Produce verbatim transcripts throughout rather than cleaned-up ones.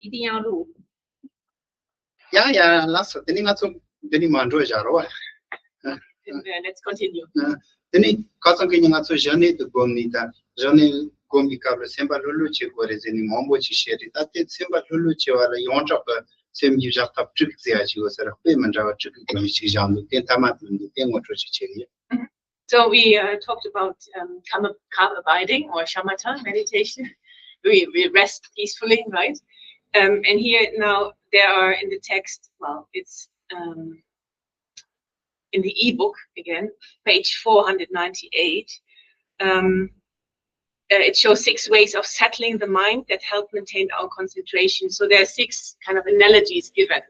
一定要录。 ཡ་ཡ་ལགས་སོ། དེ་ནི་ང་ཚོ་འདི་ནི་མ་འགྲོ་བཞག་རོགས། Uh, let's continue. དེ་ནི་ཁ་སང་གི་ཉིན་ང་ཚོ་ཞི་ནས་དུ་སྒོམ་ནི་དང་ཞི་ནས་སྒོམ་པའི་སྐབས་ལ་སེམས་པ་ལྷོད་ལྷོད་བྱེད་དགོས་རེད་ཟེར་ནི་མང་པོ་ཅིག་བཤད་རེད། ད་དེ་སེམས་པ་ལྷོད་ལྷོད་བྱེད་པ་ལ་ཡོངས་གྲགས་པ་སེམས་ཀྱི་བཞག་ཐབས་དྲུག་ཟེར་ཡ་ཅིག་ཡོད་ས་རེད། དཔེ་མི་འདྲ་བ་དྲུག་གི་སྒོ་ནས་ཅིག་བཞག་འདུག་དེ་མཐའ་མ་དུ་འདུག་དེ་ངོ་སྤྲོད་ཅིག་བྱེད་ཀྱི་ཡོད། So we uh, talked about um, calm, calm abiding or shamatha meditation. We, we rest peacefully, right? Um, and here now there are in the text, well, it's um, in the ebook again, page four hundred ninety-eight. Um, uh, it shows six ways of settling the mind that help maintain our concentration. So there are six kind of analogies given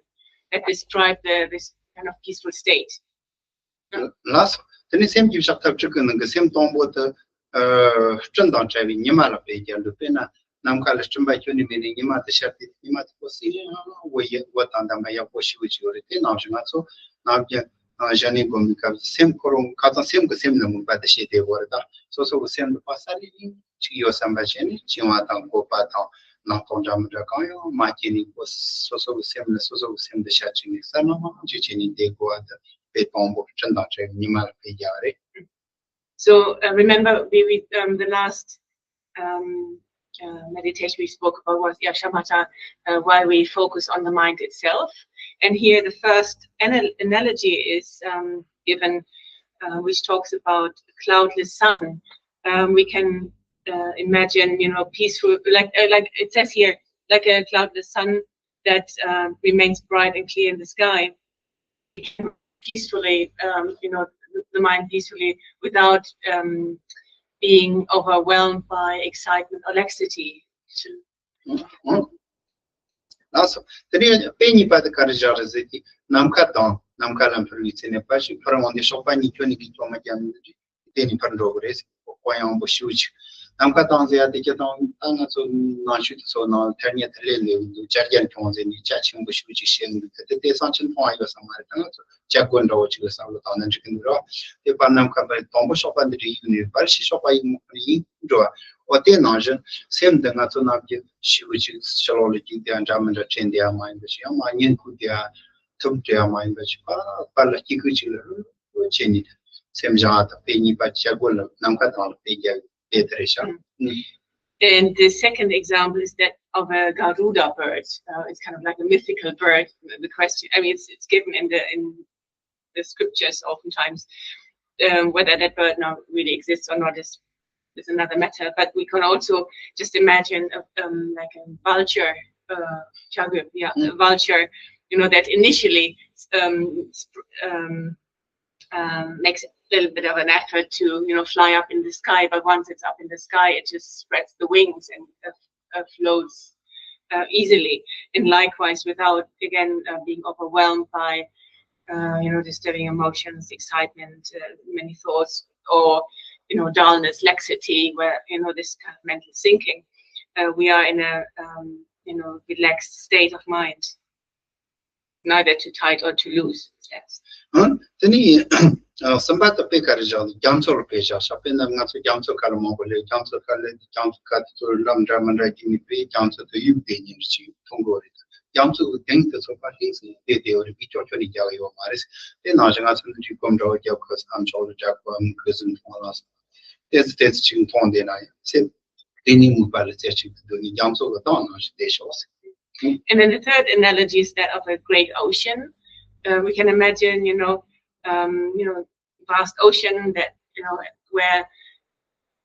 that describe the, this kind of peaceful state. ལགས་སོ། དེ་ནི་སེམས་ཀྱི་བཞག་ཐབས་དྲུག་གི་ནང་གི་སེམས་དང་པོ་དེ་ཨ་སྤྲིན་དང་བྲལ་བའི་ཉི་མ་ལ་དཔེ་བརྒྱབ་འདུག་དཔེར་ན་ནམ་མཁའ་ལ་སྤྲིན་པ་ཁྱོན་ནས་མེད་ནས་ཉི་མ་དེ་ཤར་ཏེ་ཉི་མ་དེ་པོ་སྲིད་ལ་འོད་ཡ་འོད་དང་ལྡན་པ་ཡག་པོ་ཞེ་པོ་ཅིག་ཡོད་རེད། དེ་ནང་བཞིན་ང་ཚོ་ནམ་རྒྱུན་ཨ་ཞི་ནས་སྒོམ་པའི་སྐབས་སེམས་ཁོ་རང་ཁ་སང་སེམས་ཀྱི་སེམས་ལ་མོས་པ་དེ་བྱེད་བསྡད་ཡོད་རེད། ད་སོ་སོ་གི་སེམས་ལ་པ་ས་ལི་ལི་ཅིག་ཡོད་བསམ་པ་བྱས་ནས་བཅིངས་པ་དང་བཀོད་པ་དང་རྣམ་རྟོག་འདྲ་མི་འདྲ་གང་ཡང་མ་སྐྱེས་ནས་སོ་སོ་གི་སེམས་ལ་སོ་སོ་གི་སེམས་འདི་ཤར་བཅུག་ནས་གསལ་སྣང་ཅིག་བྱས་ནས་བསྡད་དགོས་པ་འདི་དཔེ་དང་པོ་སྤྲིན་དང་བྲལ་བའི་ཉི་མ་ལ་དཔེ་རྒྱག་རེད། So uh, remember, we, we um, the last um, uh, meditation we spoke about was yeah, shamatha, uh, why we focus on the mind itself. And here, the first anal- analogy is um, given, uh, which talks about cloudless sun. Um, we can uh, imagine, you know, peaceful, like uh, like it says here, like a cloudless sun that uh, remains bright and clear in the sky. Peacefully, um, you know, the mind peacefully without um, being overwhelmed by excitement or laxity. ལགས་སོ། དེ་ནས་དཔེ་གཉིས་པ་དེ་ག་རེ་བཞག་རེད་ཟེར་དུས་ནམ་མཁའ་དང་ནམ་མཁའ་ལ་འཕུར་བའི་ཚེ་ནས་ཕར་ཕྱིན་ཕར་འོང་དུས་གཤོག་པ་གཉིས་ཁྱོན་ནས་ཀྱི་གཏོར་མ་རྒྱབ་ནས་དེ་ནས་ཕར་འགྲོ་གི་རེད། དཔལ་ཡོན་པོ་ཞེ་པོ་ཅིག་ནམ་མཁའ་དང་ཟེར་ཡ་དེ་ཀྱང་ད་ང་ཚོ་ནང་ཆོས་དེ་ཚོ་ནང་ཐ་སྙད་དེ་ལས་ལས་འདུག་ཅར་རྒྱན་ཁྱོང་ཟེར་ནས་ཅ་ཆེན་པོ་ཞེ་པོ་ཅིག་བཤད་འདུག་དེ་དེ་སང་ཆེན་མཐོང་བ་ཡོད་ས་མ་རེད། ད་ང་ཚོ་ཅ་གོན་འདྲ་བོ་ཅིག་གི་བསམ་བློ་བཏང་ན་འགྲིག་གི་འདུག་ར། དེ་པར་ནམ་མཁའ་པར་དང་པོ་གཤོག་པ་འདི་འདྲ་ཡིན་ནས་པར་ཕྱི་གཤོག་པ་ཡིན་ཡིན་འགྲོ་བ། འོ་དེ་ནང་བཞིན་སེམས་འདི་ང་ཚོ་ནམ་རྒྱུན་ཞེ་པོ་ཅིག་ཕྱི་ལོགས་ལ་རྒྱུག་དེ་འདྲ་མི་འདྲ་དྲན་དེ་ཡང་མ་ཡིན་པ་ཞིག་ཡང་མ་ཉན་ཁུག་དེ་ཡང་ཐུབ་དེ་ཡང་མ་ཡིན་པ་ཞིག་པར་པར་ལ་སྐྱིད་ཁུག་ཅིག་ལ་ལྷོད་ལྷོད་བྱས་ནས་སེམས་བཞག་དང་དཔེ་གཉིས་པ་ཅ་གོན་ལ་ནམ་མཁའ་དང་ལ་དཔེ་རྒྱག་དཔེ་དེ་རེད་ཤག And the second example is that of a Garuda bird. Uh, it's kind of like a mythical bird. The question, I mean, it's, it's given in the in the scriptures oftentimes. Um, whether that bird now really exists or not is is another matter. But we can also just imagine a, um, like a vulture, uh, chagu, yeah, a vulture. You know that initially um, sp- um, um, makes a little bit of an effort to you know fly up in the sky, but once it's up in the sky, it just spreads the wings and uh, uh, floats uh, easily. And likewise, without again uh, being overwhelmed by uh, you know disturbing emotions, excitement, uh, many thoughts, or you know dullness, laxity, where you know this kind of mental sinking, uh, we are in a um, you know relaxed state of mind, neither too tight or too loose. Yes. ཨང་། དེ་ནི་ཨ་གསུམ་པ་དེ་དཔེ་ག་རེ་བཞག་རྒྱ་མཚོ་ལ་དཔེ་བཞག་ཤག་དཔེར་ན་ང་ཚོ་རྒྱ་མཚོ་ཁ་ལ་མང་པོ་སླེབས། རྒྱ་མཚོ་ཁ་ལ་རྒྱ་མཚོ་ཁ་དེ་ཚོ་ལམ་འདྲ་མི་འདྲ་བརྒྱུད་ནས་དཔེ་རྒྱ་མཚོ་དེ་གཡུག་བསྡད་ཉིན་ཅིག་མཐོང་གི་རེད། རྒྱ་མཚོ་གི་གདིང་དེ་ཚོ་ཕར་ལྷིང་སེ་བསྡད་བསྡད་ཡོད་རེད། མི་ཀྱོག་ཀྱོག་ནས་རྒྱག་གི་ཡོད་མ་རེད། དེ་ནང་བཞིན་ང་ཚོ་ནི་རིགས་གོམས་འདྲ་བོ་རྒྱབ་ཁ་སྣམ་ཅོག་ལ་འདྲ་གོ་མི་ཁོས་ཟིན་མཐོང་ལ་སོགས་ཏེ་ཙི་ཏེ་ཙི་ཅིག་མཐོང་བསྡད་ན་ཡང་སེམས་དེ་ནི་མོས་པ་ལ་རྩེ་གཅིག་ཏུ་འདུག་ནས་རྒྱ་མཚོ་གི་གདངས་ནང་བཞིན་བསྡད་ཤོག་ཟེར། And then the third analogy is that of a great ocean. Uh, we can imagine, you know, um, you know, vast ocean that, you know, where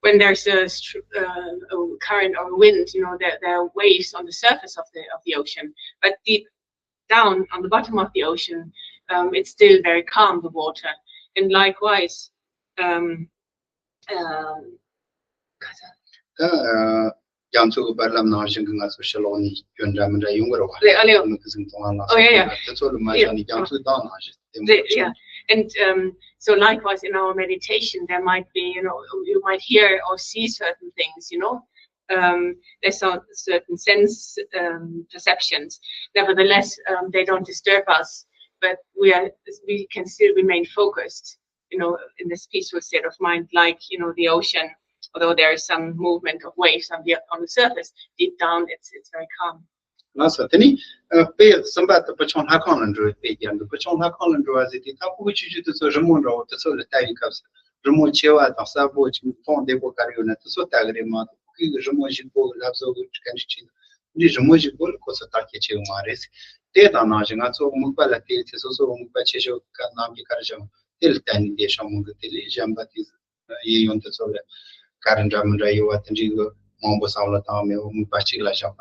when there's a, str- uh, a current or wind, you know, there, there are waves on the surface of the of the ocean. But deep down on the bottom of the ocean, um, it's still very calm, the water. And likewise, um, um, ད་རྒྱ་མཚོ་གི་བར་ལམ་ནང་བཞིན་གྱི་ང་ཚོ་ཕྱི་ལོགས་ནས་སྐྱོན་འདྲ་མི་འདྲ་ཡོང་གི་རེད་བ། ལེ་ཨ་ལེ། མི་ཁི་ཟིང་གཏོང་བ་ལ་སོགས་པ་དེ་ཚོ་ལ་མ་བཞག་ནས་རྒྱ་མཚོའི་གདངས་ནང་བཞིན་བསྟན་པ་ཞིག yeah. And um, so likewise in our meditation, there might be, you know, you might hear or see certain things, you know, um, there's some certain sense um, perceptions. Nevertheless, um, they don't disturb us, but we are we can still remain focused, you know, in this peaceful state of mind, like you know the ocean. Although there is some movement of waves on the on the surface, deep down it's it's very calm. ལགས་སོ། དེ་ནི་ཨ་དཔེ་གསུམ་པ་དེ་བུ་ཆུང་ལྷ་ཁང་ལ་འགྲོ་བའི་དཔེ་རྒྱབ་འདུག་བུ་ཆུང་ལྷ་ཁང་ལ་འགྲོ་བ་ཟེར་དུས་ད་ཕྲུ་གུ་ཆུང་ཆུང་དེ་ཚོ་རི་མོ་འདྲ་བོ་དེ་ཚོ་ལ་ལྟ་བའི་སྐབས་སུ་རི་མོ་ཆེ་བ་དང་གསལ་པོ་ཅིག་མཐོང་བདེ་པོ་ག་རེ་ཡོད་ན་དེ་ཚོ་ལྟ་གི་རེད་མ་གཏོགས་ཕྲུ་གུའི་རི་མོ་ཞིག་པོ་ལབ་བཟོ་གི་ག་འདྲ་བྱེད་འདུག་འདི་རི་མོ་ཞིག་པོ་ལ་ཁོ་ཚོ་བརྟག་དཔྱད་བྱེད་གི་མ་རེད། དེ་དང་ནང་བཞིན་ང་ཚོ་མིག་པ་ལ་བལྟས་ཚེ་སོ་སོ་མིག་པ་ཆེ་ཤོས་ཀ་ནམ་གྱི་ག་རེ་བྱུང་དེ་ལ་བལྟས་ནས་བསྡད་ཤོག་མོ་གི་དེ་ལས་གཞན་པ་དེ་གཡས་གཡོན་དེ་ཚོ་ལ་ག་རེ་འདྲ་མི་འདྲ་ཡོད་པ་དེ་འདྲའི་གི་མང་པོ་བསམ་བློ་བཏང་མེད་པ་མིག་པ་གཅིག་ལ་བཞག་པ་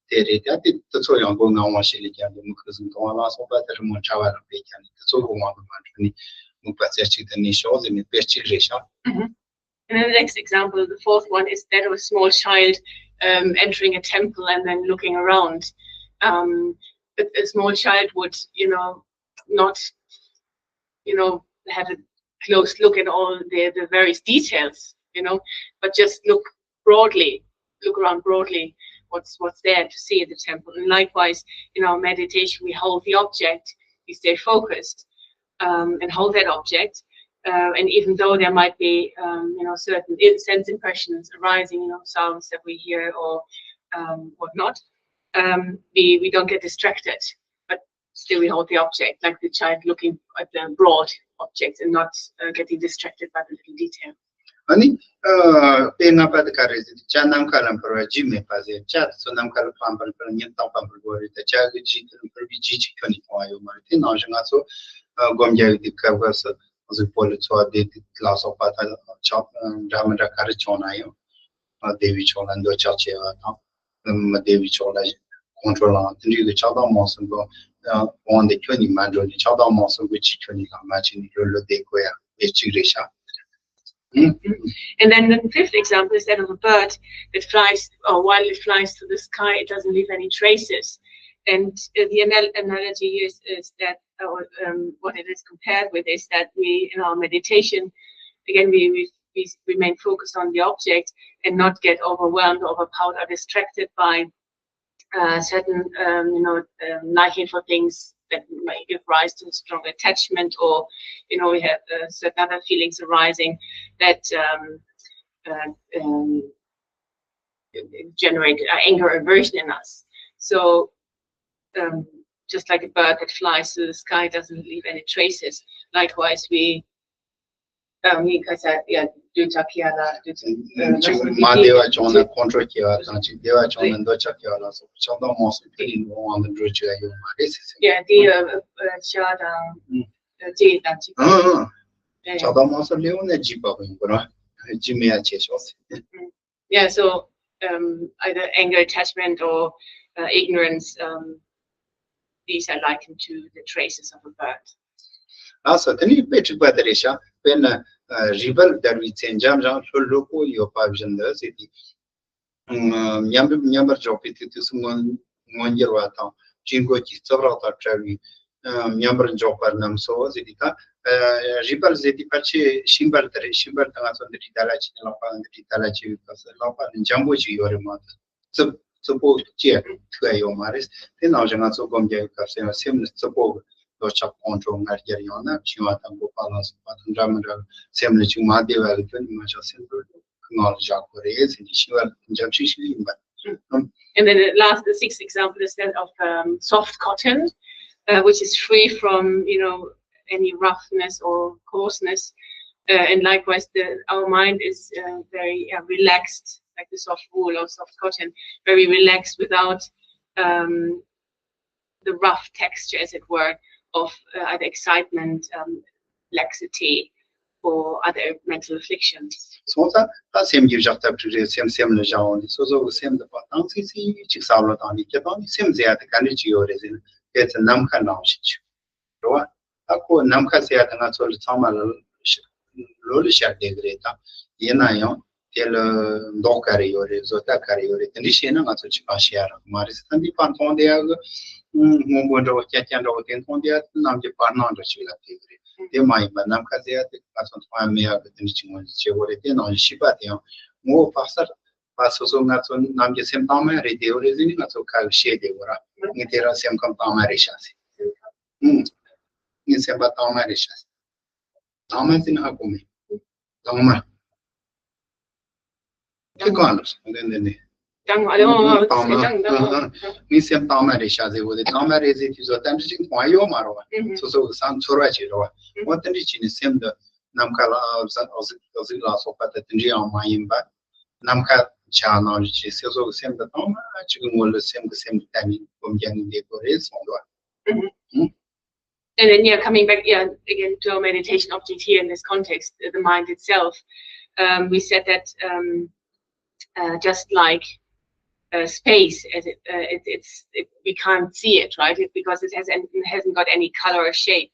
དེ་རེད། ད་དེ་དེ་ཚོ་ཡང་སྒོ་ང་དབང་ཤེས་ལས་ཀྱང་འདུག་མི་ཁུ་སིམ་མཐོང་བ་ལ་སོགས་པ་དེ་རི་མོ་ཕྲ་བ་རང་རེད་ཀྱང་དེ་ཚོ་གི་དབང་དུ་མ་འགྲོ་ནས་མིག་པ་རྩེ་གཅིག་ཏུ་གནས་ཤོག་ཟེར་ནས་དཔེ་གཅིག་རེད་ཤག And then the next example, the fourth one, is that of a small child um, entering a temple and then looking around. Um, a, a small child would, you know, not, you know, have a close look at all the, the various details, you know, but just look broadly, look around broadly, what's what's there to see at the temple. And likewise, in our meditation, we hold the object, we stay focused, um, and hold that object. Uh, and even though there might be, um, you know, certain i- sense impressions arising, you know, sounds that we hear or um, whatnot, um, we, we don't get distracted. But still, we hold the object, like the child looking at the broad object and not uh, getting distracted by the little detail. ཨ་ནི། ཨ། དཔེ་ལྔ་པ་དེ་ག་རེ་ཟེར་ན་བྱ་ནམ་མཁའ་ལ་འཕུར་བ་རྒྱུས་མེད་པ་ཟེར། བྱ་དེ་ཚོ་ནམ་མཁའ་ལ་ཕར་འཕུར་འཕུར་ཉིན་རྟག་པར་འཕུར་དགོས་རེད། ད་བྱ་གི་རྒྱུས་དེ་ལ་འཕུར་བའི་རྒྱུས་གཅིག་ཁྱོན་ནས་མཐོང་བ་ཡོད་མ་རེད། དེ་ནང་བཞིན་ང་ཚོ་ཨ་སྒོམ་རྒྱག་གི་དུས་སྐབས་སྐབས་སུ་གཟུགས་པོ་ལ་ཚོར་བ་བདེ་སྡུག་ལ་སོགས་པ་དང་ཆགས་འདྲ་མི་འདྲ་ག་རེ་བྱུང་ན་ཡང་ཨ་བདེ་བའི་ཕྱོགས་ལ་འདོད་ཆགས་ཆེ་བ་དང་། མི་བདེ་བའི་ཕྱོགས་ལ་ཁོང་ཁྲོ་ལངས། དེ་འདྲའི་གི་ཆགས་སྡང་རྨོངས་གསུམ་གྱི་དབང་དུ་ཁྱོན་ནས་མ་འགྲོ་ནས་ཆགས་སྡང་རྨོངས་གསུམ་གྱི་ཆོས་ཁྱོན་ནས་ལངས་མ་བྱས་ནས་ལྷོད་ལྷོད་བསྡད་དགོས་ཡ་དེ་གཅིག་རེད་ཤག And then the fifth example is that of a bird that flies, or while it flies through the sky, it doesn't leave any traces. And uh, the anal- analogy here is, is that, uh, um, what it is compared with is that we, in our meditation, again, we, we, we remain focused on the object and not get overwhelmed, overpowered, or distracted by uh, certain, um, you know, um, liking for things that might give rise to strong attachment, or, you know, we have uh, certain other feelings arising that um, uh, um, generate uh, anger or aversion in us. So, um, just like a bird that flies through the sky doesn't leave any traces, likewise, we ཨ། ངས་ཁ་ཤས་ཡ་འདོད་ཆགས་ཁེལ་ཡ་ལ་འདོད་ཆགས་ཅིག་མ་བདེ་བ་བྱུང་ན་ཁོང་ཁྲོ་སྐྱེ་བ་དང་ཅིག་བདེ་བ་བྱུང་ན་འདོད་ཆགས་སྐྱེ་བ་ལ་སོགས་པ་ཆགས་སྡང་རྨོངས་གསུམ་དེ་ཡིན་དབང་དུ་འགྲོ་བཅུག་ཡ་ཡོད་མ་རེད་ཟེར་ཟེར། ཡ་དེ་ཡ་ཤ་དང་ལྕེ་དང་ཅིག་ཨ་ཨ། ཆགས་སྡང་རྨོངས་གསུམ་སླེབས་འོང་ན་འཇིགས་པ་ཡོང་གི་རེད། འཇིགས་མེད་ཡ་བྱེད་ཤོག་ཟེར། Yeah, so um, either anger, attachment, or uh, ignorance, um, these are likened to the traces of a bird. ལགས་སོ། དེ་ནི་དཔེ་དྲུག་པ་དེ་རེད་ཤག་དཔེར་ན་རུས་སྦལ་བརྡར་བའི་ཚེ་འཇམ་ཞིང་ལྷོད་ལྷོད་པོ་ཡོད་པ་བཞིན་དུ་ཟེར་ཏེ། མཉམ་རུབ་མཉམ་པར་འཇོག་པའི་དུས་དུས་སུ་མངོན་མངོན་གྱུར་བ་དང་དྲན་རྒོད་ཀྱི་རྩུབ་རེག་དང་བྲལ་བའི་མཉམ་པར་འཇོག་པ་རྣམས་སོ་ཟེར་ཏེ། ད་རུས་སྦལ་ཟེར་ཏེ་ཕལ་ཆེར་ཤིང་སྦལ་དེ་རེད། ཤིང་སྦལ་དེ་ང་ཚོ་འདི་འདྲའི་ད་ལ་བྱས་ནས་ལག་པ་འདི་འདྲའི་ད་ལ་བྱས་པའི་སྐབས་སུ་ལག་པ་ནི་འཇམ་པོ་ཞིག་ཡོད་རེད་མ་གཏོགས། རྩུབ་རྩུབ་པོ་སྐྱེ་ཐུབ་ཡ་ཡོད་མ་རེད། དེ་ནང་བཞིན་ང་ཚོ་སྒོམ་རྒྱག་གི་སྐབས་སུ་ཡང་སེམས་ནི་རྩུབ་པོ་གི་འདོད་ཆགས་ཁོང་ཁྲོ་ང་རྒྱལ་ཡང་ན་འཆིང་བ་དང་འགོག་པ་ལ་སོགས་པ་དང་འདྲ་མི་འདྲ་བའི་སེམས་ནི་ཅིག་མ་བདེ་བ་གི་དོན་ནི་མ་ཆགས་སེམས་ཚོར་ངང་ལ་བཞག་དགོས་རེད་ཟེར་ནས་ཤེས་པ་འཇམ་ཤིང་ཤིག་ཡིན་པ། And then the last, the sixth example is that of um, soft cotton, uh, which is free from, you know, any roughness or coarseness. Uh, and likewise, the, our mind is uh, very uh, relaxed, like the soft wool or soft cotton, very relaxed without um, the rough texture, as it were, of uh, either excitement, um, laxity, or other mental afflictions. སོང་ཙང་ད་སེམས་ཀྱི་བཞག་ཐབས་དྲུག་རེད། སེམས་སེམས་ལ་བཞག་འོང་དུས་སོ་སོ་གི་སེམས་དེ་པ་དང་སི་སི་ཅིག་བསམ་བློ་བཏང་ནས་སྤྱིར་བཏང་ནས་སེམས་ཟེར་ཡ་དེ་ག་འདྲ་ཅིག་ཡོད་རེད་ཟེར་ན་དེ་ཚོ་ནམ་མཁའ་ནང་བཞིན་ཅིག་རེད་བ། ད་ཁོ་ནམ་མཁའ་ཟེར་ཡ་དེ་ང་ཚོ་ལ་ཚང་མ་ལ་ལོ་ལ་ཤར་བསྡད་གི་རེད། ད་ཡིན་ན་ཡང་དེ་ལ་མདོག་ག་རེ་ཡོད་རེད། བཟོ་ལྟ་ག་རེ་ཡོད་རེད། དེ་འདྲ་ཤེས་ན་ང་ཚོ་ཅི་གང་ཤེས་ཡ་རག་གི་མ་རེད་ཟེར། ད་འདི་པར་མཐོང་བསྡད་ཡ་གི་སྔོན་པོ་འདྲ་བོ་སྐྱ་སྐྱ་འདྲ་བོ་དེ་མཐོང་བསྡད་ཡ་དེ་གནམ་གྱི་པར་སྣང་འདྲ་ཞིག་ལ་བསྡད་གི་རེད། དེ་མ་ཡིན་པ་ནམ་མཁའ་ཟེར་ཡ་དེ་ང་ཚོ་མཐོང་ཡ་མེད་ཡ་གི་དེ་འདྲ་ཅིག་ངོས་འཛིན་བྱེད་དགོས་རེད། དེ་ནང་བཞིན་ཤེས་པ་དེ་ཡང་ངོ་བོ་དཔག་ས་རེད། ཨ། སོ་སོ་ང་ཚོ་ནམ་རྒྱུན་སེམས་དྭངས་མ་རེད་བསྡད་ཡོད་རེད་ཟེར་ནས་ང་ཚོ་ཁ་གིས་བཤད་བསྡད་ཡོད་ར། ངས་དེ་རིང་སེམས་ཁམས་དྭངས་མ་རེད་ཤག་ཟེར། ཨུམ། ངའི་སེམས་པ་དྭངས་མ་རེད་ཤག་ཟེར། དྭངས་མ་ཟེར་ན་ཧ་གོ་མེད། དྭངས་མ། དེ་གང་ལ་སོང་། འདི་འདི་འདི། དྭངས་མ་རེད། ཨོ་ཨོ་དྭངས་མ། དྭངས་དྭངས་ཨ་ཨ། ངའི་སེམས་དྭངས་མ་རེད་ཤག་ཟེར་བོ་དེ། དྭངས་མ་རེད་ཟེར་དུས་ཚོད་ཏན་ཏན་ཅིག་མཐོང་ཡ་ཡོད་མ་རེད་བ། ཨུ་ཧུ། སོ་སོ་གི་བསམ་ཚོར་བ་ཅིག་རེད་བ། ཨུ་ཧུ། འོ་དེ་འདྲ་བྱས་ནས་སེམས་འདི་ནམ་མཁའ་ལ་གཟིགས་གཟིགས་ལ་སོགས་པ་དང་དེ་འདྲ་ཡང་མ་ཡིན་པ། ནམ་མཁའ་ཆ་ནང་བཞིན་ཅིག་སོ་སོ་གི་སེམས་འདི་དྭངས་མ་ཅིག་གི་ངོ་ལ་སེམས་ཀྱི་སེམས་གཏད་ནས་སྒོམ་རྒྱག་ནས་བསྡད་དགོས་རེད་གསུངས་འདུག་བ། ཨུ་ཧུ། And then, yeah, coming back, yeah, again to our meditation object here in this context, the mind itself. Um, we said that um, uh, just like uh, space, as it, uh, it, it's it, we can't see it, right? It, because it has it hasn't got any color or shape.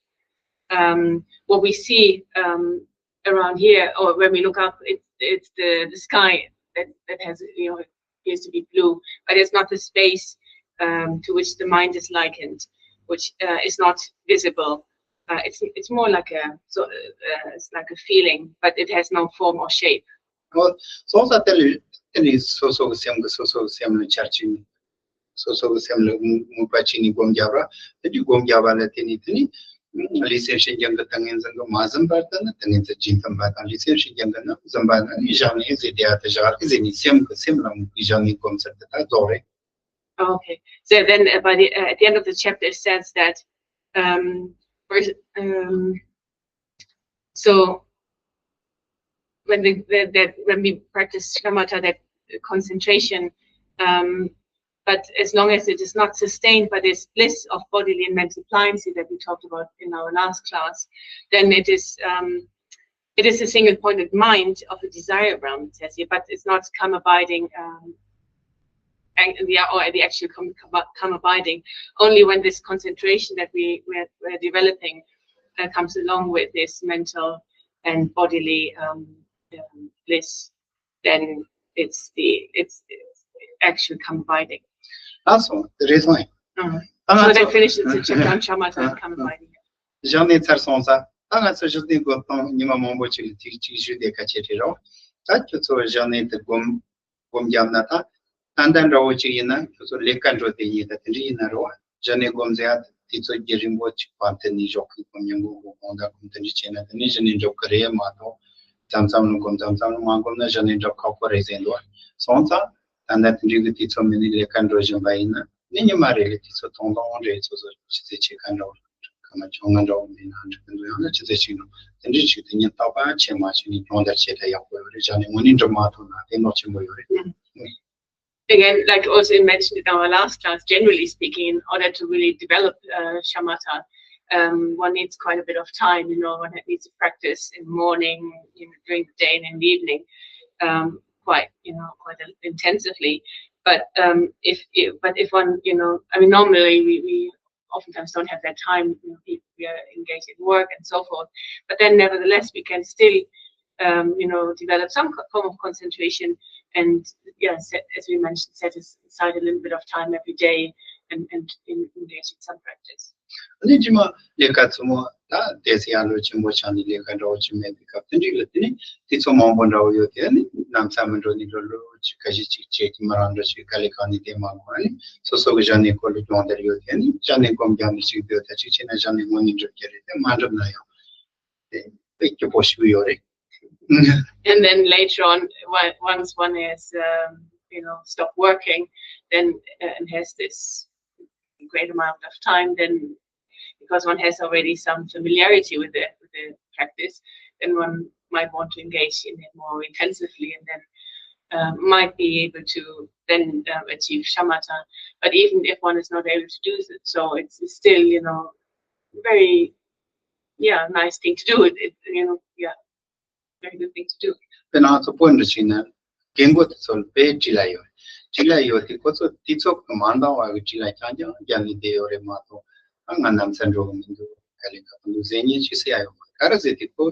Um, what we see um, around here, or when we look up, it, it's the the sky that that has you know appears to be blue, but it's not the space um, to which the mind is likened, which uh, is not visible. Uh, it's it's more like a so uh, it's like a feeling, but it has no form or shape. ཨོ། སོང་ཙང་དེ་ལས་དེ་ནི་སོ་སོ་གི་སེམས་ཀྱི་སོ་སོ་གི་སེམས་ལ་འཆར་བྱེད་ནི། སོ་སོ་གི་སེམས་ལ་མོས་པ་བྱེད་ནི་སྒོམ་རྒྱག་པ། དེ་དུས་སྒོམ་རྒྱག་པ་ལ་དེ་ནི་དེ་ནི་ལུས་སེམས་ཤིན་སྦྱངས་ཀྱི་ཏིང་ངེ་འཛིན་གྱིས་མ་ཟིན་པར་དུ་ནི་ཏིང་ངེ་འཛིན་རྗེས་མཐུན་པ་དང་། ལུས་སེམས་ཤིན་སྦྱངས་ཀྱིས་ནི་ཟིན་པ་ན་ནི་བཞག་ནས་ཟེར་དེ་ཡ་དེ་བཞག་རེད་ཟེར་ནས་སེམས་ཀྱི་སེམས་ལ་མོས་པའི་བཞག་ནས་སྒོམ་ཚུལ་དེ་དག་རྫོགས་རེད། Okay. So then uh, by the, uh, at the end of the chapter, it says that um, first, um, so when the, the, that when we practice shamatha, that concentration, um, but as long as it is not sustained by this bliss of bodily and mental pliancy that we talked about in our last class, then it is um, it is a single pointed mind of the desire realm, it says here, but it's not come abiding um, and the, or the actual come, come, come abiding. Only when this concentration that we we're, we're developing uh, comes along with this mental and bodily um, um, bliss, then it's the it's, it's actual come abiding. That's all. There is one. Mm. So that finishes the chapter on shamatha and come abiding. བཞག་ནས་ཚར་སོང་ཙང་། ད་ང་ཚོ་བཞག་ནས་སྒོམ་སྟངས་ཉི་མ་མང་པོ་ཅིག་ལ་ཅིག་ཅིག་ཞུས་བསྡད་ཁ་ཆེ་རེད་རོ། ད་ཁྱོད་ཚོ་བཞག་ནས་དེ་སྒོམ་སྒོམ་རྒྱབ་ན་ད་ད་ལྟ་འདྲ་བོ་ཅིག་ཡིན་ན་ཁྱོད་ཚོ་ལས་ཀ་འགྲོ་དེ་ཡིན་ད་དེ་འདྲ་ཡིན་ན་རོ། བཞག་ནས་སྒོམ་ཟེར་ཡ་དེ་ཚོ་རྒྱུན་རིང་པོ་ཅིག་བར་དུ་ནས་ཞོགས་ཀས་སྒོམ་ཉིན་གུང་སྒོམ་དགོང་དག་སྒོམ་དེ་འདྲ་བྱས་ན་དེ་ནས་གཞི་ནས་འགྲུབ་གི་རེད་མ་གཏོགས། མཚམས་མཚམས་ལ་སྒོམ་མཚམས་མཚམས་ལ་མ་སྒོམ་ན་གཞི་ནས་འགྲུབ་ཁག་པོ་རེད་ཟེར་འདུག་སོང་ཙང་། ད་ལྟ་དེ་འདྲའི་གི་དུས་ཚོད་མི་ནི་ལས་ཀ་འགྲོ་བཞིན་པ་ཡིན་ན་ནི་ཉི་མ་རེ་ལས་དུས་ཚོད་ཐུང་ཐུང་རེ་སོ་སོ་ཆུ་ཚོད་ཕྱེད་ཀ་འདྲ་བོ་ཁ་མ་བྱུང་ང་འདྲ་བོ་མིན་ན་འགྲིག་གི་འདུག་ཡང་ན་ཆུ་ཚོད་གཅིག་འགྲོ་དེ་འདྲའི་ཞིག་དེ་ཉིན་རྟག་པར་བྱེད་མ་བྱེད་ནས་སྦྱོང་བརྡར་བྱེད་ད་ཡག་པོ་ཡོད་རེད། བཞག་ནས་དངོས་གནས་འགྲུབ་མ་ཐུབ་ན་གནད་འགག་ཆེན་པོ་ཡོད་རེད། Again, like also mentioned in our last class, generally speaking, in order to really develop uh, shamatha, um, one needs quite a bit of time. You know, one needs to practice in morning, you know, during the day, and in the evening, um, quite, you know, quite intensively. But um, if, if, but if one, you know, I mean, normally we, we oftentimes don't have that time. You know, we, we are engaged in work and so forth. But then, nevertheless, we can still um, you know, develop some form of concentration and, yes, as we mentioned, set aside a little bit of time every day and, and engage in some practice. ཨ་ནི་རྗེས་མ་ལས་ཀ་ཚུ་མོ་ད་དེ་སི་ཡང་ལོ་ཆེན་པོ་ཆགས་ནས་ལས་ཀ་འདྲ་བོ་ཅིག་མེད་པའི་སྐབས་དེ་འདྲ་ལ་དེ་ནི་དུས་ཚོད་མང་པོ་འདྲ་བོ་ཡོད་དེ་ནི་ནམ་ས་མི་འགྲོ་ནི་འགྲོ་ལོ་ཅིག་ཁ་ཤས་ཅིག་བྱེད་ཀྱི་མི་རང་འདྲ་ཞིག་དཀའ་ལས་ཁག་ནས་དེ་མ་གོ་ཨ་ནི་སོ་སོ་གི་བཞག་ནས་ཁོ་ལ་སྦྱོང་བརྡར་ཡོད་དེ་ནི་བཞག་ནས་སྒོམ་རྒྱག་ནས་ཅིག་སྡོད་ད་ཅིག་བྱས་ན་བཞག་ནས་དངོས་གནས་འགྲུབ་ཀྱི་རེད། དེ་མ་འགྲུབ་ན་ཡང་དེ་དཔེ་སྐྱིད་པོ་ཞིག་ཡོད་རེད། And then later on, once one has, um, you know, stopped working, then uh, and has this great amount of time, then because one has already some familiarity with the, with the practice, then one might want to engage in it more intensively and then uh, might be able to then uh, achieve shamatha. But even if one is not able to do so, it's still, you know, very, yeah, nice thing to do. It, it, you know, yeah, very good thing to do. དཔེར་ན་ང་ཚོ་དཔོན་འདྲ་བྱས་ན་རྒན་གོག་དེ་ཚོ་ལ་དཔེ་འདྲི་ལ་ཡོད། འདྲི་ལ་ཡོད་དེ་ཁོ་ཚོ་དུས་ཚོད་ཀྱི་མ་འདང་བ་གི་འདྲི་ལ་རྐྱང་རྐྱང་རྒྱབ་ནས་བསྡད་ཡོད་རེད་མ་གཏོགས། ཨ་ང་ནམ་ཚ་འགྲོ་གི་མི་འདུག་དཀའ་ལས་ཁག་པོ་འདུག་ཟེར་མཁན་ཅིག་སུ་ཡང་ཡོད་མ་རེད། ག་རེ་ཟེར་དུས་ཁོ་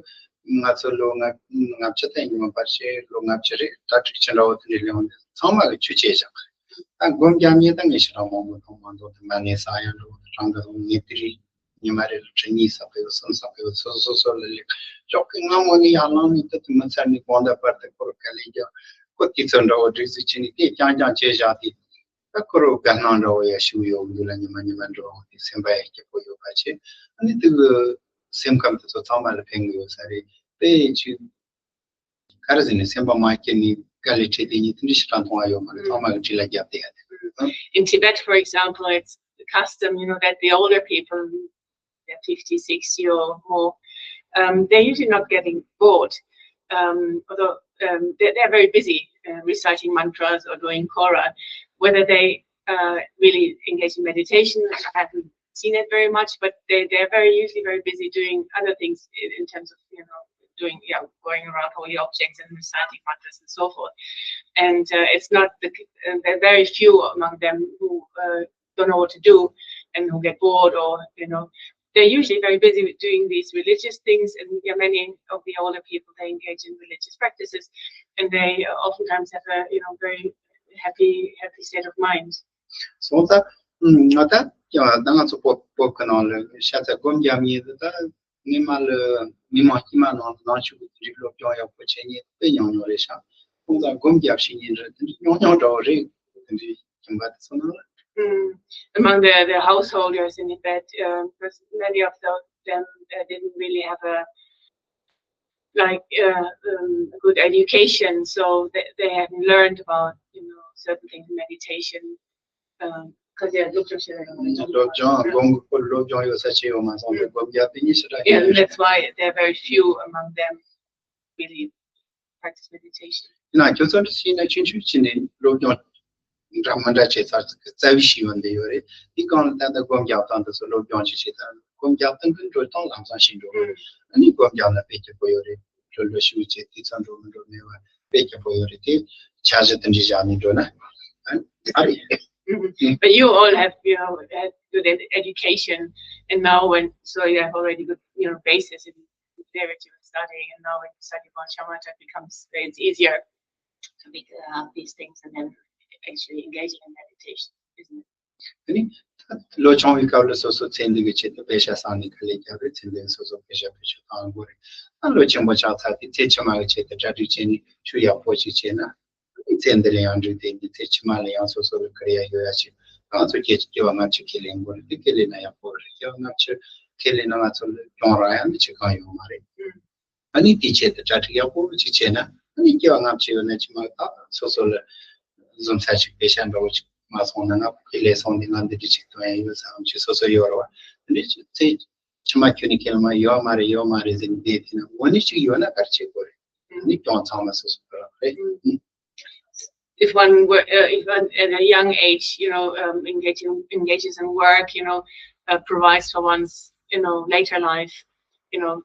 ང་ཚོ་ལོ་ལྔ་ལྔ་བཅུ་དང་ཉི་མ་བར་ཆད་ལོ་ལྔ་བཅུ་རེད། གྲ་སྒྲིག་ཆེ་འདྲ་བོ་དེ་འདྲ་ལས་འོང་དུས་ཚང་མ་གི་ཆུ་ཆད་བཞག་ད་སྒོམ་རྒྱག་མཁན་ད་ངས་ཞེ་དྲག་མང་པོ་མཐོང་མ་མཐོང་དུ་མ་ནས་ས་ཡང་འགྲོ་གྲང་གི་རུང་ངས་དེ་རིང་ཉི་མ་རེ་ལ་གྲི་གཉིས་ཟ་གི་ཡོད་གསུམ་ཟ་གི་ཡོད་སོ་སོ་སོ་ལ་ལས་ཅོག་གི་སྔ་མོ་ནས་ཡར་ལངས་ནས་ད་དུ་མི་ཚར་ནས་དགོང་དག་བར་དུ་ཁོ་རུ་དཀའ་ལས་རྒྱག་ཁོ་དུས་ཚོད་འདྲ་བོ་སྒྲིག་འཛུགས་བྱས་ནས་དེ་རྐྱང་རྐྱང་བྱས་བཞག་དེ། ད་ཁོ་རང་དགའ་སྣང་འདྲ་བོ་ཡ་ཞིག་ཡོད་འདུག་ལ་ཉི་མ་ཉི་མ་འགྲོ་འོང་དེ་སེམས་པ་ཡ་སྐྱིད་པོ་ཡོད་པ་བྱས། ཨ་ནི་དེ་གི་སེམས་ཁམས་དེ་ཚོ་ཚང་མ་ལ་ཕན་གི་ཡོད་ས་རེད། དཔེ་ཅིག་ག་རེ་ཟེར་ནས་སེམས་པ་མ་སྐྱིད་ནས་ དཀའ་ལས་འཕྲད་དེ་ཉིད་དེ་འདྲ་ཞིག་རང་མཐོང་བ་ཡོད་མ་རེད། ཚང་མ་གི་འཁྲིས་ལ་རྒྱབ་བསྡད་ཡ་དེ་རེད། In Tibet, for example, it's the custom, you know, that the older people, they're fifty, sixty or more, um, they're usually not getting bored. Um, although um, they're, they're very busy uh, reciting mantras or doing kora. Whether they uh, really engage in meditation, I haven't seen it very much, but they, they're very usually very busy doing other things in, in terms of, you know, doing, yeah, going around holy objects and reciting mantras and so forth. And uh, it's not the, uh, there are very few among them who uh, don't know what to do and who get bored or, you know, they're usually very busy with doing these religious things, and yeah, many of the older people, they engage in religious practices, and they uh, oftentimes have a, you know, very happy, happy state of mind. སོང་ཙང་། ང་ད་ཀྱང་ད་ང་ཚོ་བོད་བོད་ཁུལ་ནང་ལ་ཤ་ཚ་སྒོམ་རྒྱབ་མཁན་དེ་ད་སྔོན་མ་ལ་མི་མང་དཀྱུས་མ་ནང་ནང་ཆོས་ཀྱི་རིགས་སློབ་སྦྱོང་ཡག་པོ་བྱེད་མཁན་དཔེ་ཉུང་ཉུང་རེད་ཤག་སོང་ཙང་སྒོམ་རྒྱབ་ཤེས་མཁན་རེད། དེ་འདྲ་ཉུང་ཉུང་འདྲ་བོ་རེད། དེ་འདྲའི་ཡིན་པ་དེ་ཚོ་ནང་ལ། Mm. Among the, the householders in Tibet, um, because many of the, them uh, didn't really have a like uh, um, good education, so they, they haven't learned about, you know, certain things, meditation, because they are not sure. སློབ་སྦྱོང་སྒོམ་སློབ་སྦྱོང་ཡོད་ས་ཆེ་ཡོད་མ་སོང་ཙང་སྒོམ་རྒྱག་དེ་ཉིད་ཞེ་དྲག་ཡོད། Yeah, that's why there are very few among them really practice meditation. ཡིན་ན་ཁྱོད་ཚོ་ཤེས་ན་ཆུང་ཆུང་ཕྱིན་ནས་སློབ་སྦྱོང་འདྲ་མི་འདྲ་བྱེད་ཚར་ཙམ་གྱི་རྩ་བའི་ཤེས་ཡོན་འདི་ཡོད་རེད། འདི་གང་ལ་ད་ལྟ་སྒོམ་རྒྱག་སྟངས་འདི་ཚོ་སློབ་སྦྱོང་ཅིག་བྱེད་ད་སྒོམ་རྒྱག་སྟངས་ཀྱི་འགྲོ་སྟངས་ལམ་སང་ཤེས་འགྲོ་གི་རེད། ཨ་ནི་སྒོམ་རྒྱག་ན་དཔེ་སྐྱིད་པོ་ཡོད་རེད། ལོ་ལོ་ཤུགས་བྱེད་དུས་ཚོད་འགྲོ་མི་འགྲོ་མེད་པ་དཔེ་སྐྱིད་པོ་ཡོད་རེད། དེ་འཆར་གཞི་དེ་འདྲ་བཞག་ནས་འགྲོ་ན་ཨ་ཨ་རེད། But you all have, you know, had good ed- education, and now when so you have already good, you know, basis in there that you were studying, and now when you study about shamatha, it becomes it's easier to make uh, these things and then actually engaging in meditation, isn't it? ཨ་ནི་ད་ལོ་ཆུང་བའི་སྐབས་ལ་སོ་སོ་ཚེ་འདི་གི་ཆེད་དུ་དཔེ་ཆ་བསམ་ནས་དཀའ་ལས་བརྒྱབ་རེད། ཚེ་འདི་གི་སོ་སོ་དཔེ་ཆ་བེད་སྤྱོད་བཏང་དགོས་རེད། ད་ལོ་ཆེན་པོ་ཆགས་ཚར་དུས་ཚེ་ཕྱི་མ་གི་ཆེད་དུ་གྲ་སྒྲིག་བྱས་ནས་ཆོས་ཡག་པོ་ཞིག་བྱས་ན། ཨ་ནི་ཚེ་འདི་ལ་ཡང་འགྲིག་དེ་འདི་ཚེ་ཕྱི་མ་ལ་ཡང་སོ་སོ་ལ་ཁུར་ཡ་ཡོད་ཡ་ཞིག་ང་ཚོ་སྐྱེ་སྐྱེ་བ་སྔ་ཕྱི་ཁས་ལེན་དགོས་རེད། འདི་ཁས་ལེན་ན་ཡག་པོ་རེད། སྐྱེ་བ་སྔ་ཕྱི་ཁས་ལེན་ན་ང་ཚོ་ལ་གྱོང་རག་ཡ་འདི་ཅི་གང་ཡོད་མ་རེད། ཨ་ནི་དེའི་ཆེད་དུ་གྲ་སྒྲིག་ཡག་པོ་ཅིག་བྱས་ན་ཨ་ནི་སྐྱེ་བ་སྔ་ཕྱི་ཡོད་ན་ཅི་མ་ད་སོ་སོ་ལ་བཟུང་ས་ཅིག་དཔེ་ཆ་འདྲ་བོ་ཅིག་མ་སོང་ན་ང་ཕ་གི་ལས་སོང་དེ་ང་འདི་འདྲ་ཅིག་ཐོན་ཡ་ཡོད་བསམ་ཅིག་སོ་སོ་ཡོད་རེད་བ། དེ་འདྲ་ཅིག་ཚེ་ཕྱི་མ་ཁྱོད་ནི་ཁས་ལེན་མ་ཡོད་མ་རེད་ཡོད་མ་རེད་ཟེར་ནས་བསྡད་དེ་ན་འོ་ནི་ཅིག་ཡོད་ན་ག་རེ་བྱེད་དགོས་རེད། ཨ་ནི་གྱོང་ཚང་མ་སོ་སོ་རང་རེད། If one were, uh, if one at a young age, you know, um, engages, engages in work, you know, uh, provides for one's, you know, later life, you know,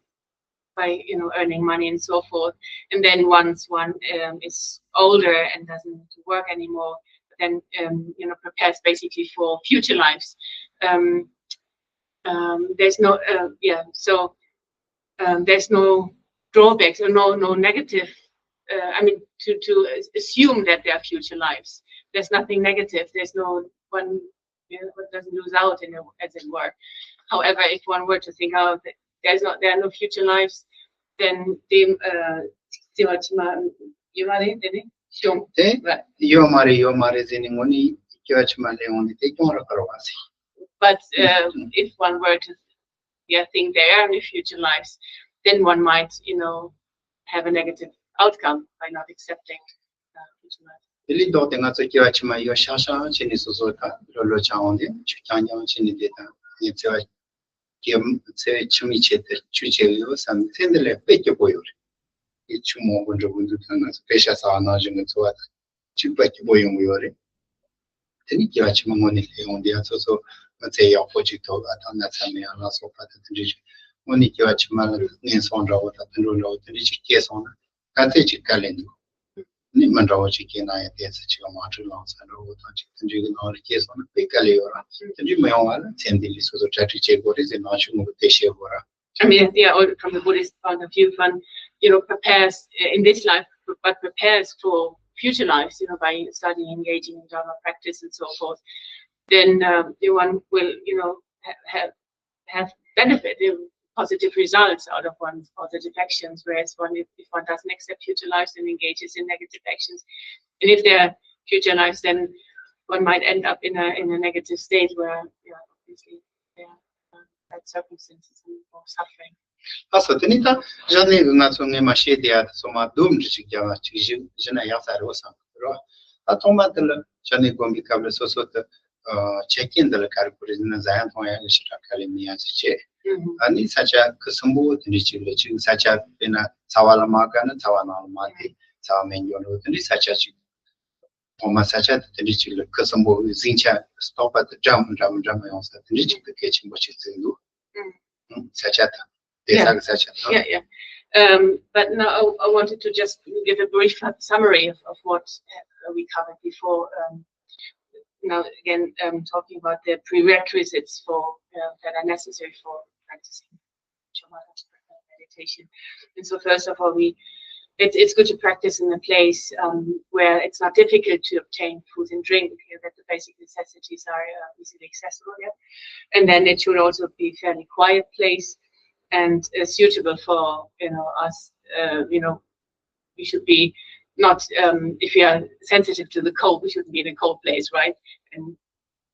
by, you know, earning money and so forth. And then once one um, is older and doesn't need to work anymore, then, um, you know, prepares basically for future lives. Um, um, there's no, uh, yeah, so um, there's no drawbacks or no, no negative. Uh, I mean, to, to assume that there are future lives. There's nothing negative. There's no one, you know, one doesn't lose out, in a, as it were. However, if one were to think, oh, th- there's not, there are no future lives, then the, uh, སྐྱེ་བ་ཕྱི་མ་ཡོད་མ་རེད་དེ་ནི་གྱོང་། དེ་ཡོད་མ་རེད་ཡོད་མ་རེད་ཟེར་ནས་དངོས་གནས་སྐྱེ་བ་ཕྱི་མ་ལེན་འོང་ནས་དེ་གྱོང་རག་ག་རེ་བ་ཟེར། But uh, if one were to yeah, think there are any future lives, then one might, you know, have a negative outcome by not accepting uh, future life. དེ་ལས་ལྡོག་སྟེ་ང་ཚོ་སྐྱེ་བ་ཕྱི་མ་ཡོད་ཤག་ཤག་བྱས་ནས་སོ་སོ་ད་ལོ་ལོ་ཆགས་འོང་དེ་ཆུ་རྐྱང་རྐྱང་བྱས་ནས་བསྡད་དང་ངས་འཚེ་བ་སྐྱེ་འཚེ་བའི་ཕྱི་མའི་ཆེད་དུ་ཆུ་བྱས་ཡོད་བསམ་ཚེ་འདི་ལས་དཔེ་སྐྱིད་པོ་ཡོད་རེད། དེ་ཆུ་མང་པོ་འགྲོ་གི་འདུག་ད་ང་ཚོ་དཔེ་ཤ་ཟ་བ་ནང་བཞིན་གྱི་འཚོ་བ་དང་། གཅིག་པ་སྐྱིད་པོ་ཡོང་གི་ཡོད་རེད། དེ་ནི་སྐྱེ་བ་ཕྱི་མ་དངོས་གནས་སླེབས་ཡོང་དེ་ཡང་སོ་སོ་མི་ཚེ་ཡག་པོ་ཅིག་ཐོབ་པ་དང་ན་ཚ་མེད་ཡག་ལ་སོགས་པ་དང་དེ་འདྲ་ཞིག་དངོས་གནས་སྐྱེ་བ་ཕྱི་མ་ལ་ངན་སོང་འདྲ་བོ་དང་དུད་འགྲོ་འདྲ་བོ་དེ་འདྲ་ཞིག་སྐྱེས་སོང་ན་ག་ཚད་ཅིག་དཀའ་ལས་འདུག་ནི་མི་འདྲ་བོ་ཅིག་སྐྱེས་ན་ཡང་དེ་ཚེ་ཅིག་མ་འཁྲུལ་ལང་ཚ་འདྲ་བོ་དང་ཅིག་དེ་འདྲའི་གི་ནང་ལ་སྐྱེས་སོང་ན་དཔེ་དཀའ་ལས་ཡོད་ར། དེ་འདྲའི་མི་ཡོང་བ་ལ་ཚེ་འདི་ལས་སོ་སོ་གྲ་སྒྲིག་བྱེད་དགོས་རེད་ཟེར་ནང་ཆོས་ངོ་བོ་དེ་བཤད་དགོས་ར། I mean, yeah, or from the Buddhist point of view, if one, you know, prepares uh, in this life, but prepares for future lives, you know, by studying, engaging in Dharma practice and so forth, then um, the one will, you know, ha- have have benefit, you know, positive results out of one's positive actions. Whereas one, if, if one doesn't accept future lives and engages in negative actions, and if there are future lives, then one might end up in a in a negative state where, yeah, obviously, yeah, um, bad circumstances and more suffering. ཨ་སོ་དེ་ནི་ད་ཞག་ནས་ང་ཚོ་ངས་མ་བཤད་དེ་ཡ་དེ་ཚོ་མ་སྡོམ་འདྲི་ཅིག་རྒྱབ་ཅིག་བཞི་བཞི་ན་ཡག་ས་རེད་བསམ་གི་རོ། ད་ཐོག་མ་དེ་ལ་ཞག་ནས་དགོན་པའི་སྐབས་ལ་སོ་སོ་དེ་ཆ་རྐྱེན་འདི་ལ་ག་རེ་དགོས་རེད་ཟེར་ན། ཟ་ཡང་འཐུང་ཡང་གི་ཞེ་དྲག་དཀའ་ལས་མི་ཡ་ཟེར་བྱས། ཨ་ནི་ས་ཆ་གི་སྲིན་པོ་དེ་འདྲ་ཅིག་ལ་ཅིག་ས་ཆ་དཔེར་ན་ཚ་བ་ལ་མ་དགའ་ན་ཚ་བ་ནང་ལ་མ་དེ་ཚ་བ་མེད་འགྱོ་འགྲོ་དེ་འདྲའི་ས་ཆ་ཅིག་ཐོག་མ་ས་ཆ་དེ་དེ་འདྲ་ཅིག་ལ་ཁུ་སྲིན་པོ་གི་གཟིངས་ཆ་སྟོག་པ་དེ་འདྲ་མི་འདྲ་མི་འདྲ་མི་ཡོང་ས་དེ་འདྲ་ཅིག་ཏུ་གལ་ཆེན་པོ་ཞིག་བརྩིས་འདུག་ཨུམ། ས་ཆ་དང་དེ་ས་གི་ས་ཆ་དང་། Yeah, yeah. Um, but now I, I wanted to just give a brief summary of, of what uh, we covered before. Um, now, again, um, talking about the prerequisites for uh, that are necessary for practicing shamata meditation. And so, first of all, we it, it's good to practice in a place um, where it's not difficult to obtain food and drink, you know, that the basic necessities are uh, easily accessible. Yeah? And then it should also be a fairly quiet place and uh, suitable for you know us. Uh, you know, we should be not um, if we are sensitive to the cold, we shouldn't be in a cold place, right? And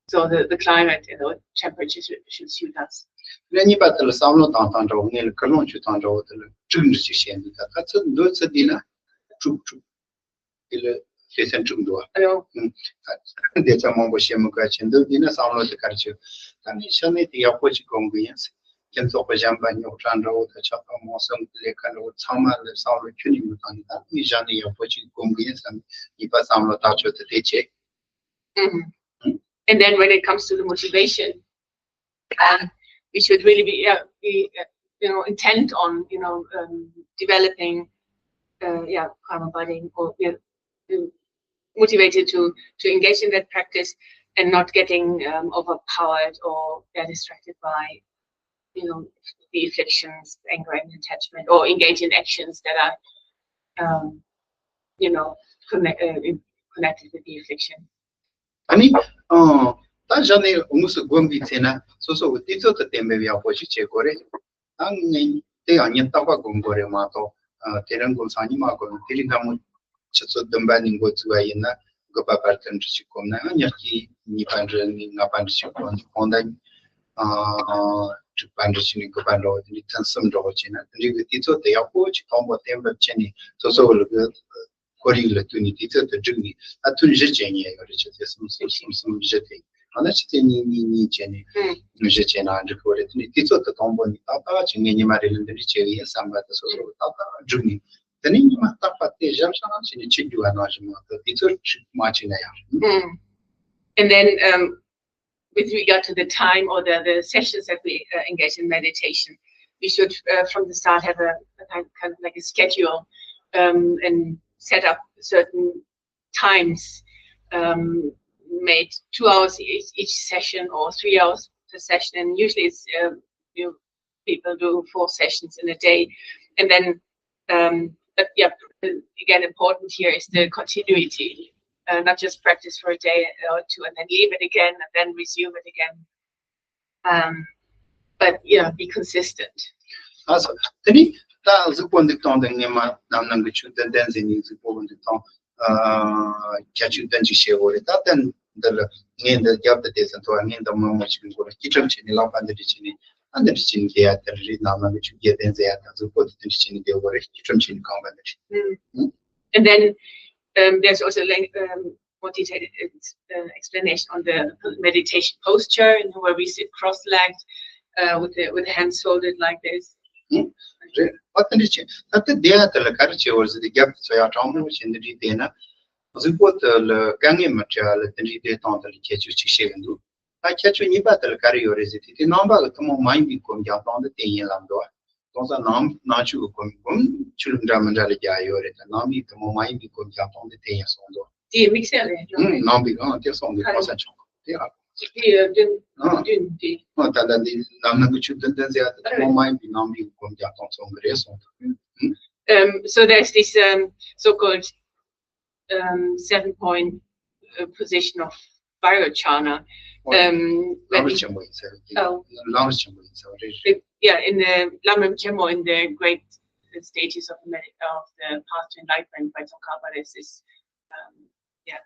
so the, the climate, you know, temperature should, should suit us. ལན་གཉིས་པ་དེ་ལ་བསམ་བློ་བཏང་སྟངས་འདྲ་བོ། ངས་ལ་ཀུན་སློང་བྱེད་སྟངས་འདྲ་བོ་དེ་ལ་དཀྲུག་འདྲ་ཅིག་བཤད་འདུག་ད་ཁ་ཚུར་འདོད་ཚུལ་འདི་ན་དཀྲུག་དཀྲུག་དེ་ལ་ལྷ་སའི་དཀྲུག་འདུག་བ། ཨ་ཡོ། ཨུམ། ད་འདི་ཚང་མང་པོ་བཤད་མི་དགོས་ཆེ་འདུག་འདི་ན་བསམ་བློ་དེ་ག་རེ་བྱེད། ད་ནི་ཤ་གནད་དེ་ཡག་པོ་ཅིག་སྒོམ་གི་ཡིན། ཁྱིམ་ཚོགས་པ་གཞན་པ་རྙོག་དྲ་འདྲ་བོ་དང་ཆགས་སྡང་རྨོངས་གསུམ་གྱི་ལས་ཀ་འདྲ་བོ་ཚང་མ་ལ་བསམ་བློ་ཁྱོན་ནས་མི་བཏང་ནས། ད་ནི་ཤ་གནད་ཡག་པོ་ཅིག་སྒོམ་གི་ཡིན་བསམ་ནས་གཉིས་པ་བསམ་བློ་ཐག་ཆོད་དེ་དེ་བྱེད། Mm-hmm. And then when it comes to the motivation, um, we should really be, uh, be uh, you know, intent on, you know, um, developing, uh, yeah, karma budding or you know, motivated to, to engage in that practice and not getting um, overpowered or yeah, distracted by, you know, the afflictions, anger and attachment, or engage in actions that are, um, you know, connect, uh, connected with the affliction. ཨ་ནི། ཨང་། ད་ཞག་ནས་དངོས་སུ་སྒོམ་པའི་ཚེ་ན་སོ་སོ་གི་དུས་ཚོད་དུ་བརྟན་པའི་ཡག་པོ་ཞིག་བྱེད་དགོས་རེད། ད་ངས་དེ་ཡང་ཉིན་རྟག་པར་སྒོམ་དགོས་རེད་མ་གཏོགས། ཨ། དེ་རིང་སྒོམ་སང་ཉིན་མ་སྒོམ། དེ་རིང་སྔ་མོ་ཆུ་ཚོད་བདུན་པ་ནས་འགོ་བཙུགས་པ་ཡིན་ན་དགུ་པ་བར་དུ་འདྲ་ཞིག་སྒོམ་ན། ཡང་ཉག་གཅིག་གཉིས་པ་འདྲ་ནས་ལྔ་པ་འདྲ་ཞིག་སྒོམ། གང་ལྟར། ཨ། དྲུག་པ་འདྲ་ཞིག་ནས་དགུ་པ་འདྲ་བོ། དེ་ནས་ཐུན་གསུམ་འདྲ་བོ་བྱས་ན། དེ་འདྲའི་གི་དུས་ཚོད་དེ་ཡག་པོ་ཅིག་དང་པོ་བརྟན་པོ་བྱས་ནས་སོ་སོ་ལ་གི་ཁོར་ཡུག་ལ་བསྟུན་ནས་དུས་ཚོད་དེ་བསྒྲིགས་ནས། ད་ཐུན་བཞི་བྱེད་མཁན་ཡོད་རེད། ཆུ་ཚོད་གསུམ་གསུམ་གསུམ་གསུམ་བཞི་དེ། ཡང་ན་ཆུ་ཚོད་གཉིས་གཉིས་གཉིས་བྱས་ནས་ཨུམ། བཞི་བྱས་ན་འགྲིག་གི་རེད། དེ་ནས་དུས་ཚོད་དེ་དང་པོ་ནས་ཏག་ཏག་ཅིག་ངས་ཉི་མ་རེ་ལ་འདི་འདྲ་བྱེད་གི་ཡིན་བསམ་པ་དེ་སོ་སོ་ལ་ཏག་ཏག་བསྒྲིགས་ནས། དེ་ནས་ཉི་མ་རྟག་པར་དེ་བཞག་བཞག་བྱས་ནས་བྱེད་རྒྱུ་བ་ནང་བཞིན་མ་གཏོགས། དུས་ཚོད་བསྒྲིགས་མ་བྱས་ན་ཡང་། ཨུམ། And then, um, with regard to the time or the, the sessions that we uh, engage in meditation, we should, uh, from the start, have a, a kind, kind of like a schedule um, and set up certain times, um, made two hours each, each session or three hours per session. And usually it's, uh, you know, people do four sessions in a day. And then, um, but yeah, again, important here is the continuity. Uh, not just practice for a day or two and then leave it again and then resume it again. Um, but yeah, be consistent. ཨ་སོ། དེ་ནི་ད་གཟུགས་པོ་འདུག་སྟངས་དེ་ངས་མ་ནམ་ནམ་གི་ཆུ་ལྡན་ལྡན་ཟེར་ནས་གཟུགས་པོ་འདུག་སྟངས། ཨ། ཁྱད་ཆོས་ལྡན་ཅིག་བྱེད་དགོས་རེད། ད་ལྟ་འདི་ལ་ངས་འདི་རྒྱབ་ཏུ་བསྡད་ཟིན་ཐུབ་པ། ངས་འདི་མང་མང་ཞིག་འགོ་ལ་སྐྱིལ་ཀྲུང་བྱས་ནས་ལག་པ་འདི་འདྲ་བྱས་ནས། ཨ། འདི་འདྲ་བྱས་ནས་བསྡད་ཡ་དེ་རེད། ནམ་ནམ་གི་ཆུ་རྒྱས་ལྡན་ཟེར་ཡ་དང་། གཟུགས་པོ་དེ་འདི་འདྲ་བྱས་ནས་བསྡད་དགོས་རེད། སྐྱིལ་ཀྲུང་བྱས་ནས་རྐང་པ་འདི་འདྲ། Mm. And then um, there's also like, um, more detailed uh, explanation on the meditation posture, you know, where we sit cross-legged uh, with the with the hands folded like this. ཨ། དེ་འདྲ་བྱས། ད་ལྟ་བསྡད་ཡ་དེ་ལ་ག་རེ་བྱེད་དགོས་ཟེར་དུས། རྒྱབ་ཏུ་ཚོ་ཡ་དྲང་མོ་བྱས་འདི་འདྲ་བསྡད་ན། གཟུགས་པོ་དེ་ལ་དཀའ་ངལ་མི་འཕྲད་པ་ལ་དེ་འདྲའི་བསྡད་སྟངས་དེ་ལ་ཁྱད་ཆོས་གཅིག་བཤད་གི་འདུག་ད་ཁྱད་ཆོས་གཉིས་པ་དེ་ལ་ག་རེ་ཡོད་རེད་ཟེར་དུས། དེ་ནང་པ་གི་ཐུན་མོང་མ་ཡིན་པའི་སྒོམ་རྒྱག་སྟངས་དེ་དེ་ཡིན་ལབ་འདུག་དེང་སང་ནང་ནང་ཆོས་ཀྱི་སྒོམ་སྒོམ་ཆོས་ལུགས་འདྲ་མི་འདྲ་ལ་རྒྱག་ཡོད་རེད། ད་ནང་པའི་ཐུན་མོང་མ་ཡིན་པའི་སྒོམ་རྒྱག་སྟངས་དེ་དེ་ཡིན་གསུངས་འདུག་དེ་དམིགས་བསལ་རེད། ཨང་། ནང་པའི་ཨང་དེ་གསུངས་འདུག་ཨ་གོང་ས་མཆོག་གིས་དེ། ཨ། དེ་བདུན་ཨང་། བདུན་དེ། ཨང་། ད་ལྟ་འདི་ནམ་ནམ་གི་ཆུ་ལྡན་ལྡན་ཟེར་ཡ་དེ་ཐུན་མོང་མ་ཡིན་པའི་ནང་པའི་སྒོམ་རྒྱག་སྟངས་གསུངས་གི་རེད་གསུངས་འདུག་ཨུམ། Um, so there's this um, so-called um, seven-point uh, position of Vairocana. ཨོ། Um, ལམ་རིམ་ཆེན་མོ་ཡིན་ཟེར་གི། ཨོ། ལམ་རིམ་ཆེན་མོ་ཡིན་ཟེར་བ་རེད། It, yeah, in the Lamrim Chemo, in the great stages of the, med- of the path to enlightenment, Vairocana is this, um, yeah,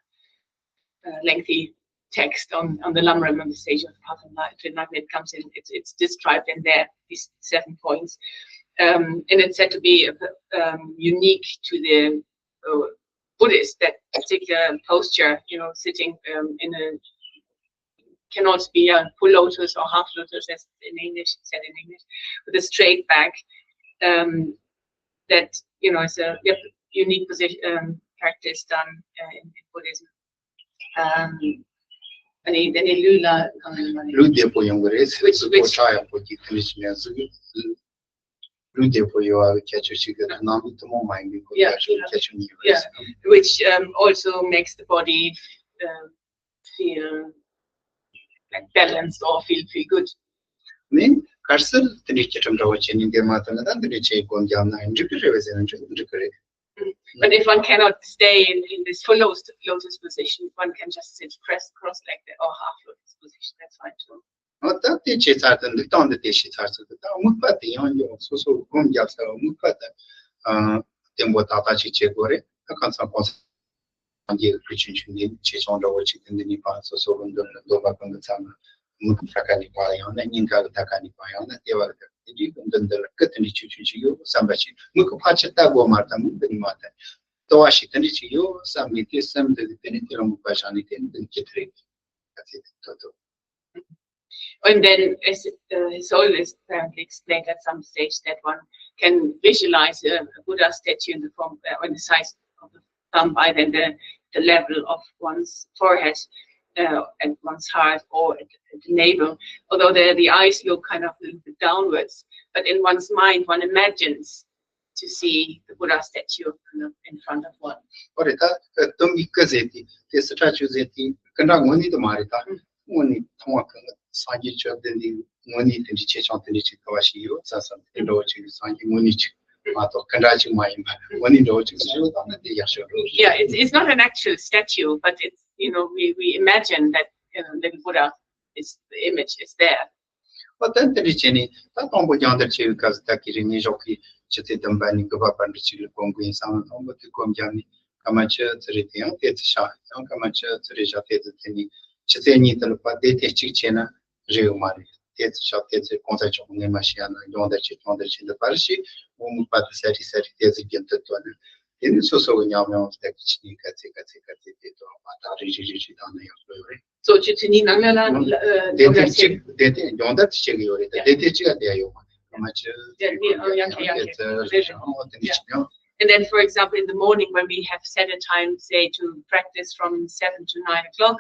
uh, lengthy text on, on the Lamrim on the stage of the Pathom Line. If it comes in, it's, it's described in there, these seven points. Um, and it's said to be um, unique to the uh, Buddhist, that particular posture, you know, sitting um, in a, can also be a full lotus or half lotus, as in English, said in English, with a straight back. Um, that, you know, is a unique position, um, practice done uh, in Buddhism. Um, and then ལུས་བདེ་པོ་ཡོང་གི་རེད། Which, which, ཕྱག་ཡག་པོ་གྱིས་དེ་འདྲ་ཞིག་ནས་གཟུགས་ལུས་བདེ་པོ་ཡོང་བའི་ཁྱད་ཆོས་ཤིག་གི་ནང་མི་ཐུན་མོང་མ་ཡིན་པའི་སྐོར་Yeah, ཁྱད་ཆོས་ཁྱད་ཆོས་གཉིས་ཡོད་རེད། Which um, also makes the body um, feel like balanced or feel feel good. ནི་གལ་སྲིད་དེ་འདྲའི་སྐྱེ་ཁྲིམས་འདྲ་བོ་བྱས་ནས་འདིར་མ་ཐོན་ན་ད་འདི་འདྲའི་ཆེ་སྒོམ་རྒྱབ་ན་འགྲིག་གི་རེད་བས་ཟེར་ན་འགྲིག་འགྲིག་གི་རེད། But if one cannot stay in, in this full lotus, lotus position, one can just sit pressed cross like that or half lotus position. That's fine too. ད་དེ་བྱས་ཚར་དུས་འདུག་སྟངས་འདི་དེ་ཤེས་ཚར་ཚུལ་དུ་ད་དམིགས་པ་དེ་ཡང་ཡང་སོ་སོ་སྒོམ་རྒྱབ་ཚར་དམིགས་པ་དེ་བརྟན་པོ་ཏག་ཏག་ཅིག་བྱེད་དགོས་རེད། ད་གང་ཚང་གང་ཚང་རྒྱལ་ཁུལ་ཆུང་ཆུང་འདི་ཆེ་ཆུང་འདྲ་བོ་ཅིག་དེ་འདི་ནི་པ་སོ་སོ་གི་འདོད་འདོད་པ་ཀུན་གྱི་ཚབ་ན་དམིགས་པ་ད་ག་ནི་པ་ཡང་ན་སྙིང་ག་གི་ད་ག་ནི་པ་ཡང་ན་ལྟེ་བ་གི་ད་དེ་འདྲའི་གི་འདི་འདི་ལ་ཀི་དེ་འདྲའི་ཆུང་ཆུང་ཅིག་ཡོད་བསམ་པ་ཅིག་དམིགས་ཀྱི་ཕར་ཕྱིར་ལྟ་དགོས་མ་ད་དམིགས་འདི་ནི་མ་ད་ལྟོ་བ་ཞིག་དེ་འདྲའི་ཅིག་ཡོད་བསམ་ནས་དེ་སེམས་འདི་གི་དེ་ནི་དེ་ལ་དམིགས་པ་བཞག་ནས་དེ་ནི་འདི་ཅི་ཐུ་རེད་ད་ཚེ་དེ་ཐོ་ཐོ། And then it's, uh, it's always apparently explained at some stage that one can visualize a, a Buddha statue in the form uh, on the size of the thumb, either in the, the level of one's forehead uh, and one's heart or at, at the navel. Although the, the eyes look kind of a little bit downwards, but in one's mind one imagines to see the Buddha statue in front of one. ཨོ་རེད་ད། སྟོན་པའི་སྐུ་ཟེར་དེ་དེ་སི་ཁྲ་ཆུ་ཟེར་དེ་སྐུ་འདྲ་དངོས་གནས་དུ་མ་རེད་ད། དངོས་གནས་མཐོང་བ་ཀུན་ལ་སངས་རྒྱས་བཅོམ་ལྡན་འདས་དངོས་གནས་དེ་འདྲའི་ཆེ་ཆུང་དེ་འདྲའི་ཅིག་ག་བ་ཞིག་ཡོད་བསམ་བསམ་དེ་འདྲ་བོ་ཅིག་སངས་རྒྱས་དངོས་གནས་ཅིག་མ་གཏོགས་སྐུ་འདྲ་ཅིག་མ་ཡིན་པ་དངོས་གནས་འདྲ་བོ་ཅིག་བཟོས་ཡོད་པ་ན་དེ་ཡག་ཤོས་རེད། Yeah, it's, it's not an actual statue, but it's, you know, we, we imagine that, you know, the Buddha is, the image is there. ཨོ་ད་དེ་འདྲ་བྱས་ནས་ད་དང་པོ་སྦྱང་བརྡར་བྱེད་པའི་སྐབས་སུ་ད་གི་རིག་གནས་ཞོགས་ཀྱི་ཆུ་ཚོད་བདུན་པ་ནས་དགུ་པ་བར་འདྲ་ཅིག་ལ་སྒོམ་དགོས་ཡིན་བསམ་ན་དང་པོ་དེ་སྒོམ་རྒྱག་ནས་སྐར་མ་བཅུ་ཙམ་རེ་དེ་ཡང་ཏོག་ཙམ་བཞག་ཡང་སྐར་མ་བཅུ་ཙམ་རེ་བཞག་ཏོག་ཙམ་དེ་ནས་ཆུ་ཚོད་གཉིས་དེ་ལ་ཕར་བསྡད་དེ་གཅིག་བྱས་ན་རེད་ཡོད་མ་རེད། ཏོག་ཙམ་བཞག་ཏོག་ཙམ་གང་ཚ་ཆོག་ངས་མ་ཤེས་ཡ་ན་སྦྱང་བརྡར་བྱེད་སྦྱང་བརྡར་བྱེད་འདི་བར་ཞིག་འོ་དམིགས་པ་དེ་སད་རེ་སད་རེ་ཏོག་ཙམ་རྒྱུན་དུ་བཏོན་ནས་དེ་ནས་སོ་སོ་གི་ཉམས་མྱོང་སྟེགས་ཀྱི་ཕྱི་ནས་ག་ཚད་ག་ཚད་ག་ཚད་དེ་དོ་བ་དང་རེ་རེ་རེ་རེ་བཏང་ན་ཡག་པོ་ཡོད་རེད། So to to ni nang la la. བསྡད་ཐེངས་གཅིག་བསྡད་ཐེངས་སྦྱོང་བརྡར་དེ་བྱེད་ཀྱི་ཡོད་རེད་ད་བསྡད་ཐེངས་གཅིག་ཨ་བསྡད་ཡོད་མ་རེད་སྐར་མ་བཅུ་ཙམ་རེ་རེ་ཡང་ཨོ་དེ་འདྲ་བྱེད་ཡང་། And then, for example, in the morning when we have set a time, say, to practice from seven to nine o'clock,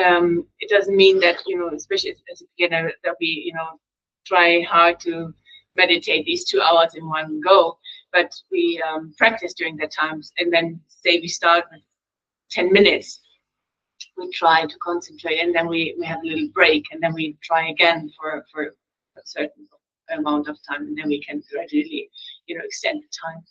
um, it doesn't mean that, you know, especially as a beginner, that we, you know, try hard to meditate these two hours in one go, but we um, practice during the times. And then, say, we start with ten minutes, we try to concentrate, and then we, we have a little break, and then we try again for, for a certain amount of time, and then we can gradually, you know, extend the time.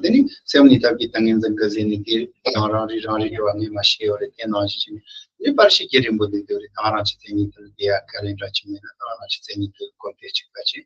དེ་ནི་སེམས་ནི་ཐབས་ཀྱི་ཏིང་ངེ་འཛིན་གྱི་ཟིན་ནི་དེ་ཡང་རང་རེ་རང་རེ་འགྲོ་བ་ངས་མ་ཤེས་ཡོད་རེད་དེ་ནང་བཞིན་བྱས་ནས་ནི་པར་ཤི་རྒྱུ་རིང་པོ་འདུག་དེ་རེད། ད་རང་ཆུ་ཚོད་གཉིས་དེ་ལ་བསྡད་ཡ་ག་ལེ་འདྲ་ཅིག་མེད་ན་ད་རང་ཆུ་ཚོད་གཉིས་དེ་ལ་སྒོམ་དེ་གཅིག་པ་ཅིག་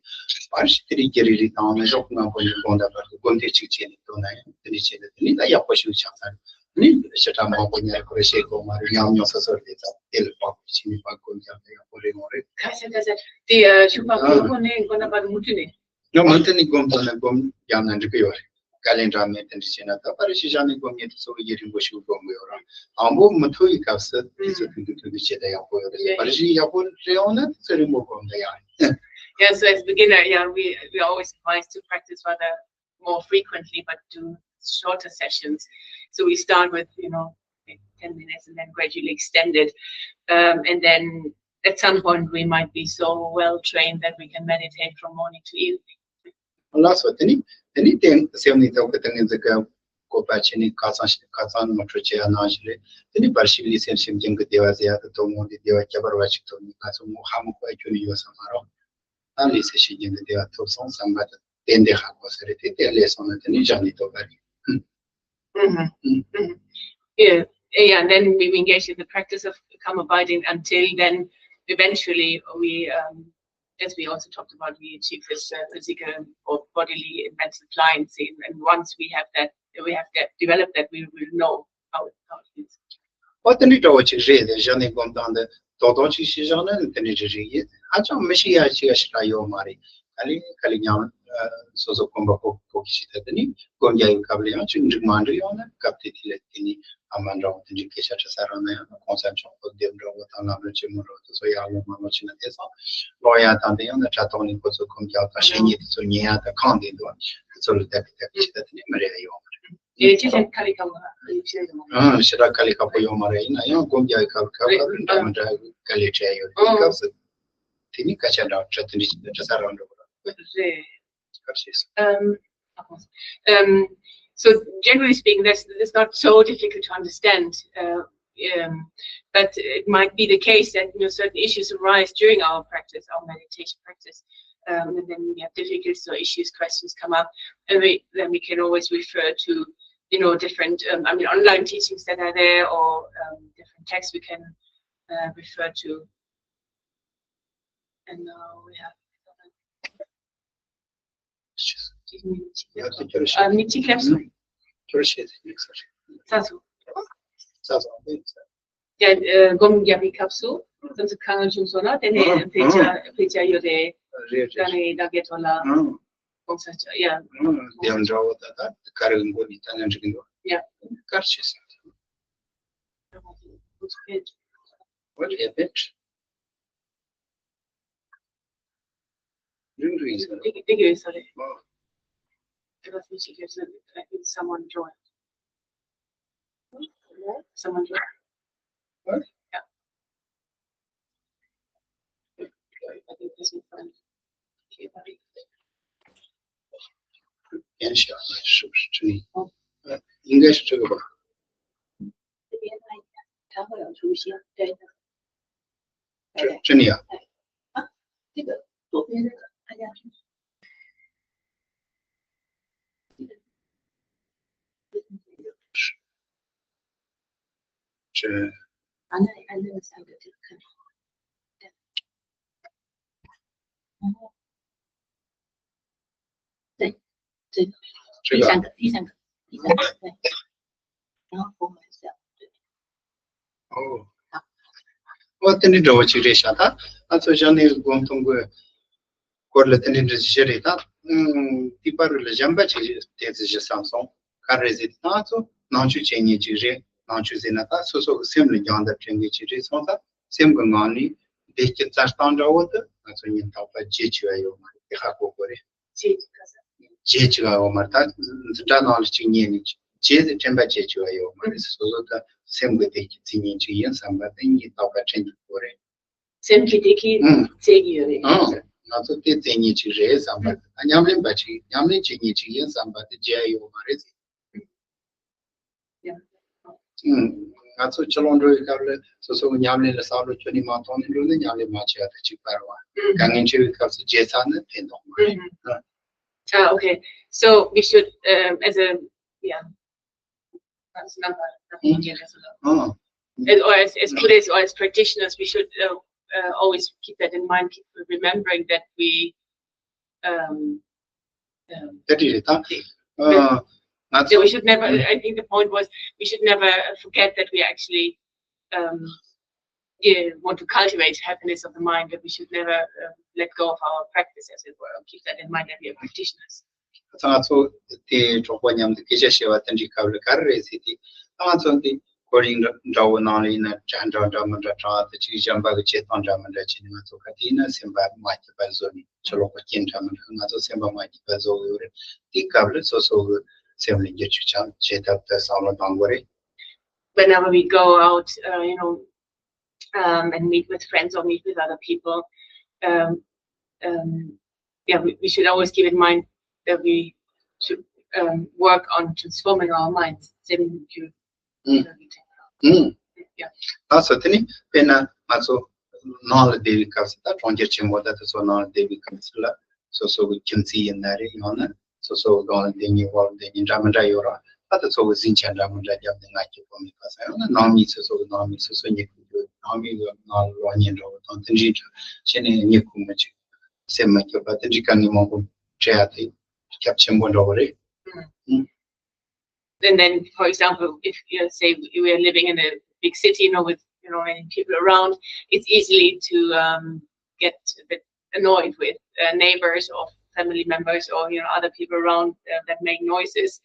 པར་ཤི་དེ་རིགས་རྒྱུ་རེ་རེ་དང་ནི་ཞོགས་ང་པོ་ནི་དགོང་དག་བར་དུ་སྒོམ་དེ་གཅིག་བྱས་ནས་འདུག་ན་ཡང་དེ་རིགས་བྱས་ནས་དེ་ནི་ད་ཡག་པོ་ཞིག་ཆགས་ཚར། ནི་ཞེ་དྲག་མང་པོ་ཉར་དགོས་རེད་ཤེས་དགོས་མ་རེད། ཉམས་མྱོང་སོ་སོར་དེ་ཙམ་དེ་ལ་དཔག་པའི་ཕྱི་ནས་ཕར་སྒོམ་རྒྱག་ན་ཡག་པོ་རེད་འོང་རེད། ཁ་ཤས་ཁ་ཤས་དེ་ཤུག་པ་ཨ་ཁོ་ཁོ་ནས་ཁོ་ན་པར་མུ་མཐུད་ནས། ཡང་མུ་མཐུད་ནས་སྒོམ་ཐུབ་ན་སྒོམ་རྒྱག་ན་འགྲིག་གི་ཡོད་རེད། དཀའ་ལས་འདྲ་མེད་དེ་འདྲ་བྱས་ན་ད་པར་ཤི་བཞག་ནས་སྒོམ་ཉེ་དུ་ཚོ་ཡི་རིང་པོ་ཞིག་སྒོམ་གི་ཡོད་ར། དང་པོ་མུ་མཐུད་ཡི་སྐབས་སུ་དུས་ཚོད་ཐུང་ཐུང་ཐུང་ཐུང་བྱས་ན་ཡག་པོ་ཡོད་རེད། པར་ཤི་ཡག་པོ་རེད་འོང་ན་དུས་ཚོད་རིང་པོ་སྒོམ་ན་ཡག་རེད། Yeah, so as beginner, yeah, we, we always advise to practice rather more frequently, but do shorter sessions. So we start with, you know, ten minutes and then gradually extend it. Um, and then at some point, we might be so well trained that we can meditate from morning to evening. ལགས་སོ། དེ་ནི་དེ་ནི་དེ་སེམས་ནི་ཐོག་གི་ཏིང་ངེ་འཛིན་གྱི་བཀོད་པ་བྱས་ནས་ཁ་སང་ཁ་སང་ངོ་སྤྲོད་བྱས་ཡ་ནང་བཞིན་རེད། དེ་ནི་པར་ཤི་ལི་སེམས་ཤིན་རྒྱུན་གྱི་བདེ་བ་ཟེར་ཡ་དེ་ཐོབ་ངོ་དེ་བདེ་བ་ཁྱད་པར་བ་ཞིག་ཐོབ་ནས་ང་ཚོ་ངོ་ཧ་མ་གོ་ཡ་ཁྱོན་ནས་ཡོད་ས་མ་རེད། ད་ལས་སེ་ཤེས་ཀྱིན་དུ་དེ་བ་ཐོབ་སོང་བསམ་པ་དང་ཏན་ཏན་ཧ་གོ་ས་རེད་དེ་དེ་ལས་སོང་ན་དེ་ནི་བཞག་ནས་ཐོབ་པ་རེད། Mhm. Mhm. Yeah. Yeah, and then we engage in the practice of calm abiding until then eventually we, um, as we also talked about, we achieve this uh, physical or bodily and mental pliancy. And once we have that, we have that developed that, we will know how, how it is. ཨོ་དེ་འདྲའི་འདྲ་བོ་ཅིག་རེད། དེ་གཞི་ནས་སྒོམ་སྟངས་འདི་རྡོག་རྡོག་ཅིག་ཤེས་བཞག་ན་དེ་འདྲའི་རིགས་རིགས་ཡིན། ཧ་ཅང་མི་ཤེས་ཡ་ཅིག་ཞེ་དྲག་ཡོད་མ་རེད། ག་ལེ་ག་ལེ་ཉམས་སོ་སོ་གོམ་པ་སྤོ་སྤོ་གི་ཞིག་ད་དེ་ནི་སྒོམ་རྒྱག་ཡོད་སྐབས་ལ་ཡང་ཅིག་འགྲིག་མ་འགྲིག་ཡོང་ན་སྐབས་དེ་དེ་ལ་དེ་ནི་ཨ་མ་འདྲ་བོ་དེ་འདྲའི་སྐད་ཆ་དྲི་ས་རང་ན་ཡང་ན་གོང་ས་མཆོག་གོ་དེབ་འདྲ་བོ་དང་ལམ་རིམ་ཆེན་མོ་འདྲ་བོ་དེ་ཚོ་ཡར་ལོང་མར་ལོང་བྱས་ན་དེ་ཚོ་ཀློག་ཡ་དང་དེ་ཡང་ན་དྲ་ཐོག་ནས་ཁོ་ཚོ་སྒོམ་རྒྱག་དང་བཤེས་གཉེན་དེ་ཚོ་ཉན་ཡ་དང་གང་དེ་འདུག་དེ་ཚོ་ལ་ལྟ་གི་ལྟ་གི་ཞིག་ད་དེ་ནི་མི་རེ་ཡོང་མ་རེད། ཡེ་ཅི་ཅན་ཁ་ལི་ཁ་བོ་ཡེ་ཅི་ཡོང་། ཨ་ཞེ་དྲག་དཀའ་ལས་ཁག་པོ་ཡོད་མ་རེད། ཡིན་ན་ཡང་སྒོམ་རྒྱག་གི་སྐབས་སྐབས་སྐབས་འདྲ་མི་འདྲ་དཀའ་ལས་འཕྲད་ཡོད་རེད། སྐབས་སུ་དེ་ནི་སྐད་ཆ་འདྲ་འདྲ་དེ་འདྲ་ཞིག་འདྲ་ས་རང་འགྲོ་གི་རེད། རེད། སྐབས་ཤིག་སོ། Um, um, so generally speaking, that's, that's not so difficult to understand. Uh, um, but it might be the case that, you know, certain issues arise during our practice, our meditation practice. Um, and then we have difficulties or issues, questions come up, and we, then we can always refer to, you know, different, um, I mean, online teachings that are there, or um, different texts we can uh, refer to. And now we have. ཨ་མི་གཅིག་སླེབས་སོང་། ཁྱོད་ཤེས་ཚེ་ཉིག་ས་རེད། ས་སོ། ས་སོ་ཨ་ཡིན་ས། ཡ་ཨ་སྒོམ་རྒྱབ་པའི་སྐབས་སུ་ཙམ་ཙམ་ཁ་ངལ་བྱུང་སོང་ན་དེ་ནས་ཕེ་ཆ་ཕེ་ཆ་ཡོད་རེད། རེད་ད་རེད། ནས་བདག་གི་ཐོག་ལ་ཨང་གོང་ས་ཆ་ཡ། ཨང་དེ་ཡང་འདྲ་བོ་ད་ད་ག་རེ་མགོ་ནས་ད་ནས་འགྲིག་གི་འདུག་ཡ་གར་ཆེ་ས། What happened? རིང་རིང་ས་རེད། དེ་གི་དེ་གི་ཡོད་ས་རེད། ཨོ། དེ་ག་སུ་ཞིག་ཡོད་ས་རེད། I think someone joined. Someone joined. What? Yeah. I think this is fine. Okay, buddy. ཡན་ཤ་ཤུ་ཤུ་ནི། ཨོ། ཨ་ཡིན་ག་ཤུ་ཤུ་ག་བ།真的呀。这。对，对，这个。第三个，第三个，第三个，对。然后我们是，对。ཨོ། ཨོ་དེ་འདྲ་འདྲ་བོ་ཅིག་རེད་ཤག་ད་ང་ཚོ་ཞང་ནས་སྒོམ་གཏོང་གི་སྐོར་ལ་དེ་འདྲ་འདྲ་ཞིག་རེད་ད། ཨུམ། དེ་པར་ལ་གཞན་པ་ཅིག་དེ་ཚོ་ཞིག་བསམ་སོང་། ག་རེ་ཟེར་ད་ང་ཚོ་ནང་ཆོས་བྱེད་མཁན་ཅིག་རེད། ནང་ཆོས་ཟེར་ན་ད་སོ་སོ་གི་སེམས་ལ་སྦྱང་བརྡར་སྤྲད་མཁན་ཅིག་རེད་སོང་ཙང་སེམས་ཀྱི་ངང་ནས་བདེ་སྐྱིད་བཙལ་སྟངས་འདྲ་བོ་དེ་ང་ཚོ་ཉིན་རྟག་པར་བརྗེད་ཅི་བ་ཡོད་མ་རེད། དེ་ཧ་གོ་དགོས་རེད། བརྗེད་ཅི་ག་ས། བརྗེད་ཅི་བ་ཡོད་མ་རེད། ད་འཛིན་གྲྭ་ནང་ལ་ཅིག་ཉན་ནས་བརྗེད་དེ་དྲན་པ་བརྗེད་ཅི་བ་ཡོད་མ་རེད། སོ་སོ་ད་སེམས་ཀྱི་བདེ་སྐྱིད་བརྩི་མཁན་ཅིག་ཡིན་བསམ་པ་དེ་ཉིན་རྟག་པར་དྲན་དགོས་རེད། སེམས་ཀྱི་བདེ་སྐྱིད་ཨང་། བཙལ་གྱི་ཡོད་རེད། ཨང་། ང་ཚོ་དེ་བཙལ་མཁན་ཅིག་རེད་བསམ་པ་དེ་ད་ཉམས་ལེན་པ་ཅིག་ཉམས་ལེན་བྱེད་མཁན་ཅིག་ཡིན་བསམ་པ་དེ་བརྗེད་ཡོད་མ་རེད་ཟེར། ཡ། ཨང་། ང་ཚོ་ཕྱི་ལོགས་འགྲོ་བའི་སྐབས་ལ་སོ་སོ་གི་ཉམས་ལེན་ལ་བསམ་བློ་ཁྱོན་ནས་མ་གཏོང་ནས་འགྲོ་ན་ཉམས་ལེན་མ་བྱས་པ་དེ་གཅིག་པ་རེད་བ། ཨང་། དཀའ་ངལ་འཕྲད་པའི་སྐབས་སུ་བརྗེད་ཚར་ན་ཕན་ཐོགས་མ་རེད། ཨང་། Ah, okay. So we should, um, as a, yeah, that's number, number. ཨང་། As, or as, as Buddhists or as practitioners, we should uh, uh, always keep that in mind, keep remembering that we, um, um, དེ་འདྲ་རེད་ད། ཨ། ང་yeah, we ཚོ་should never, I think the point was, we should never forget that we actually, um, yeah, want to cultivate happiness of the mind, that we should never um, let go of our practice, as it were, or keep that in mind that we are practitioners. ད་ང་ཚོ་དེ་གྲོགས་པོ་མཉམ་དུ་སྐད་ཆ་བཤད་པ་དེ་འདྲའི་སྐབས་ལ་ག་རེ་རེད་ཟེར་དུས། ད་ང་ཚོ་འདི་ཁོར་ཡུག་འདྲ་བོ་ནང་ལ་ཡིན་ན་གྲ་འགྲིག་འདྲ་མི་འདྲ་དྲངས་ཏེ་ཅིག་གཞན་པ་གི་བྱེད་སྟངས་འདྲ་མི་འདྲ་བྱས་ནས་ང་ཚོ་ག་དུས་ཡིན་ན་སེམས་པ་མ་སྐྱིད་པ་བཟོ་ནས་ཕྱི་ལོགས་པ་རྐྱེན་འདྲ་མི་འདྲ་ང་ཚོ་སེམས་པ་མ་སྐྱིད་པ་བཟོ་གི་ཡོད་རེད། དེའི་སྐབས་ལ་སོ་སོ་གི་སེམས་ལ་འགྱུར་བཅོས་ཆགས་བྱེད་ཐབས་དེ་བསམ་བློ་གཏོང་དགོས་རེད། Whenever we go out, uh, you know, um, and meet with friends or meet with other people, um, um, yeah, we, we should always keep in mind that we should um, work on transforming our minds. Then you, ཨང་། ཨང་། Yeah. ད་སོ་དེ་ནི་དཔེར་ན་ང་ཚོ་ནང་ལ་བསྡད་པའི་སྐབས་སུ་ད་གྲོང་ཁྱེར་ཆེན་པོ་ད་དེ་ཚོ་ནང་ལ་བསྡད་པའི་སྐབས་སུ་ལ་སོ་སོ་གི་ཁྱིམ་མཚེས་ཡིན་ན་རེད། ཡང་ན་སོ་སོ་གི་སྒང་ལ་བསྡད་མཁན་འོག་ལ་བསྡད་མཁན་འདྲ་མི་འདྲ་ཡོད་ར། ད་དེ་ཚོ་གི་ཟིང་ཆ་འདྲ་མི་འདྲ་བརྒྱབ་ནས་ང་སྐྱིད་པོ་མེད་པ་སོང་། ཡང་ན་ནང་མི་སོ་སོ་གི་ནང་མི་སོ་སོ་གཉིད་ཁུག་རྒྱུ། ནང་མི་གི་ནང་ལ་གློག་བརྙན་འདྲ་བོ་དང་དེ་འདྲའི་འདྲ་བྱས་ནས་གཉིད་ཁུག་མི་ཅིག་སེམས་མ་སྐྱིད་པ་དེ་འདྲའི་དཀའ་ངལ་མང་པོ་འཕྲད་ཡ་དེ་རྒྱ་ཆེན་པོ་འདྲ་བོ་རེད། ཨང་། And then, for example, if you say we are living in a big city, you know, with, you know, many people around, it's easily to, um, get a bit annoyed with, uh, neighbors or family members or, you know, other people around, uh, that make noises.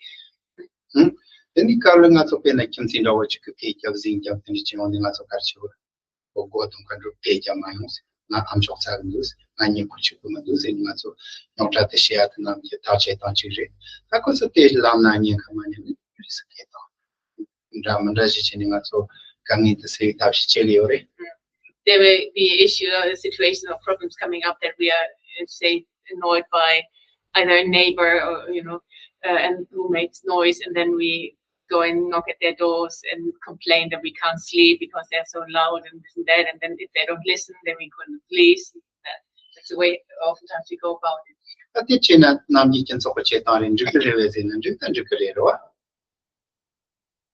དེ་ནི་ག་ལ་ང་ཚོ་དཔེར་ན་ཁྱིམ་མཚེས་འདྲ་བོ་ཅིག་གི་སྐད་རྒྱབ་ཟིང་རྒྱབ་དེ་འདྲ་བྱེད་ཡོང་དུས་ང་ཚོ་ག་རེ་བྱེད་དགོས་རེད། ཨོ་སྒོ་དང་ག་འགྲོ་སྐད་རྒྱབ་མ་ཡོང་ཟེར། ང་ཨམ་ཅོག་ཚ་གི་འདུག་ཟེར། ང་གཉིད་ཁུག་ཆོག་གི་མི་འདུག་ཟེར། ང་ཚོ་རྙོག་དྲ་དེ་བཤད་ཡ་དེ་ནང་གི་ཐག་བཅད་སྟངས་གཅིག་རེད། ད་ཁོ་ཚོ་དེ་ལམ་ན་ཉན་གི་མ་ཉན་ནི་རིགས་སུ་སྐད་དང་འདྲ་མི་འདྲ་ཞིག་བྱས་ནས་ང་ཚོ་དཀའ་ངལ་དེ་སེལ་བའི་ཐབས་ཤེས་བྱེད་ཀྱི་ཡོད་རེད། There may be issue, a situation or problems coming up that we are, uh, say, annoyed by either a neighbor or, you know, uh, and who makes noise, and then we go and knock at their doors and complain that we can't sleep because they're so loud and this and that. And then if they don't listen, then we call the police. That, that's the way oftentimes we go about it. ད་དེ་བྱས་ན་ནམ་རྒྱུན་སྤྱི་ཚོགས་ཀྱི་བྱེད་སྟངས་རེད། འགྲིག་གི་རེད་བས་ཟེར་ན་འགྲིག་ད་འགྲིག་གི་རེད་རེད་བ།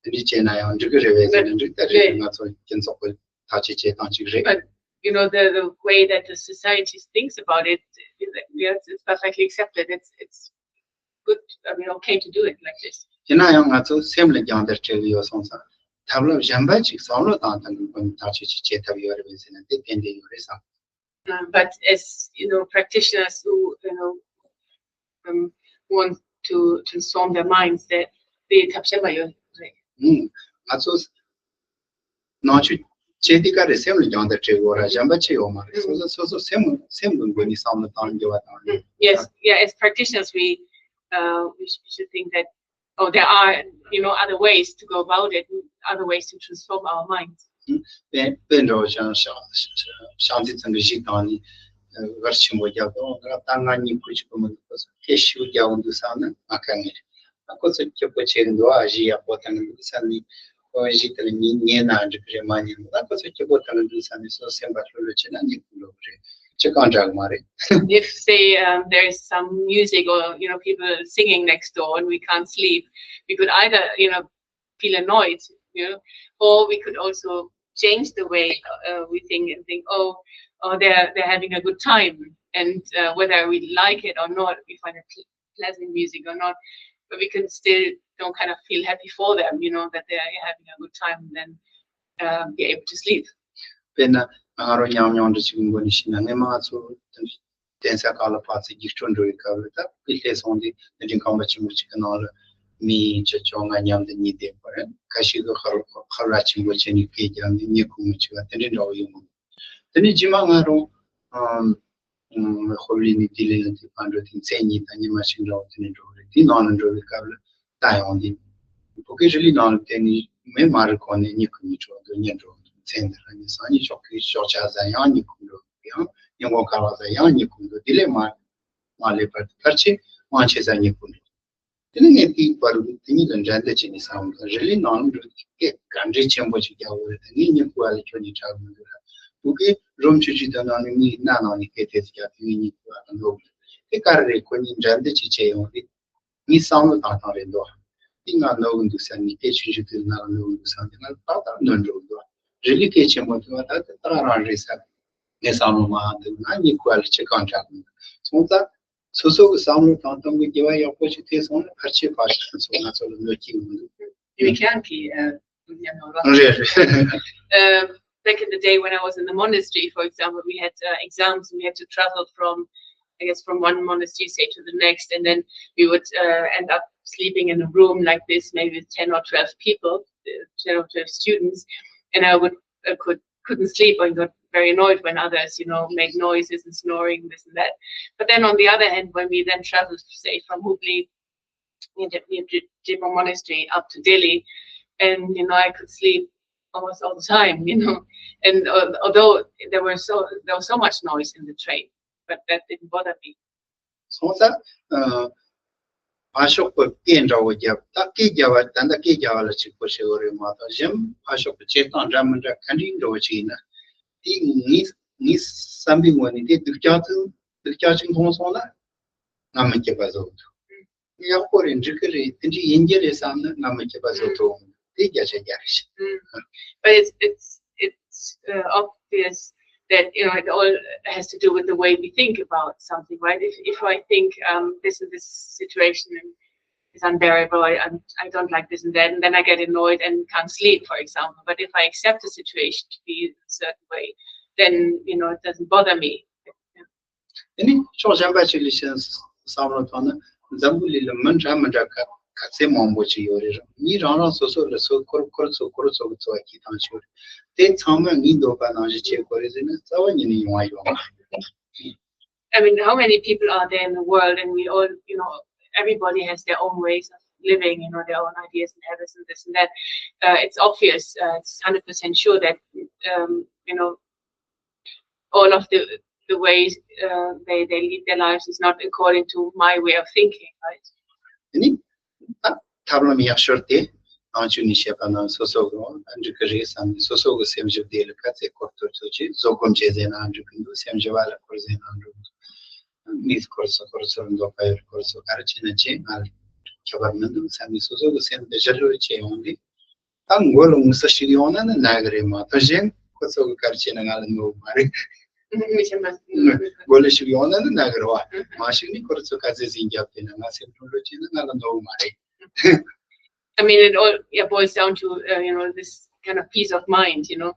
དེ་འདྲ་བྱས་ན་ཡང་འགྲིག་གི་རེད་བས་ཟེར་ན་འགྲིག་ད་རེད། ང་ཚོ་སྤྱི་ཚོགས་ཀྱི་ཐག་གཅོད་བྱེད་སྟངས་གཅིག་རེད། But, you know, the, the way that the society thinks about it, yes, it's perfectly accepted. It's, it's good, I mean, okay to do it like this. ཡིན་ན་ཡང་ང་ཚོ་སེམས་ལ་སྦྱང་བརྡར་སྤྲད་གི་ཡོད་སོང་ཙང་ཐབས་ལམ་གཞན་པ་ཅིག་བསམ་བློ་བཏང་སྟངས་ཀྱི་སྒོ་ནས་ཐག་གཅོད་ཅིག་བྱེད་ཐབས་ཡོད་རེད་བས་ཟེར་ན་དེ་ཏན་ཏན་ཡོད་རེད་བསམ། Uh, but as, you know, practitioners who, you know, um, want to transform their minds, that the ཐབས་ཤེས་ཡོད་རེད། ང་ཚོ་ནང་ཆོས་བྱེད་དུས་ག་རེ་སེམས་ལ་སྦྱང་བརྡར་སྤྲད་དགོས་ར་གཞན་པ་བྱེད་ཡོད་མ་རེད། སོ་སོ་སོ་སོ་སེམས་སེམས་ཀྱི་སྒོ་ནས་བསམ་བློ་བཏང་དགོས་པ་དང་། Yes, yeah, as practitioners, we, uh, we should think that, oh, there are, you know, other ways to go about it, other ways to transform our minds. དཔེ་དཔེ་འདྲ་བོ་ཞང་ཞང་ཞང་ཚིག་ཚང་གི་གཞི་བཏང་ནས་ཨ་བར་ཆེན་པོ་རྒྱབ་དང་ང་ད་ང་གཉིད་ཁུག་ཅིག་གི་མི་འདུག་ཁོ་ཚོ་སྐད་ཤུགས་རྒྱག་འོང་འདུག་བསམ་ན་ང་དཀའ་ངལ་རེད། ཨ་ཁོ་ཚོ་སྐྱིད་པོ་བྱེད་གི་འདུག་ཨ་གཞི་ཡག་པོ་བཏང་གི་འདུག་བསམ་ནས་ཁོ་གཞི་དེ་ལ་ཉན་ཉན་ན་འགྲིག་གི་རེད། མ་ཉན་ན་ཨ་ཁོ་ཚོ་སྐྱིད་པོ་བཏང་གི་འདུག་བསམ་ནས་སོ་སེམས་པ་ལྷོད་ལྷོད་བྱས་ན་གཉིད་ཁུག་འགྲོ་གི་རེད། ཅི་གང་འདྲ་གི་མ་རེད། If, say, um, there's some music or, you know, people singing next door and we can't sleep, we could either, you know, feel annoyed, you know, or we could also change the way, uh, we think and think, oh, oh, they're they're having a good time, and, uh, whether we like it or not, we find it pl- pleasant music or not, but we can still, you know, kind of feel happy for them, you know, that they're having a good time, and then, um, be able to sleep. དཔེར་ན་ང་རང་ཉམས་མྱོང་འདྲ་ཞིག་མགོ་ནས་ཤེས་ན་ངས་མ་ཚོ་གདན་ས་ཁག་ལ་ཕར་ཚུར་རྒྱུགས་སྤྲོད་འགྲོ་བའི་སྐབས་ལ་ད་དཔེ་སླེབས་སོང་དུས་དེ་འདྲའི་ཁང་པ་ཆེན་པོ་གཅིག་གི་ནང་ལ་མི་བཅུ་བཅོ་ལྔ་མཉམ་དུ་གཉིད་བསྡད་པ་རེད། ཁ་ཤས་ཀྱིས་ཧར་ཧར་ར་ཆེན་པོ་བྱས་ནས་སྐད་རྒྱག་ནས་གཉིད་ཁུག་མི་བྱེད་པ་དེ་འདྲའི་འདྲ་བོ་ཡོང་གི་འདུག་དེ་ནས་རྗེས་མ་ང་རང་ཨམ་ཧོབ་ལི་ནས་ལྡི་ལི་ལ་དེ་ཕར་འགྲོ་དུས་མཚན་གཉིས་དང་ཉི་མ་གཅིག་འདྲ་བོ་དེ་ནས་འགྲོ་གི་རེད། དེའི་ནང་ལ་འགྲོ་བའི་སྐབས་ལ་ལྟ་ཡོང་དུས་བོད་སྐད་རི་ལི་ནང་ལ་བལྟས་ནས་མི་མང་རེ་གོ་ནས་གཉིད་ཁུག་མི་འགྲོ་འདུག་གཉིད་འགྲོ་འདུག་མཚན་དེ་རང་གཉིད་སང་ཉིན་ཞོགས་ཀྱི་ཞོགས་ཇ་ཟ་ཡང་གཉིད་ཁུག་འགྲོ། ཡང་ཉིན་གུང་ཁ་ལག་ཟ་ཡང་གཉིད་ཁུག་འདུག་དེ་ལས་མ་མ་སླེབས་པར་ཕལ་ཆེར་དབང་ཆེ་ཟ་གཉིད་ཁུག་འདུག་དེ་ནས་ངས་དེའི་བར་དུ་དེ་གཉིས་ལ་འགྲན་བསྡུར་བྱས་ནས་བསམ་བློ་རི་ལི་ནང་ལ་འགྲོ་དུས་སྐད་ག་འདྲའི་ཆེན་པོ་ཞིག་རྒྱག་དགོས་རེད། ད་ངས་གཉིད་ཁུག་པ་ལ་ཁྱོད་གཉིད་ཁྲག་མི་འདུག་ར། བོད་སྐད་རོམ་ཆུ་ཆུ་དང་ནང་ནས་མིའི་སྣ་ནང་ནས་སྐད་དེ་ཚོ་རྒྱག་དུས་ངས་གཉིད་ཁུག་པ་ལ་ནོར་གི་རེད། དེ་ག་རེ་རེད། ཁོ་གཉིས་འགྲན་བསྡུར་ཅིག་བྱས་ཡོང་དུས། ངའི་བསམ་བློ་བཏང་སྟངས་རེད་འདུག་དེ་ང་ནོར་གི་འདུག་ཟེར་ནས་སྐད་ཆུང་ཆུང་དེ་ནང་ལ་ནོར་གི་འདུག་བསམ་དེ་ང་ཏག་ཏག་ནོར་འགྲོ་གི་འདུག་རི་ལི་སྐད་ཆེན་པོ་དེ་བ་ད་དེ་ཏག་རང་རེད་ཟེར། ངའི་བསམ་བློ་མ་འདུག་ང་གཉིད་ཁུག་པ་ལ་ཅི་གང་དྲག་གི་འདུག་སོང་ཙང་སོ་སོ་གི་བསམ་བློ་བཏང་སྟངས་ཀྱི་དགེ་བ་ཡག་པོ་ཞིག་ཐེབས་སོང་ན་ཕལ་ཆེར་ཕར་ཕྱོགས་ཚོ་ང་ཚོ་ལ་གནོད་སྐྱེལ་གི་མི་འདུག You can't keep, uh, རེད་རེད། Um, back in the day when I was in the monastery, for example, we had, uh, exams and we had to travel from, I guess, from one monastery, say, to the next, and then we would, uh, end up sleeping in a room like this, maybe with ten or twelve people, uh, ten or twelve students, and I would, I could, couldn't sleep and got very annoyed when others, you know, made noises and snoring, this and that. But then on the other hand, when we then traveled, say, from Hubli near the, near the Drepung Monastery up to Delhi, and, you know, I could sleep almost all the time, you know. And, uh, although there were so there was so much noise in the train, but that didn't bother me. སོང་ཙང་ཨ་ཕར་ཕྱོགས་པའི་སྐད་འདྲ་བོ་རྒྱབ། ད་སྐད་རྒྱབ་པ་ད་ལྟ་སྐད་རྒྱབ་པ་ལ་གཅིག་པོ་ཞེ་བོ་རེད་མ་གཏོགས་གཞན་ཕར་ཕྱོགས་པའི་བྱེད་སྟངས་འདྲ་མི་འདྲ་ག་འདྲའི་འདྲ་བོ་ཅིག་ཡིན་ན་དེ་ངའི་ངའི་བསམ་པའི་ངོས་ནས་དེ་སྡུག་ཅག་ཅིག་སྡུག་ཅག་ཅིག་མཐོང་སོང་ན་ང་མི་སྐྱིད་པ་བཟོ་གི་འདུག་ཡག་པོ་རེད། འགྲིག་གི་རེད། དེ་འདྲ་ཡིན་གྱི་རེད་བསམ་ན་ང་མི་སྐྱིད་པ་བཟོ་ཐུབ་འོང་། དེ་བརྒྱ་ཆ་བརྒྱ་རེད། Mm. But it's it's it's uh, obvious that, you know, it all has to do with the way we think about something, right? If if I think, um, this is this situation and it's unbearable. I, I'm- I don't like this and that, and then I get annoyed and can't sleep, for example. But if I accept the situation to be a certain way, then you know it doesn't bother me. དེ་ནི་ཕྱོགས་གཞན་པ་ཅིག་ལ་བཤད་བསམ་བློ་བཏང་ན་འཛམ་བུ་གླིང་ལ་མི་འདྲ་མི་འདྲ་ག་ག་ཚད་མང་པོ་ཅིག་ཡོད་རེད། མི་རང་རང་སོ་སོ་ལ་སོ་ཁོར་ཁོར་ཚོ་ཁོར་ཚོ་གི་འཚོ་བ་སྐྱེལ་སྟངས་ཤིག་ཡོད་རེད། དེ་ཚང་མ་ངའི་འདོད་པ་ནང་བཞིན་བྱེད་དགོས་རེད་ཟེར་ན་རྩ་བ་ཉིད་ནས་ཡོང་བ་ཡོད་མ་རེད། I mean, how many people are there in the world, and we all, you know, everybody has their own ways of living, you know, their own ideas and habits and this and that. Uh, it's obvious, uh, it's hundred percent sure that, um, you know, all of the the ways uh, they they live their lives is not according to my way of thinking, right? དེ་ནི་ད་ཐབས་ལམ་ཡག་ཤོས་དེ་ནང་ཆོས་ནས་བཤད་པ་ན་སོ་སོ་གི་འགྲིག་གི་རེད་བསམ་ནས་སོ་སོ་གི་སེམས་ཞིབ་དེ་ལ་ག་ཚད་སྐོར་ཐུབ་ཚོད་ཅིག་བཟོད་སྒོམ་བྱས་ཟེར་ན་འགྲིག་གི་འདུག་སེམས་ཞིབ་པ་ལ་སྐོར་ཟེར་ན་འགྲིག་གི་འདུག་མིས་སྐོར་སོ་སྐོར་སོར་འདོད་པ་ཡོད་སྐོར་སོ་ག་རེ་བྱས་ན་ཅི་ང་ཁྱད་པར་མི་འདུག་བསམ་ནས་སོ་སོ་གི་སེམས་དེ་ཞི་ལྷོད་བྱས་ཡོང་དུས། ད་མགོ་ལ་ངུ་ས་ཞིག་ཡོང་ན་ནི་ན་གི་རེད་མ་གཏོགས་གཞན་ཁོ་ཚོ་གི་ག་རེ་བྱས་ན་ང་ལ་གནོད་གི་མ་རེད། མི་ཤེས་མ། མགོ་ལ་ཞིག་ཡོང་ན་ནི་ན་གི་རེད་བ། མ་ཞིག་ནི་ཁོ་ཚོ་ག་ཚད་ཟིང་རྒྱབ་དེ་ན་ང་སེམས་ཁྲོམ་ལོ་བྱས་ན་ང་ལ་གནོད་གི་མ་རེད། I mean, it all yeah, boils down to uh, you know this kind of peace of mind, you know,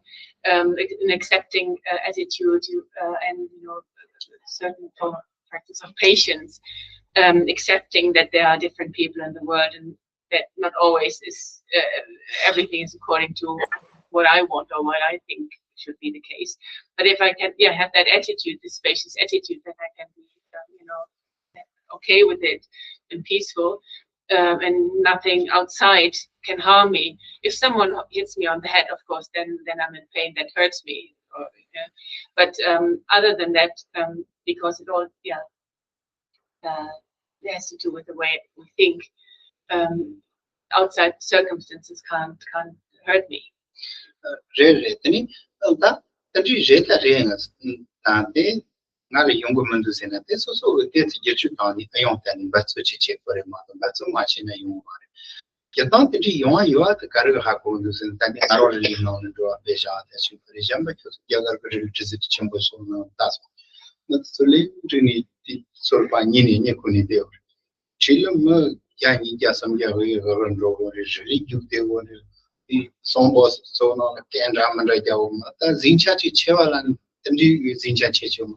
um, an accepting uh, attitude uh, and you know certain form of practice of patience, um, accepting that there are different people in the world and that not always is uh, everything is according to what I want or what I think should be the case. But if I can, yeah, have that attitude, this spacious attitude, then I can be, um, you know, okay with it and peaceful, um, and nothing outside can harm me. If someone hits me on the head, of course, then then I'm in pain. That hurts me. Or, yeah. But um, other than that, um, because it all, yeah, uh, it has to do with the way we think. Um, outside circumstances can't can't hurt me. རེད་རེད། དེ་ནི་ད་དེ་འདྲའི་རེད་ད་རེད། ང་ད་དེ་ང་ལ་ཡོང་གི་མི་འདུག་ཟེར་ན་དེ་སོ་སོ་གི་དེ་ཚོ་བསྒྱུར་བཅོས་བཏང་ནས་ཨ་ཡོང་ད་ནི་འབད་རྩོལ་ཅིག་བྱེད་དགོས་རེད་མ་གཏོགས་འབད་རྩོལ་མ་བྱས་ན་ཡོང་བ་མ་རེད། སྤྱིར་བཏང་དེ་འདྲའི་ཡོང་བ་ཡོད་བ་དེ་ག་རེ་གི་ཧ་གོ་འདུག་ཟེར་ན་ད་ནི་ཨ་རོགས་རི་ལི་ནང་ལ་འགྲོ་བ་དཔེ་བཞག་ད་ཞིག་རེད། གཞན་པ་ཁྱོད་ཚོ་རྒྱ་གར་གི་རི་ལི་ཊི་རེ་སི་ཊི་ཆེན་པོ་སོང་ནང་ལྟ་སོང་། མི་དེ་ཚོ་ལས་འགྲིག་ནས་དེ་ཚོར་པ་ཉིན་ནས་ཉིན་ཁུ་ནས་བསྡད་ཡོད་རེད། ཁྲིད་ལ་མི་བརྒྱ་ཉིས་བརྒྱ་སུམ་བརྒྱ་བའི་གི་རུ་འགྲོ་གི་རེད། རི་ལི་རྒྱུག་བསྡད་ཡོད་རེད། དེ་སོང་པོ་ཚོ་ནང་ལ་སྐད་འདྲ་མི་འདྲ་རྒྱག་འོ་མ་ད་ཟིང་ཆ་ཅིག་ཆེ་བ་ལ་དེ་འདྲའི་ཟིང་ཆ་ཆེ་ཆེ་འོ་མ་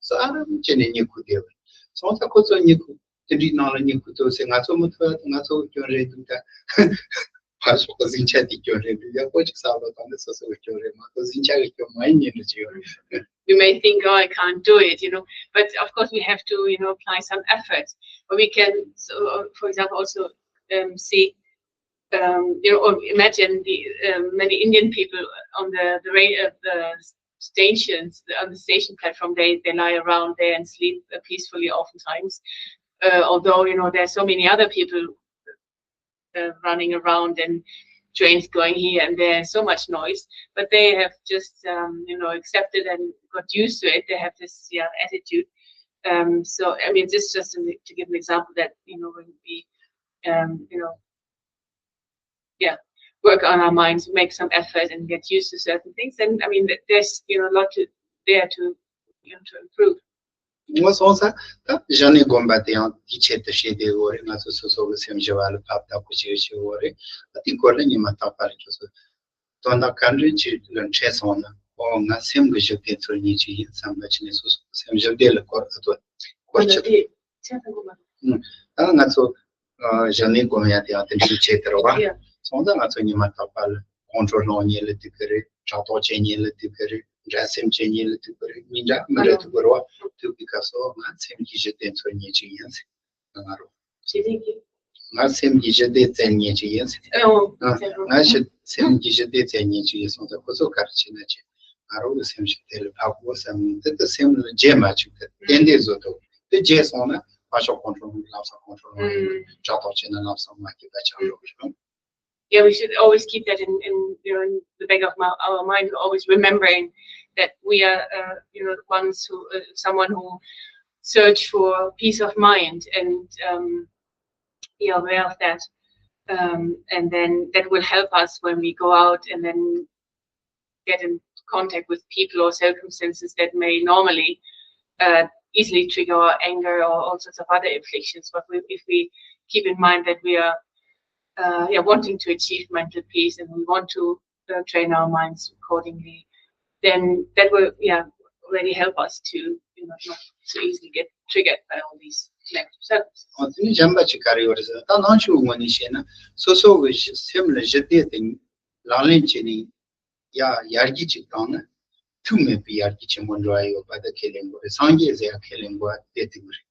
ས་རུབ་བྱས་ནས་ཉིན་ཁུ་བསྡད་ཡོད་རེད། སོང་ཙང་ཁོ་ཚོ་ཉིན་ཁུ་དེ་འདྲའི་ནང་ལ་ཉིན་ཁུ་ཐུག་ཟེར་ང་ཚོ་མི་ཐུག་ང་ཚོ་སྐྱོན་རེད་འདུག་ད། ཕར་ཕྱོགས་ཀྱི་ཟིང་ཆ་དེ་སྐྱོན་རེད་འདུག་ཡག་པོ་ཅིག་བསམ་བློ་བཏང་ནས་སོ་སོ་གི་སྐྱོན་རེད་མ་གཏོགས་ཟིང་ཆ་གི་སྐྱོན་མ་ཡིན་ཉན་རེ་ཅིག་ཡོད་རེད། We may think, oh, I can't do it, you know, but of course we have to, you know, apply some effort. But we can, so, uh, for example, also um, see, um, you know, or imagine the um, many Indian people on the the, ra- uh, the stations on the station platform. They they lie around there and sleep uh, peacefully oftentimes. Uh, although you know there are so many other people uh, running around and trains going here and there, so much noise, but they have just um, you know accepted and got used to it. They have this yeah attitude. Um, so I mean, this just to, to give an example that you know when we um, you know yeah work on our minds, make some effort, and get used to certain things. And I mean, th- there's you know a lot to there to you know to improve. ངོ་སོང་ས་ད་གཞི་ནས་དགོན་པ་དེ་ཡང་དེའི་ཆེད་དུ་བྱེད་བསྡད་ཡོད་རེད། ང་ཚོ་སོ་སོ་གི་སེམས་ཞི་བ་ལ་ཕབ་ཐག་པོ་ཞིག་བྱེད་ཡོད་རེད། ད་དེའི་སྐོར་ལ་ཉི་མ་རྟག་པར་ཁྱོད་ཚོ་དོན་དག་ག་འདྲ་ཅིག་ལ་འཕྲད་སོང་ན་ཨོ་ང་སེམས་ཀྱི་ཞི་བདེ་འཚོལ་མཁན་ཅིག་ཡིན་བསམ་པ་ཅིག་ནས་སོ་སོ་གི་སེམས་ཞི་བདེ་ལ་སྐོར་ཨ་ཏོ་སྐོར་ཆེད་དུ་ད་ང་ཚོ་གཞི་ནས་དགོན་ཡ་དེ་ཡང་དེ་འདྲ་བྱེད་དེ་རེད་བ། སོང་ཙང་ང་ཚོ་ཉི་མ་རྟག་པར་ལ་ཁོང་ཁྲོ་སློང་ཉེན་ལ་ཐུག་གི་རེད། ཕྲག་དོག་བྱེད་ཉེན་ལ་ཐུག་གི་རེད། འགྲན་སེམས་བྱེད་ཉེན་ལ་ཐུག་གི་རེད། མི་འདྲ་མི་འདྲ་ཐུག་གི་རེད་བ། ཐུག་པའི་སྐབས་སུ་ང་སེམས་ཀྱི་ཞི་བདེ་འཚོལ་མཁན་ཅིག་ཡིན་ཟེར་ང་རོ། ཞི་བདེ་ཀྱི། ང་སེམས་ཀྱི་ཞི་བདེ་བཙལ་མཁན་ཅིག་ཡིན་ཟེར། ཨོ། ང་ཞི་སེམས་ཀྱི་ཞི་བདེ་བཙལ་མཁན་ཅིག་ཡིན་སོང་ཙང་ཁོ་ཚོ་ག་རེ་བྱེད་ན་བྱེད། ང་རང་གི་སེམས་ཤིག་དེ་ལ་ཕབ་དགོས་བསམ་ནས་དེ་ལྟར་སེམས་ལ་བརྗེད་མ་བཅུག་དེ་ཏན་ཏན་བཟོ་ཐུབ། དེ་བརྗེད་སོང་ན་མ་ཤོག་ཁོང་ཁྲོ་ལབ་ས་ཁོང་ཁྲོ་ལངས་ཡོང་། ཕྲག་དོག་བྱས་ན་ལབ་ས་མ་སྐྱིད་པ་ཆགས་འགྲོ་གི་རེད། Yeah, we should always keep that in, in you know in the back of my, our mind, always remembering that we are uh, you know ones who uh, someone who search for peace of mind and um, be aware of that, um, and then that will help us when we go out and then get in contact with people or circumstances that may normally uh, easily trigger our anger or all sorts of other afflictions. But we, if we keep in mind that we are, uh, yeah, wanting to achieve mental peace and we want to, uh, train our minds accordingly, then that will, yeah, really help us to, you know, not so easily get triggered by all these negative circumstances. ཨོ། དེ་ནི་གཞན་པ་ཅིག་ག་རེ་ཡོད་རེད་ཟེར་ན། ད་ནང་ཆོས་ངོས་ནས་བཤད་ན། སོ་སོ་གི་གཞི་སེམས་ལ་ཞི་བདེ་དེ་ལག་ལེན་བྱས་ནས་ཡ་ཡར་རྒྱས་ཅིག་བཏང་ན། ཐུག་མེད་པའི་ཡར་རྒྱས་ཆེན་པོ་འགྲོ་ཡ་ཡོད་པ་དེ་ཁས་ལེན་དགོས་རེད། སངས་རྒྱས་ཟེར་ཡ་ཁས་ལེན་དགོས་པ་དེ་དེ་མོ་རེད།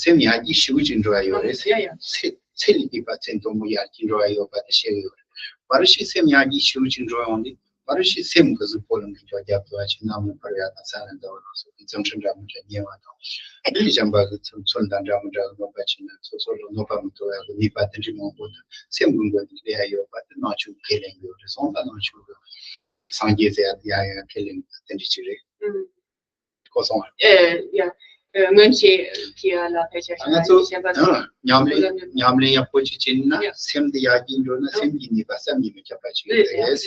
སེམས་ཡར་རྒྱས་ཞེ་པོ་ཅིག་འགྲོ་ཡ་ཡོད་རེད། ཚེ་ཡ་ཡ་ཚེ་ཚེ་ལས་འདས་པ་ཚེ་མཐོན་པོ་ཡར་རྒྱས་འགྲོ་ཡ་ཡོད་པ་དེ་བཤད་ཀྱི་ཡོད་རེད། བར་ཤི་སེམས་ཡར་རྒྱས་ཞེ་པོ་ཅིག་འགྲོ་ཡོང་དུས། བར་ཤི་སེམས་གི་གཟུགས་པོ་ལ་འགུལ་སྐྱོད་རྒྱབ་ཐུབ་པ་ཅིག་ནམ་ཡང་འཕར་ཡ་དང་ས་ལ་འདའ་བ་ལ་སོགས་པའི་རྫུ་འཕྲུལ་འདྲ་མི་འདྲ་ཉེ་བ་དང་། དེ་ནས་གཞན་པ་གི་ཚུལ་ཚུལ་དང་འདྲ་མི་འདྲ་གི་གནོད་པ་བྱས་ན། སོ་སོ་ལ་གནོད་པ་མི་ཐོབ་ཡ་གི་ནུས་པ་དེ་འདྲའི་མང་པོ་དང་སེམས་གི་འགུལ་ནས་སླེབས་ཡ་ཡོད་པ་དེ་ནང་ཆོས་ཁས་ལེན་གྱི་ཡོད་རེད། སོང་ཙང་ནང་ཆོས་གི་སངས་རྒྱས་ཟེར་ཡ་ཡ་ཡ་ཁས་ལེན་གྱི་དེ་འདྲ་ཅིག་རེད། ཨུམ། གོ་སོང་ཨ། ཨེ། ཡ། ཨེ། སྔོན་ཆད་ཀྱི་ཡ་ལ་ཕལ་ཆེར་ང་ཚོ་གཞན་པ་ཚོ་ཉམས་ལེན་ཉམས་ལེན་ཡག་པོ་ཅིག་བྱས་ན། ཡ། སེམས་འདི་ཡར་རྒྱས་འགྲོ་ན། ཡ། སེམས་ཀྱི་ནུས་པ་བསམ་གྱིས་མི་ཁྱབ་པ་ཞིག་ཡོད་རེད། ཡ། ཡ།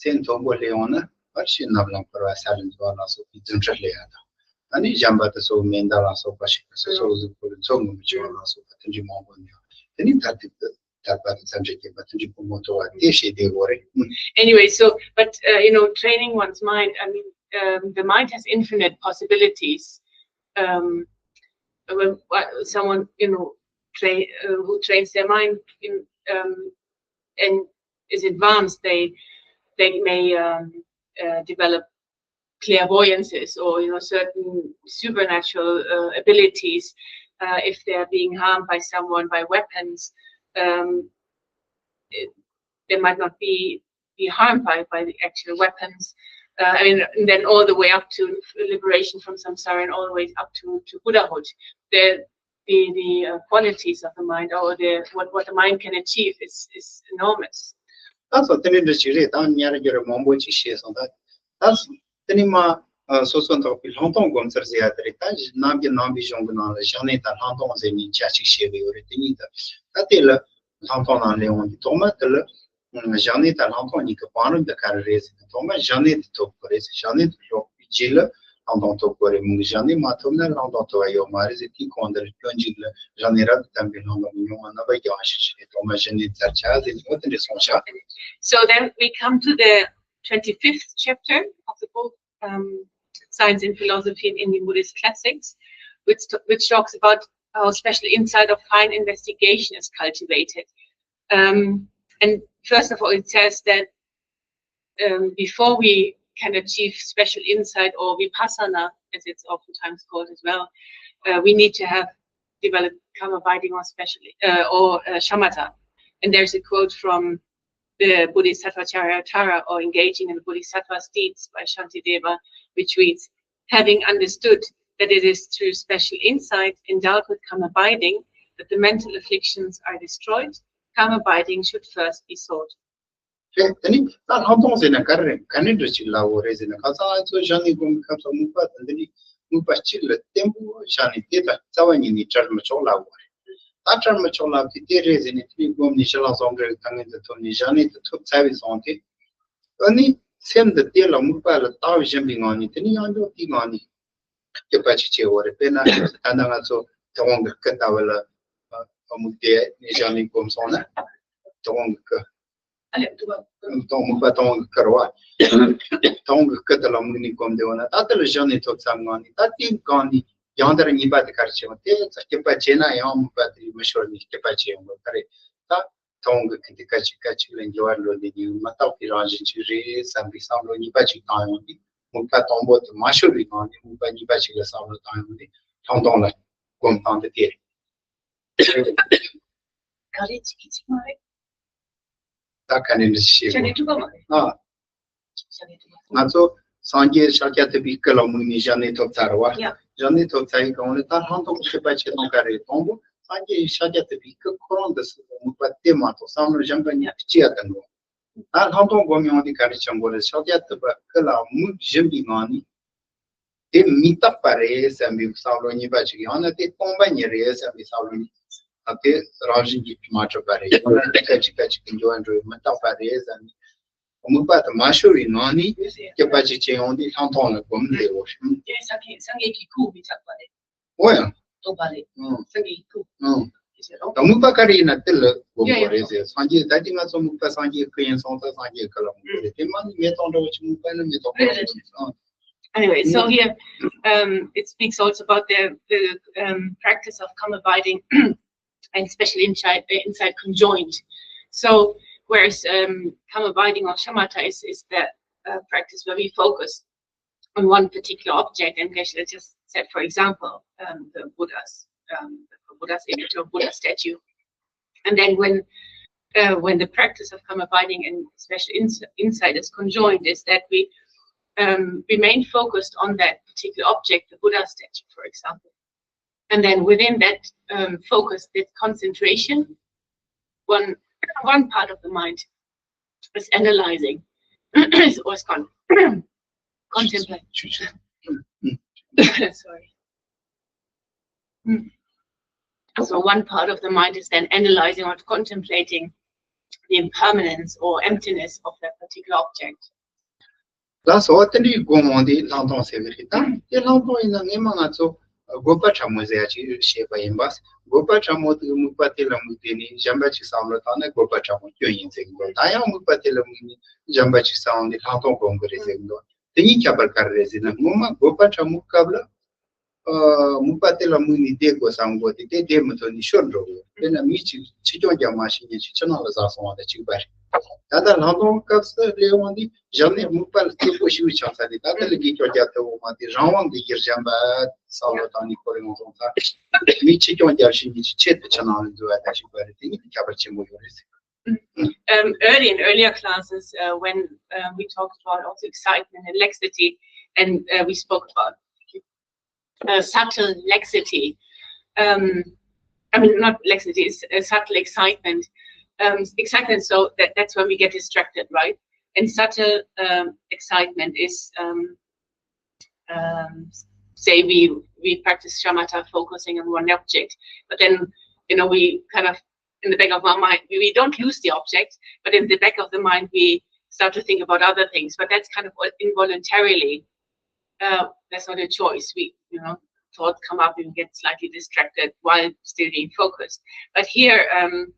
སེམས་མཐོན་པོ་སླེབས་ཡོང་ན་བར་ཤི་ནམ་ལངས་འཕར་བ་ས་ལ་འཛུལ་བ་ལ་སོགས་པའི་རྫུ་འཕྲུལ་སླེབས་ཡ་དང་། ད་ནི་གཞན་པ་དེ་ཚོ་མེ་མདའ་ལ་སོགས་པ་ཞིག་སོ་སོའི་གཟུགས་པོ་ལ་འཚོ་དངོས་མི་འཆི་བ་ལ་སོགས་པ་དེ་འདྲའི་མང་པོ་ནས་དེ་ནི་ད་ཐེངས་དར་པ་དང་མཚམས་སྦྱར་བྱེད་པ་དེ་འདྲའི་ཕུང་པོ་མཐོ་བ་དེ་བཤད་བསྡད་ཡོད་རེད། Anyway, so, but, uh, you know, training one's mind, I mean, um, the mind has infinite possibilities. Um, when, uh, someone, you know, train, uh, who trains their mind in, um, and is advanced, they, they may, um, uh, develop clairvoyances or, you know, certain supernatural, uh, abilities. Uh, if they are being harmed by someone, by weapons, um, it, they might not be be harmed by, by the actual weapons. Uh, I mean, and then all the way up to liberation from samsara and all the way up to, to Buddhahood. The, the, the, uh, qualities of the mind, or the, what, what the mind can achieve is, is enormous. ད་སོ་དེ་འདྲ་འདྲ་ཞིག་རེད། ད་ཉར་རྒྱུ་རེ་མང་པོ་ཅིག་བཤད་སོང་། ད་ད་དེ་ནི་མ་སོ་སོ་འདོད་པའི་ལྷག་མཐོང་སྒོམ་ཚུལ་ཟེར་ཡ་དེ་རེད། ད་ནམ་རྒྱུན་ནང་པའི་གཞུང་གི་ནང་ལ་བཞག་གནས་དང་ལྷག་མཐོང་ཟེར་ནས་ཆ་གཅིག་བཤད་གི་ཡོད་རེད། དེ་གཉིས་ད་ད་དེ་ལ་ལྷག་མཐོང་ནང་སླེབས་འོང་དུས་ཐོག་མ་དེ་ལ། བཞག་གནས་དང་ལྷག་མཐོང་གཉིས་ཀྱི་བང་རིམ་དེ་ག་རེ་རེད་ཟེར་ན། ཐོག་མར་བཞག་གནས་དེ་ཐོབ་དགོས་རེད་ཟེར། བཞག་གནས་དེ་ཐོབ་པའི་རྗེས་ལ་ལྷག་མཐོང་ཐོབ་དགོས་རེད། མོད་བཞག་གནས་མ་ཐོབ་ན་ལྷག་མཐོང་ཐོབ་པ་ཡོད་མ་རེད་ཟེར། དེའི་གོང་དེ་ལ་སྤྱོད་འཇུག་ལ་བཞག་གནས་རབ་ཏུ་དམ་པའི་ལྷ་མོ་ཉོན་མོངས་རྣམ་པར་རྒྱལ་བ་ཞེས་བྱ་བའི་ཐོག་མར་བཞག་གནས་བཙལ་བྱ་ཟེར་ནས་འོ་དེ་འདྲ་གསུངས་བཞག So then we come to the twenty-fifth chapter of the book, um, Science and Philosophy in Indian Buddhist Classics, which, which talks about how special insight of fine investigation is cultivated. Um, and first of all, it says that, um, before we can achieve special insight or vipassana, as it's oftentimes called as well, uh, we need to have developed calm abiding or special, uh, or, uh, shamatha. And there's a quote from the Bodhisattva Charya Tara, or Engaging in the Bodhisattva's Deeds by Shantideva, which reads, Having understood that it is through special insight endowed with calm abiding that the mental afflictions are destroyed, calm abiding should first be sought. རེད། དེ་ནི་ད་ལྷག་མཐོང་ཟེར་ན་ག་རེ་རེད། ག་ནས་འདྲ་ཅིག་ལབ་དགོས་རེད་ཟེར་ན། ཁ་སང་ང་ཚོ་བཞག་གནས་སྒོམ་པའི་སྐབས་སུ་དམིགས་པ་དང་འདི་ནི་དམིགས་པ་གཅིག་ལ་བརྟན་པོ་བཞག་ནས་དེ་དང་རྩ་བ་ཉིད་ནས་བྲལ་མི་ཆོག་ལབ་དགོས་རེད། ད་བྲལ་མི་ཆོག་ལབ་དེ་དེ་རེད་ཟེར་ནས། དེ་ནས་སྒོམ་ནས་ཞི་ལྷག་བཟང་པོའི་ཐབས་མངོན་དུ་ཐོབ་ནས་བཞག་གནས་དེ་ཐོབ་ཚར་བའི་སོང་དེ། ཨ་ནི་སེམས་འདི་དེ་ལ་དམིགས་པ་ལ་བཏགས་བཞིན་པའི་ངང་ནས། དེ་ནི་ཡང་འཇོག་དེའི་ངང་ནས་སྐྱིད་པ་ཅིག་བྱེད་དགོས་རེད། དཔེར་ན་ད་ལྟ་ང་ཚོ་དོ་དགོང་གི་སྐུ་ལྟ་བུ་ལ་དམིགས་ཏེ་ནས་བཞག་ནས་སྒོམ་སོང་ན། དོ་དགོང་གི་སྐུ། ཨ་ལས་དུ་བ། དོ་དམིགས་པ་དོ་དགོང་གི་སྐུ་རེད་བ། དོ་དགོང་གི་སྐུ་དེ་ལ་དམིགས་ནས་སྒོམ་བསྡད་ཡོད་ན། ད་དེ་ལ་བཞག་གནས་ཐོབ་ཚར་ངང་ནས། ད་དེའི་སྒང་ནས་ཡང་དེར་གཉིས་པ་དེ་ག་རེ་བྱེད་དགོས། དེ་ཚོ་སྐྱིད་པ་བྱས་ན་ཡང་དམིགས་པ་དེ་མི་ཤོར་ནས་སྐྱིད་པ་བྱེད་ཡོང་དགོས། ད་རེད། ད་དོ་དགོང་གི་སྐུ་དེ་སྐད་ཅིག་སྐད་ཅིག་ལ་འགྱུར་བ་འགྲོ་བསྡད་ཀྱི་ཡོད། མི་རྟག་པའི་རང་བཞིན་ཅིག་རེད་བསམ་པའི་བསམ་བློ་གཉིས་པ་ཅིག་བཏང་ཡོང་དུས། དམིགས་པ་དང་པོ་དེ་མ་ཤོར་བའི་ངང་ནས་དམིགས་པ་གཉིས་པ་ཅིག་ལ་བསམ་བློ་བཏང་ཡོང་དུས། ལྷག་མཐོང་ལ་སྒོམ་སྟངས་དེ་དེ་རེད། ག་རེ་བྱེད་ཀྱི་ཅིག་མ་རེད། ད་ག་ནས་འདྲ་ཞིག་བྱེད་དགོས། བྱ་ནས་ཐུབ་པ་མ་རེད། ཨ། བྱ་ནས་ཐུབ་པ། ང་ཚོ་སངས་རྒྱས་ཤཱཀྱ་ཐུབ་པའི་སྐུ་ལ་དམིགས་ནས་བཞག་གནས་ཐོབ་ཚར་བ། ཡ། བཞག་གནས་ཐོབ་ཚར་བའི་སྒང་ལ་ད་ལྷག་མཐོང་གི་སྐྱིད་པ་བྱེད་སྟངས་ག་རེ་རེད། དང་པོ་སངས་རྒྱས་ཤཱཀྱ་ཐུབ་པའི་སྐུ་ཁོ་རང་དུ་དམིགས་པ་དེ་མ་གཏོགས་བསམ་བློ་གཞན་པ་གཉིས་ཀྱི་ཅི་ཡང་དང་འགྲོ། ད་ལྷག་མཐོང་སྒོམ་ཡོང་དུས་ག་རེ་བྱེད་དགོས་རེད། ཤཱཀྱ་ཐུབ་པ་སྐུ་ལ་དམིགས་བཞིན་པའི་ངང་ནས། དེ་མི་རྟག་པ་རེད་བསམ་པའི་བསམ་བློ་གཉིས་པ་ཅིག་ཡང་ན་དེ་སྟོང་པ་ཉིད་རེད་བསམ་པའི་བསམ་བློ་གཉིས། ཨ། དེ་རང་བཞིན་གྱིས་མ་གྲུབ་པ་རེད། ཡང་ན་སྐད་ཅིག་སྐད་ཅིག་གི་འགྱུར་བ་འགྲོ་བའི་མི་རྟག་པ་རེད་བསམ་ནས། དམིགས་པ་དེ་མ་ཤོར་བའི་ངང་ནས་སྐྱིད་པ་ཅིག་བྱེད་ཡོང་དུས་ལྷག་མཐོང་ལ་སྒོམ་བསྡད་ཡོད་རེད། དེ་སངས་རྒྱས་སངས་རྒྱས་ཀྱི་སྐུ་མི་རྟག་པ་རེད། འོ་ཡང་། རྟོགས་པ་རེད། ཨང་། སངས་རྒྱས་ཀྱི་སྐུ། ཨང་། ད་དམིགས་པ་ག་རེ་ཡིན་ན་དེ་ལ་སྒོམ་དགོས་རེད་ཟེར། སངས་རྒྱས་ད་ཅི་ང་ཚོ་དམིགས་པ་སངས་རྒྱས་སྐུ་ཡིན་སོང་ཙང་སངས་རྒྱས་སྐུ་ལ་དམིགས་དགོས་རེད། དེ་མ་ནི་མེ་ཏོག་འདྲ་བོ་ཅིག་དམིགས་པ་ཡིན་ན་མེ་ཏོག་འདྲ་བོ་ཅིག་ཨང་། Anyway, so here, um, it speaks also about the, the um, practice of calm abiding and special insight, insight conjoined. So, whereas um, calm abiding or shamatha is, is the uh, practice where we focus on one particular object, and let's just say, for example, um, the Buddha's, um, the Buddha's image or Buddha statue. And then when uh, when the practice of calm abiding and special ins- insight is conjoined, is that we um, remain focused on that particular object, the Buddha statue, for example. And then within that um, focus, that concentration, one one part of the mind is analyzing, is always con- contemplating. Sorry. Mm. So one part of the mind is then analyzing or contemplating the impermanence or emptiness of that particular object. ལགས་སོ། དེ་འདྲའི་སྒོམ་འོང་དེ་ལྷག་མཐོང་ཟེར་གི་རེད། ད་དེ་ལྷག་མཐོང་ཡིན་ན་སྔས་མ་ང་ཚོ་དགོད་པ་ཕྲ་མོ་ཟེར་ཡ་ཅིག་བཤད་པ་ཡིན་པ། དགོད་པ་ཕྲ་མོ་དེ་དམིགས་པ་དེ་ལ་དམིགས་དེ་ནི་གཞན་པ་ཅིག་བསམ་བློ་བཏང་ན་དགོད་པ་ཕྲ་མོ་སྐྱོན་ཡིན་ཟེར་གི་འདུག་ད་ཡང་དམིགས་པ་དེ་ལ་དམིགས་ནས་གཞན་པ་ཅིག་བསམ་བློ་ནི་ལྷག་མཐོང་སྒོམ་གི་རེད་ཟེར་གི་འདུག་དེ་གཉིས་ཁྱད་པར་ག་རེ་རེད་ཟེར་ན་སྔོན་མ་དགོད་པ་ཕྲ་མོ་སྐབས་ལ། དམིགས་པ་དེ་ལ་དམིགས་ནས་བསྡད་དགོས་བསམ་དགོས་དེ་དེ་བསྡད་མི་ཐུབ་ནས་ཤོར་འགྲོ་གི་ཡོད། དཔེར་ན་མི་གཅིག་ཕྱིས་སྐྱོང་རྒྱག་མ་ཤེས་མཁན་ཞིག་ཕྱི་ནང་ལ་ཟགས་སོང་བ་དང་གཅིག་པ་རེད། ད་ལྟ་ལྷག་མཐོང་སྐབས་སུ་སླེབས་འོང་དུས་བཞག་ནས་དམིགས་པ་ལ་རྩེ་པོ་ཞིག་ཆགས་ཚར་ནས་ད་ལྟ་ལ་གིས་སྐྱོང་རྒྱག་ཐུབ་འོང་མ་དེ་རང་དབང་གི་གཞིར་བཞག་པ་བསམ་བློ་བཏང་ནས་ཁོ་རང་ཡོང་སོང་ཙང་། མི་ཕྱིས་སྐྱོང་རྒྱག་ཤེས་མཁན་ཞིག་ཆེད་དུ་ཕྱི་ནང་ལ་འཛུལ་བ་དང་གཅིག་པ་རེད། དེ་གཉིས་ལ་ཁྱད་པར་ཆེན་པོ་ཡོད་རེད་ཟེར། Um, early in earlier classes, uh, when uh, we talked about also excitement and laxity, and uh, we spoke about uh, subtle laxity. Um, I mean, not laxity, it's a subtle excitement. Um, excitement, so that, that's when we get distracted, right? And subtle um, excitement is, um, um, say, we, we practice shamatha, focusing on one object, but then, you know, we kind of in the back of our mind. We don't lose the object, but in the back of the mind, we start to think about other things. But that's kind of involuntarily. Uh, that's not a choice. We, you know, thoughts come up and we get slightly distracted while still being focused. But here, um,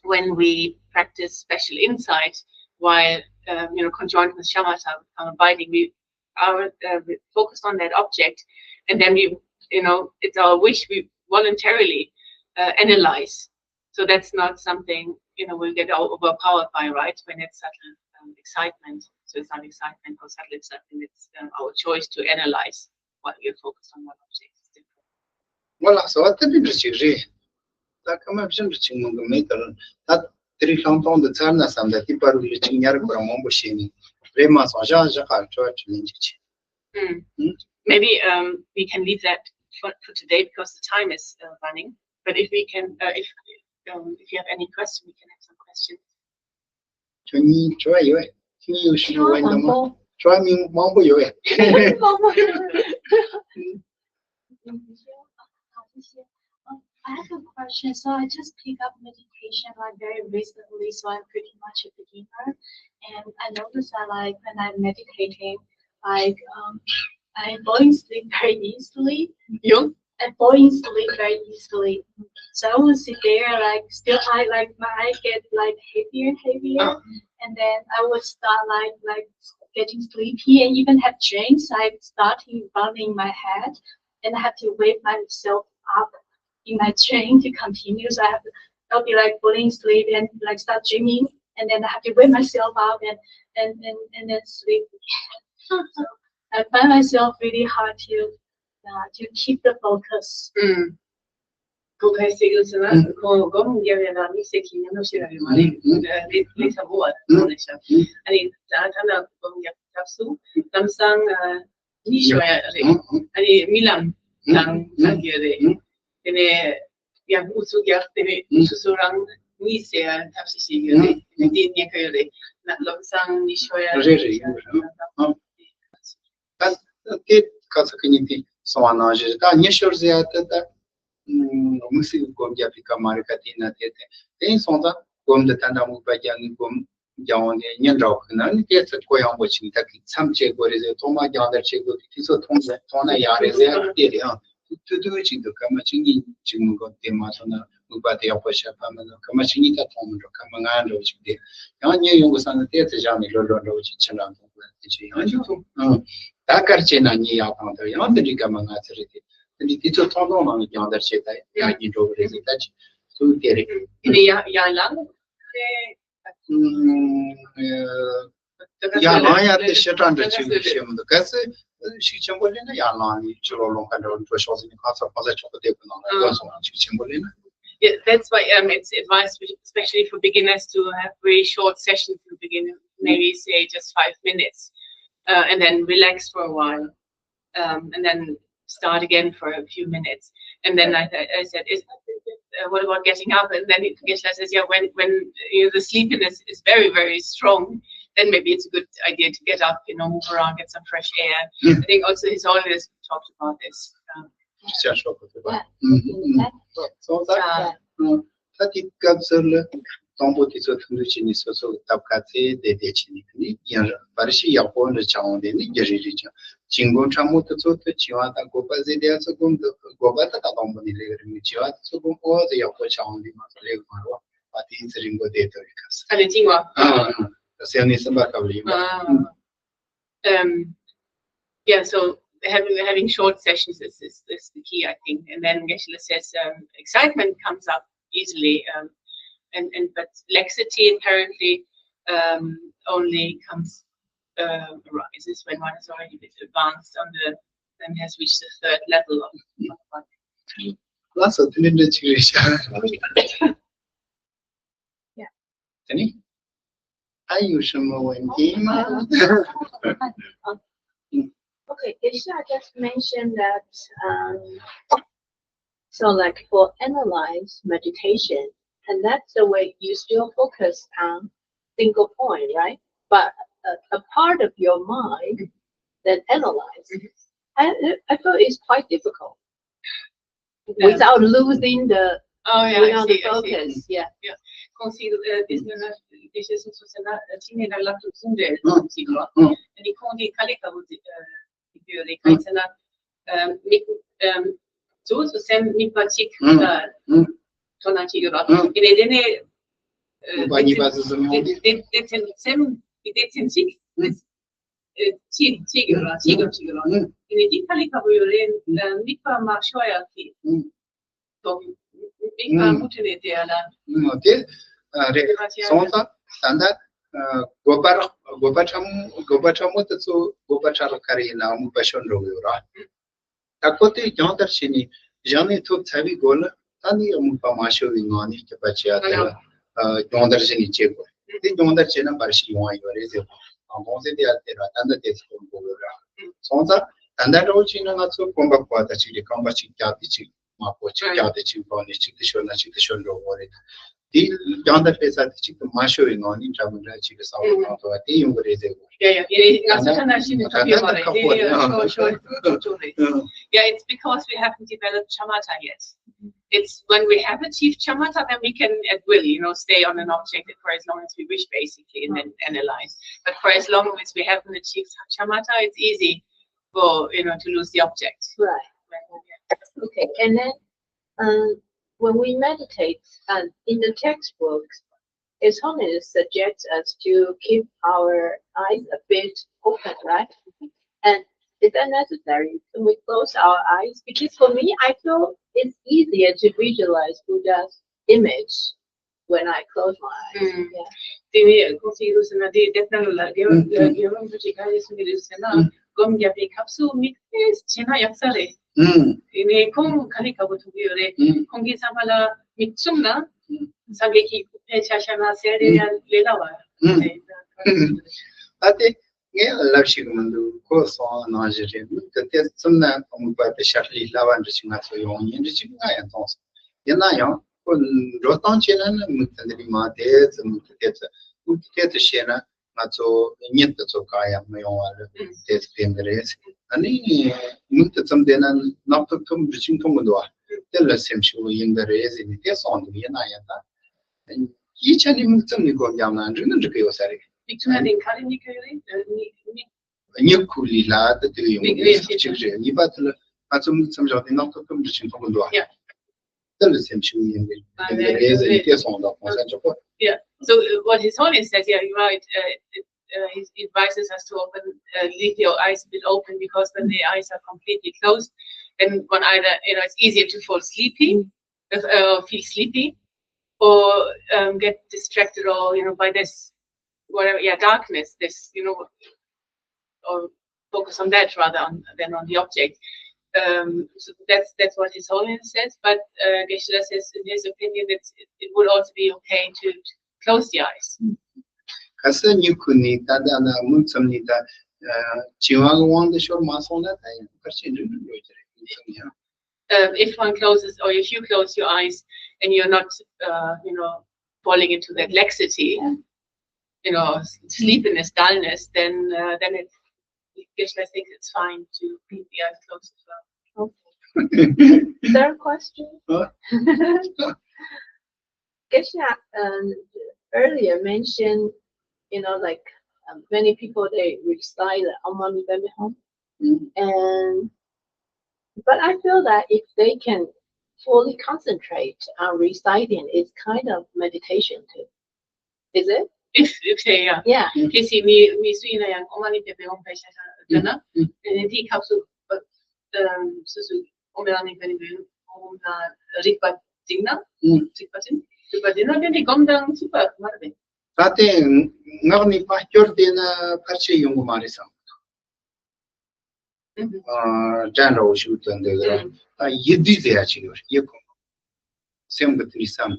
when we practice special insight while, um, you know, conjoined with shamatha, um, abiding, we are uh, focused on that object, and then we, you know, it's our wish we voluntarily uh, analyze. So that's not something, you know, we'll get overpowered by, right? When it's subtle um, excitement, so it's not excitement or subtle excitement. It's um, our choice to analyze what we're focused on, what object is different. ང་ལ་སོ་བ་ཏི་ཏི་འདྲ་ཅིག་རེད། ད་ཁ་མ་བཞིན་དུ་ཅིག་མང་གི་མེད་དར། ད་དེ་རིང་ལྷག་མཐོང་དུ་ཚར་ན་བསམ་ད་ཏི་པ་རུ་ལི་ཅིག་ཉར་ཁོ་ར་མང་པོ་བཤད་ནས་རེད་མ་སོང་ཞག་ཞག་ག་ཁྲོ་བ་ཁྲི་ལེན་ཅིག་ཆེ། Maybe um, we can leave that for, for today because the time is uh, running. But if we can, uh, if um, if you have any question, we can have some questions. ཁྱོད་གཉིས་ཁྲོ་བ་ཡོད་ཁྱོད་གཉིས་ཡོད་ཤི་ཡོད་བ་ཡིན་ནམ། ཁྲོ་བ་མི་མང་པོ་ཡོད། I have a question. So I just picked up meditation like very recently, so I'm pretty much a beginner. And I noticed that like when I'm meditating, like um, I fall in sleep very easily. You? I fall in sleep very easily. So I will sit there like still I like my eye get like heavier and heavier. And then I will start like like getting sleepy and even have dreams like starting bumping my head and I have to wake myself up in my dream to continue. So I have to, I'll be like falling asleep and like start dreaming, and then I have to wake myself up and and and, and then sleep. So I find myself really hard to uh, to keep the focus. ཁོ་ག་ཟེར་གྱི་ཟེར་ན་ཁོ་སྒོམ་རྒྱབ་ཡ་ལ་དམིགས་བསལ་གྱི་ཉམས་ལེན་བྱེད་ཡ་ཡོད་མ་རེད། ལས་ལས་ཚ་བོ་བ་དང་ལས་ཤ་ཨ་ནི་ད་ཐ་ན་སྒོམ་རྒྱབ་སྐབས་སུ་ལམ་སང་གཉིད་ཤོར་ཡ་རེད། ཨ་ནི་རྨི་ལམ་དང་ལྷག་ཡོད་རེད། དེ་ནས་ཡང་ཨུ་ཚུགས་རྒྱག་དེ་ནས་སོ་སོ་རང་གཉིད་སད་ཡ་ཐབས་ཤེས་ཤིག་ཡོད་རེད། དེ་ཉེན་ཁ་ཡོད་རེད། ལམ་སང་གཉིད་ཤོར་ཡ་རེད་རེད་ཡོད་རེད། ད་དེ་ཁ་ས་ཁ་ཉིན་དེ་སོང་བ་ནང་བཞིན་ད་གཉིད་ཤོར་ཟེར་ཡ་དེ་ད་དམིགས་བསལ་སྒོམ་རྒྱབ་པའི་སྐབས་མ་རེད་ཀ་དེ་ན་དེ་དེ་དེ་སོང་ཙང་སྒོམ་དེ་ད་ལྟ་དམིགས་པ་རྒྱབ་ནས་སྒོམ་རྒྱབ་འོང་ནས་ཉིན་འདྲ་བོ་ཁོ་ན་ནི་དེ་ཚོ་གོ་ཡང་པོ་ཅིག་ད་གི་མཚམས་བཅད་དགོས་རེད་ཟེར། ཐོག་མ་རྒྱང་ལྟར་བྱེད་དགོས་དེ་དེ་ཚོ་མཐོང་ཟེར་མཐོང་ན་ཡག་རེད་ཟེར་ཡ་དེ་རེད། ཨང་ཐུ་ཐུ་ཅིག་འདུག་སྐར་མ་གཅིག་གཉིས་ཅིག་མི་འགོར་དེ་མ་ཐོན་ན་ དམིགས་པ་དེ་ཡག་པོ་བྱེད་པ་མིན་ན་སྐར་མ་བཅུ་གཉིས་ད་མཐོང་མི་འགྲོ། སྐར་མ་ལྔ་འགྲོ་ཅིག་དེ་ཡང་ཉལ་ཡོང་གི་ས་ནས་དེ་ཚེ་བཞག་ནས་ལོ་ལོ་འགྲོ་ཅིག་ཕྱིན་རང་མཐོང་དགོས་དེ་ཅི་ཡང་ཅིག་ཐུབ། ཨང་། ད་གར་བྱས་ན་ཉལ་ཡག་དང་དེ་ཡང་དེ་འདྲའི་སྐར་མ་ལྔ་ཚེ་རེད་དེ། དེ་འདྲའི་དུས་ཚོད་ཐུང་ཐུང་ནང་ནས་རྒྱང་ལྟ་བྱས་ད་ཡང་ཉལ་འགྲོ་གི་རེད་ཟེར། ད་ཅིག་ཚུལ་དེ་རེད། དེ་ནས་ཡང་ཡང་ལངས་ཡང་ལངས་ཡག་དེ་ཞེ་དྲག་འདྲ་ཅིག་བཤད་མི་འདུག་གལ་སྲིད་ཤུགས་ཆེན་པོ་ལེན་ན་ཡང་ལངས་ནས་ཕྱི་ལོགས་ལོང་ཁ་འདྲ་བོ་འགྲོ་ཤོག་ཟེར་ནས་གང་ཚ་གང་ཚ་ཆོག་གི་བསྡད་པའི་ནང་ལ་ཡོད་སོང་། ཤུགས་ཆེན་པོ་ལེན་ན། Yeah, that's why um, it's advised, especially for beginners, to have very short sessions in the beginning, maybe say just five minutes, uh, and then relax for a while, um, and then start again for a few minutes. And then I, I said, is, uh, what about getting up? And then Geshe-la says, yeah, when, when you know, the sleepiness is very, very strong, then maybe it's a good idea to get up, you know, move around, get some fresh air. I think also he's always talked about this. Um, 这样说不对吧？嗯嗯嗯。松散。ད་ད་ལྟའི་སྐབས་སུ་ལ་དང་པོ་དེ་ཚོ་ཐུང་ཐུང་བྱས་ནས་སོ་སོ་ལ་སྟབས་ག་ཚད་བསྡད་བསྡད་བྱས་ནས་ནི་ཡང་བར་ཤི་ཡག་པོ་འདྲ་ཆགས་འོང་དེ་ནི་རྒྱ་རི་རི་ཅང་། ཅིང་གོང་ཕྲ་མོ་དེ་ཚོ་དུ་བྱི་བ་དང་དགོད་པ་ཟེར་དེ་ཚོ་སྒོམ་དུ་དགོད་པ་ད་ད་དང་པོ་ནས་ལེགས་རིང་བྱི་བ་དེ་ཚོ་སྒོམ་ཨོ་ཟེར་ཡག་པོ་ཆགས་འོང་དེ་མ་གཏོགས་ལེགས་མ་རེད་བ། དེ་ཚེ་རིང་པོ་བསྡད་ཐུབ་ཡོད་ཁ་ས། ཨ་ལེ་ཅིང་བ། ཨ་ཨ་སེམས་ནི་སེམས་པ་སྐབས་ལ་ཡིན་པ། Um, yeah, so having having short sessions is, is, is the key, I think. And then Geshe-la says um, excitement comes up easily, um, and, and but laxity apparently um, only comes uh, arises when one is already a bit advanced on the and has reached the third level of, of life. 老师，今天的这个下。 Yeah. Any? Are you some one game? Okay, Geshe-la just mentioned that um, so like for analyze meditation, and that's the way you still focus on single point, right? But a, a part of your mind that analyze, I I feel it's quite difficult without losing the Oh, yeah, you know, the focus. Yeah. Yeah. Consider uh, this is not this is also not a thing that I love to do. And you can't get Kalika with it. Because they can't tell us. Um, make, um, so also send me particular. Tona chiga. In a dene. They they they send send they they send chick. Chick chick chick. In a deep Kalika, we are in. Mipa ma shoya ki. དེ་རེད། སོང་ཙང་ད་ལྟ་དགོས་པ་རག་དགོས་པ་ཕྲ་མོ་དགོས་པ་ཕྲ་མོ་དེ་ཚོ་དགོས་པ་ཕྲ་རག་ག་རེ་ཡིན་ན་དམིགས་པ་ཤོར་འགྲོ་གི་ཡོད་ར། ད་ཁོ་དེ་རྒྱང་ལྟར་བྱས་ནས་བཞག་ནས་ཐོབ་ཚར་བའི་སྒོ་ལ་ད་ནི་དམིགས་པ་མ་ཤོར་བའི་ངང་ནས་སྐྱོད་པ་བྱེད་ཡ་དེ་ལ་རྒྱང་ལྟར་བྱས་ནས་བྱེད་དགོས། དེ་རྒྱང་ལྟར་བྱས་ན་འབར་ཞིག་ཡོང་བ་ཡོད་རེད་ཟེར་བ་དང་གོང་ཚེ་དེ་ཡ་དེ་ར་ད་ལྟ་དེ་ཚོ་དགོས་ཡོད་ར། སོང་ཙང་ད་ལྟ་འདྲ་བོ་བྱས་ན་ང་ཚོ་གོམ་པ་སྤོ་བ་དང་གཅིག་རེད། རྐང་པ་གཅིག་བཀྱག་དེ་གཅིག་མ་སྤོ་གཅིག་བཀྱག་དེ་གཅིག་སྤོ་ནས་གཅིག་ཏུ་ཤོར་ན་གཅིག་ཏུ་ཤོར་འགྲོ་གི་རེད། དེ་རྒྱང་ལྟ་སྤེལ་ས་དེ་གཅིག་ཏུ་མ་ཤོར་བའི་ངང་ནས་འདྲ་མི་འདྲ་གཅིག་གི་བསམ་བློ་གཏོང་ཐུབ་པ་དེ་ཡོང་གི་རེད་ཟེར་གོ། Yeah, yeah, yeah. ང་ཚོ་ཐ་ན་ཤི་ནས་ཐུབ་ཡོད་མ་རེད། དེ་ཡོད་ཤོར་ཤོར་ཤོར་ཤོར་རེད། Yeah, it's because we haven't developed shamatha yet. It's when we have achieved shamatha, then we can at will, you know, stay on an object for as long as we wish, basically, and then analyze. But for as long as we haven't achieved shamatha, it's easy for, you know, to lose the object. Right. Okay, and then um, when we meditate, um, in the textbooks, it only suggests us to keep our eyes a bit open, right? And is that necessary? Can we close our eyes? Because for me, I feel it's easier to visualize Buddha's image when I close my eyes. Mm. Yeah. དེ་ནས་ཁོང་ཚོས་ཡིན་ཟེར་ན་དེ་དེབ་ནང་ལ་རྒྱལ་བ་རྒྱལ་བ་རིན་པོ་ཆེ་ག་རེ་གསུང་གི་རེད་ཟེར་ན། སྒོམ་རྒྱབ་པའི་སྐབས་སུ་མིག་དེ་བྱས་ན་ཡག་ས་རེད། དེ་ནས་ཁོང་ག་རེ་དགའ་པོ་ཐུག་གི་ཡོད་རེད། ཁོང་གི་བསམ་པ་ལ་མིག་བཙུམ་ན་སངས་རྒྱས་ཀྱི་སྐུ་ཕེབས་ཆ་བཞག་ན་ཟེར་དེ་ཡང་ལས་སླ་བ་རེད། ད་དེ་ངས་ལབ་ཤེས་ཀྱི་མི་འདུག་ཁོ་སོང་ནང་བཞིན་རེད། མིག་དེ་དེ་བཙུམ་ན་དམིགས་པ་དེ་ཤར་ལས་སླ་བ་འདྲ་ཞིག་ང་ཚོ་ཡོང་ཡིན་འདྲ་ཞིག་ང་ཡང་མཐོང་སོང་། ཡིན་ན་ཡང་ཁོ་འགྲོ་སྟངས་བྱས་ན་ནི་མིག་དེ་འདི་རིགས་མ་དེ་ཚོ་མིག་དེ་དེ་ཚོ་མིག་དེ་དེ་ཚོ་བཤད་ན་ང་ཚོ་གཉིད་དེ་ཚོ་གང་ཡང་མི་ཡོང་བ་རེད། དེ་ཚོ་དེ་འདི་རེད། ཨ་ནི་མིག་དེ་བཙུམ་བསྡད་ན་ནག་ཐུབ་ཐུབ་འདྲ་ཞིག་མཐོང་གི་འདུག་བ། དེ་ལ་སེམས་ཤུགས་ཡིན་གི་རེད་ཟེར་ནས་དེ་སོང་འདུག་ཡིན་ན་ཡང་ད་ཡིད་ཆ་ནས་མིག་བཙུམ་ནས་སྒོམ་རྒྱབ་ན་འགྲིག་ན་འགྲིག་གི་ཡོད་ས་རེད། མིག་བཙུམ་ན་དེ་ག་རེ་མིག་གི་རེད། མིག་མིག་གཉིད་ཁུག་ལས་ལ་དེ་དེ་ཡོང་གི་རེད། གཅིག་རེད། གཉིས་པ་དེ་ལ་ང་ཚོ་མིག་བཙུམ་བཞག་དེ་ནག་ཐུབ་ཐུབ་འདྲ་ཞིག་མཐོང་གི་འདུག་བ། དེ་ལ་སེམས་ཤུགས་ཡིན་པའི་དེ་འདྲ་རེད་ཟེར་ནས་སྐད་སོང་དང་གོང་ས་མཆོག་པ། Yeah. So uh, what His Holiness said, yeah, you're right. Uh, it, uh, he advises us to often uh, leave your eyes a bit open because when the eyes are completely closed, then one either, you know, it's easier to fall sleepy, uh, feel sleepy, or um, get distracted or, you know, by this, whatever, yeah, darkness, this, you know, or focus on that rather on, than on the object. Um, so that's that's what His Holiness says. But uh, Geshe-la says, in his opinion, it's, it, it would also be okay to, to close the eyes. ག་ས་ཉི་ཁུ་ནི་ད་ད་ན་མུ་ཙམ་ནི་ད་བྱིང་བ་གི་དབང་དུ་ཤོར་མ་སོང་ན་ད་ཡང་ཕར་ཕྱིན་འགྲིག་འགྲིག་ཡོད་ཀྱི་རེད། མུ་ཙམ་ཡང་། Um, if one closes or if you close your eyes and you're not, uh, you know, falling into that laxity, you know, sleepiness, dullness, then uh, then it, Geshe-la thinks it's fine to keep the eyes closed as well. Okay. Third question. Huh? Geshe-la um, earlier mentioned, you know, like um, many people they recite the Om Mani Padme Hum, and but I feel that if they can fully concentrate on reciting, it's kind of meditation too. Is it? If if they, yeah. Yeah. Kesi mi mi sui na yang Om Mani Padme Hum pe sha sha na. Ene ti kap su um su su Om Mani Padme Hum na rikpa ding na. Rikpa ding. Rikpa ding na, then they come down super marbe. ད་ལྟའི་ངག་ནས་མ་སྐྱོར་དེ་ན་ཕལ་ཆེར་ཡོང་གི་མ་རེད་བསམ། དྲན་འདྲ་བོ་ཞིག་དོན་འདི་ལ་ད་ཡིད་བསྡུས་ཟེར་ཡ་ཅིག་ཡོད་རེད། ཡིད་ཁོ་སེམས་ཀྱི་དེ་བསམ།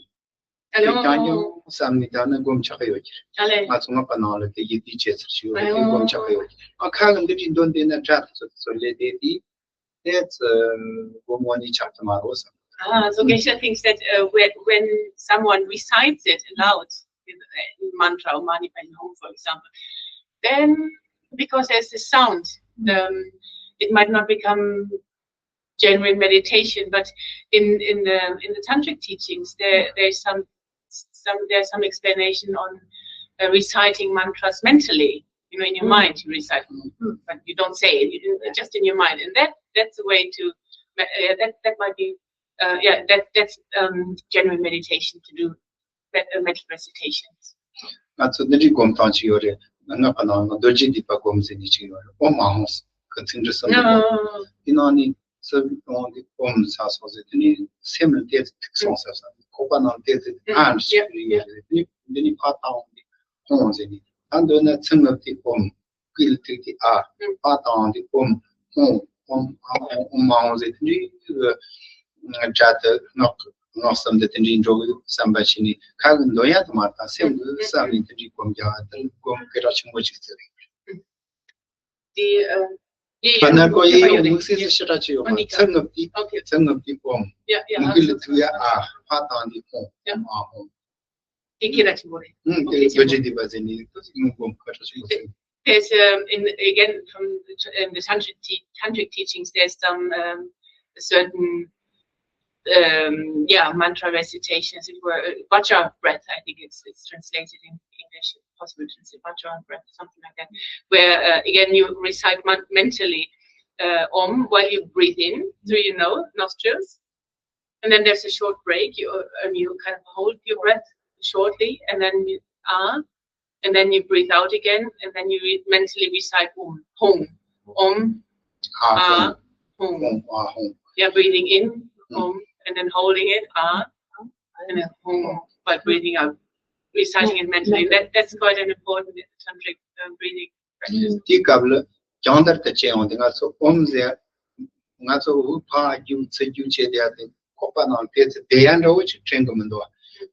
ཨ་ལེ། ཀྱང་ཀྱང་བསམ་ནས་ད་ནི་སྒོམ་ཆགས་ཡོད་ཀྱི་རེད། ཨ་ལེ། ང་ཚོ་ངག་པ་ནང་ལ་དེ་ཡིད་བསྡུས་བྱེད་ཚུལ་ཞིག་ཡོད་རེད། དེ་སྒོམ་ཆགས་ཡོད་ཀྱི་རེད། ཨ་ཁ་གི་འདི་བཞིན་འདོན་དེ་ན་སྒྲ་དེ་ཚོ་དེ་ཚོ་ལས་དེ་དེ་དེ་ཚོ་སྒོམ་ངོ་ནས་ཆགས་ཀྱི་མ་རེད་བསམ། Ah, so Geshe thinks that uh, when, when someone recites it aloud, in, in mantra or Mani Padme Hum, for example, then because there's the sound, um, it might not become genuine meditation. But in in the in the tantric teachings, there there's some some there's some explanation on uh, reciting mantras mentally. You know, in your mind you recite, but you don't say it. You do, just in your mind, and that that's a way to uh, that that might be uh, yeah, that that's um, genuine meditation to do that uh, mental recitations. ང་ཚོ་འདི་འདྲའི་སྒོམ་སྟངས་ཅིག་ཡོད་རེད། ང་ང་ནང་ལ་རྡོ་རྗེ་སྡིག་པ་སྒོམ་ཟེར་ནས་ཅིག་ཡོད་རེད། ཨོཾ་ཨཱཿཧཱུྃ་གི་ཚིག་འབྲུ་གསུམ་དེ་སྒོམ། དེ་ནང་ནས་རྩ་བའི་དབང་དེ་ཨོཾ་ཟེར་སོང་ཟེར། དེ་ནས་སེམས་ལ་བལྟས་ཚེ་ཐིག་སོང་ཟེར་སོང་། ཁོག་པ་ནང་བལྟས་ཚེ་ཨཱཿ་ཞིག་ཡོད་རེད། དེ་ནས་འདི་ནས་ཕར་བཏང་དེ་ཧཱུྃ་ཟེར་ནས། ད་འདོད་ན་ཚིག་རྔུབ་དེ་ཨོཾ། སྐུལ་ཐིག་དེ་ཨཱཿ། ཨ་དང་དེ་ཨོཾ། ཧཱུྃ། ཨོཾ་ཨཱཿཧཱུྃ། ཨོཾ་ཨཱཿཧཱུྃ་ཟེར་དེ་འདྲའི་སྒྲ་དེ་ངག་ངག་གསུམ་དེ་དེ་འདྲའི་འགྲོ་གི་ཡོད་བསམ་པ་བྱས་ནས་ཁ་གི་འདོན་ཡ་དེ་མ་ཐག་སེམས་ཀྱི་བསམ་ནས་དེ་འདྲའི་སྒོམ་རྒྱག་པ་དེ་སྒོམ་སྐད་གྲགས་ཆེན་པོ་ཅིག་བརྩི་གི་ཡོད་རེད། དེ་ཨ་ཡེ་ཡེ་ནར་གོ་ཡེ་ཡེ་དམིགས་བསལ་སུ་ཞེ་དྲག་ཅིག་ཡོད་པ། ཚིག་རྔུབ་དེ་ཚིག་རྔུབ་དེ་ཨོཾ། སྐུལ་ཐིག་དེ་ཨཱཿ། ཕར་བཏང་དེ་ཧཱུྃ། ཨོཾ་ཨཱཿཧཱུྃ། དེ་སྐད་གྲགས་ཆེན་པོ་རེད། ཨུམ། དེ་རྡོ་རྗེ་སྡིག་པ་ཟེར་ནས་དེ་སྔོན་གོམས་ཁ་ཁྲ་ཞིག་ཡོད་ཟེར། There's um, in again from the, in the tantric, te- tantric teachings, there's some um, certain um, yeah, mantra recitations. It were uh, vajra breath, I think it's it's translated in English. Possible to say vajra breath, something like that, where uh, again you recite man- mentally uh, Om while you breathe in through your nose, nostrils, and then there's a short break. You uh, um, you kind of hold your breath shortly, and then you ah, and then you breathe out again, and then you re- mentally recite Om, Hum, Om, Ah, Ah, Hum. Hum, Ah, Hum. Yeah, breathing in, Hum, and then holding it, Ah, and then Hum, but breathing out, reciting it mentally. That that's quite an important tantric uh, breathing. དེའི་སྐབས་ལ་སྦྱོང་བརྡར་དུ་བྱས་ཡོང་དུས་ང་ཚོ་ཨོཾ་ཟེར། ང་ཚོ་དབུགས་ཕར་རྒྱུག་ཚུར་རྒྱུག་བྱས་བསྡད་ཡ་དེ་ཁོག་པ་ནང་བལྟས་ཚེ་བསྡད་ཡ་འདྲ་བོ་ཅིག་དྲན་གི་མི་འདུག་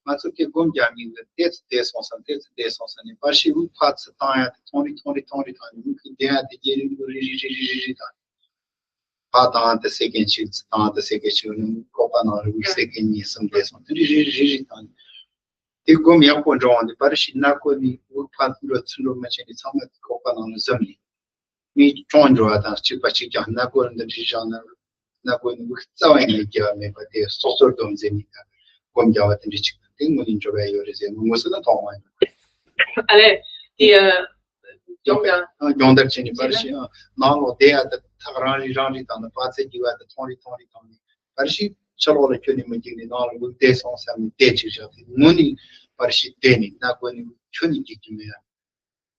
ང་ཚོ་དེ་སྒོམ་རྒྱག་མཁན་གྱི་བལྟས་ཚེ་བསྡད་སོང་བསམ། བལྟས་ཚེ་བསྡད་སོང་བསམ་ནས་པར་ཤི་དབུགས་ཕར་ཚུར་བཏང་ཡ་དེ་ཐོང་རི་ཐོང་རི་ཐོང་རི་བཏང་ནས་དབུགས་ཀྱི་བསྡད་ཡ་དེ་རྒྱས་རིང་པོ་རི་རི་རི་རི་རི་བཏང་ནས་ཕར་བཏང་དེ་སེ་ཀན་གཅིག་ཚུར་བཏང་དེ་སེ་ཀན་གཅིག་ནས་ཁོག་པ་ནང་རི་དབུགས་སེ་ཀན་གཉིས་གསུམ་བསྡད་སོང་དེ་རི་རི་རི་རི་བཏང་ནས། དེ་སྒོམ་ཡག་པོ་འགྲོ་འོང་དུས་པར་ཞིག་སྣ་སྒོ་ནས་དབུགས་ཕར་འགྲོ་ཚུར་འགྲོ་མི་བྱེད་ནས་ཚང་མ་ཁོག་པ་ནང་ལ་ཟུམ་ནས། མི་གྲོངས་འགྲོ་བ་དང་གཅིག་པ་གཅིག་ཀྱང་སྣ་སྒོ་འདི་འདྲའི་བཞག་ན་སྣ་སྒོ་ནས་དབུགས་རྩ་བ་ནས་རྒྱག་མེད་པ་དེ་སྲོག་རྩོལ་སྡོམ་ཟེར་ནས་ཀྱང་སྒོམ་རྒྱག་པ་དེ་འདྲ་ཅིག་དང་དེ་དངོས་གནས་འགྲོ་བ་ཡོད་རེད་ཟེར་ནས་ངོ་སོ་ན་མཐོང་བ་ཡིན། ཨ་ལས་དེ་སྦྱོང་བརྡར་སྦྱོང་བརྡར་བྱས་ནས་པར་ཞིག་ནང་ལོགས་བསྡད་ཡ་དེ་ཐག་རང་རིག་རང་རིག་དང་ནི་པ་ཚེ་རྒྱུ་བ་དེ་ཐོང་རིག་ཐོང་རིག་དང་ནི་པར་ཞིག་ཕྱི་ལོགས་ལ་ཁྱོན་ནས་མི་འཇིགས་ནས་ནང་ལ་འུ་བསྡད་སོང་བསམ་ནས་བསྡད་ཅིག་བཞག་དེ་ངོ་ནས་པར་ཞིག་བསྡད་ནས་སྣ་དགོས་ནས་ཁྱོན་ནས་འཇིགས་ཀྱི་མེད་ཡ།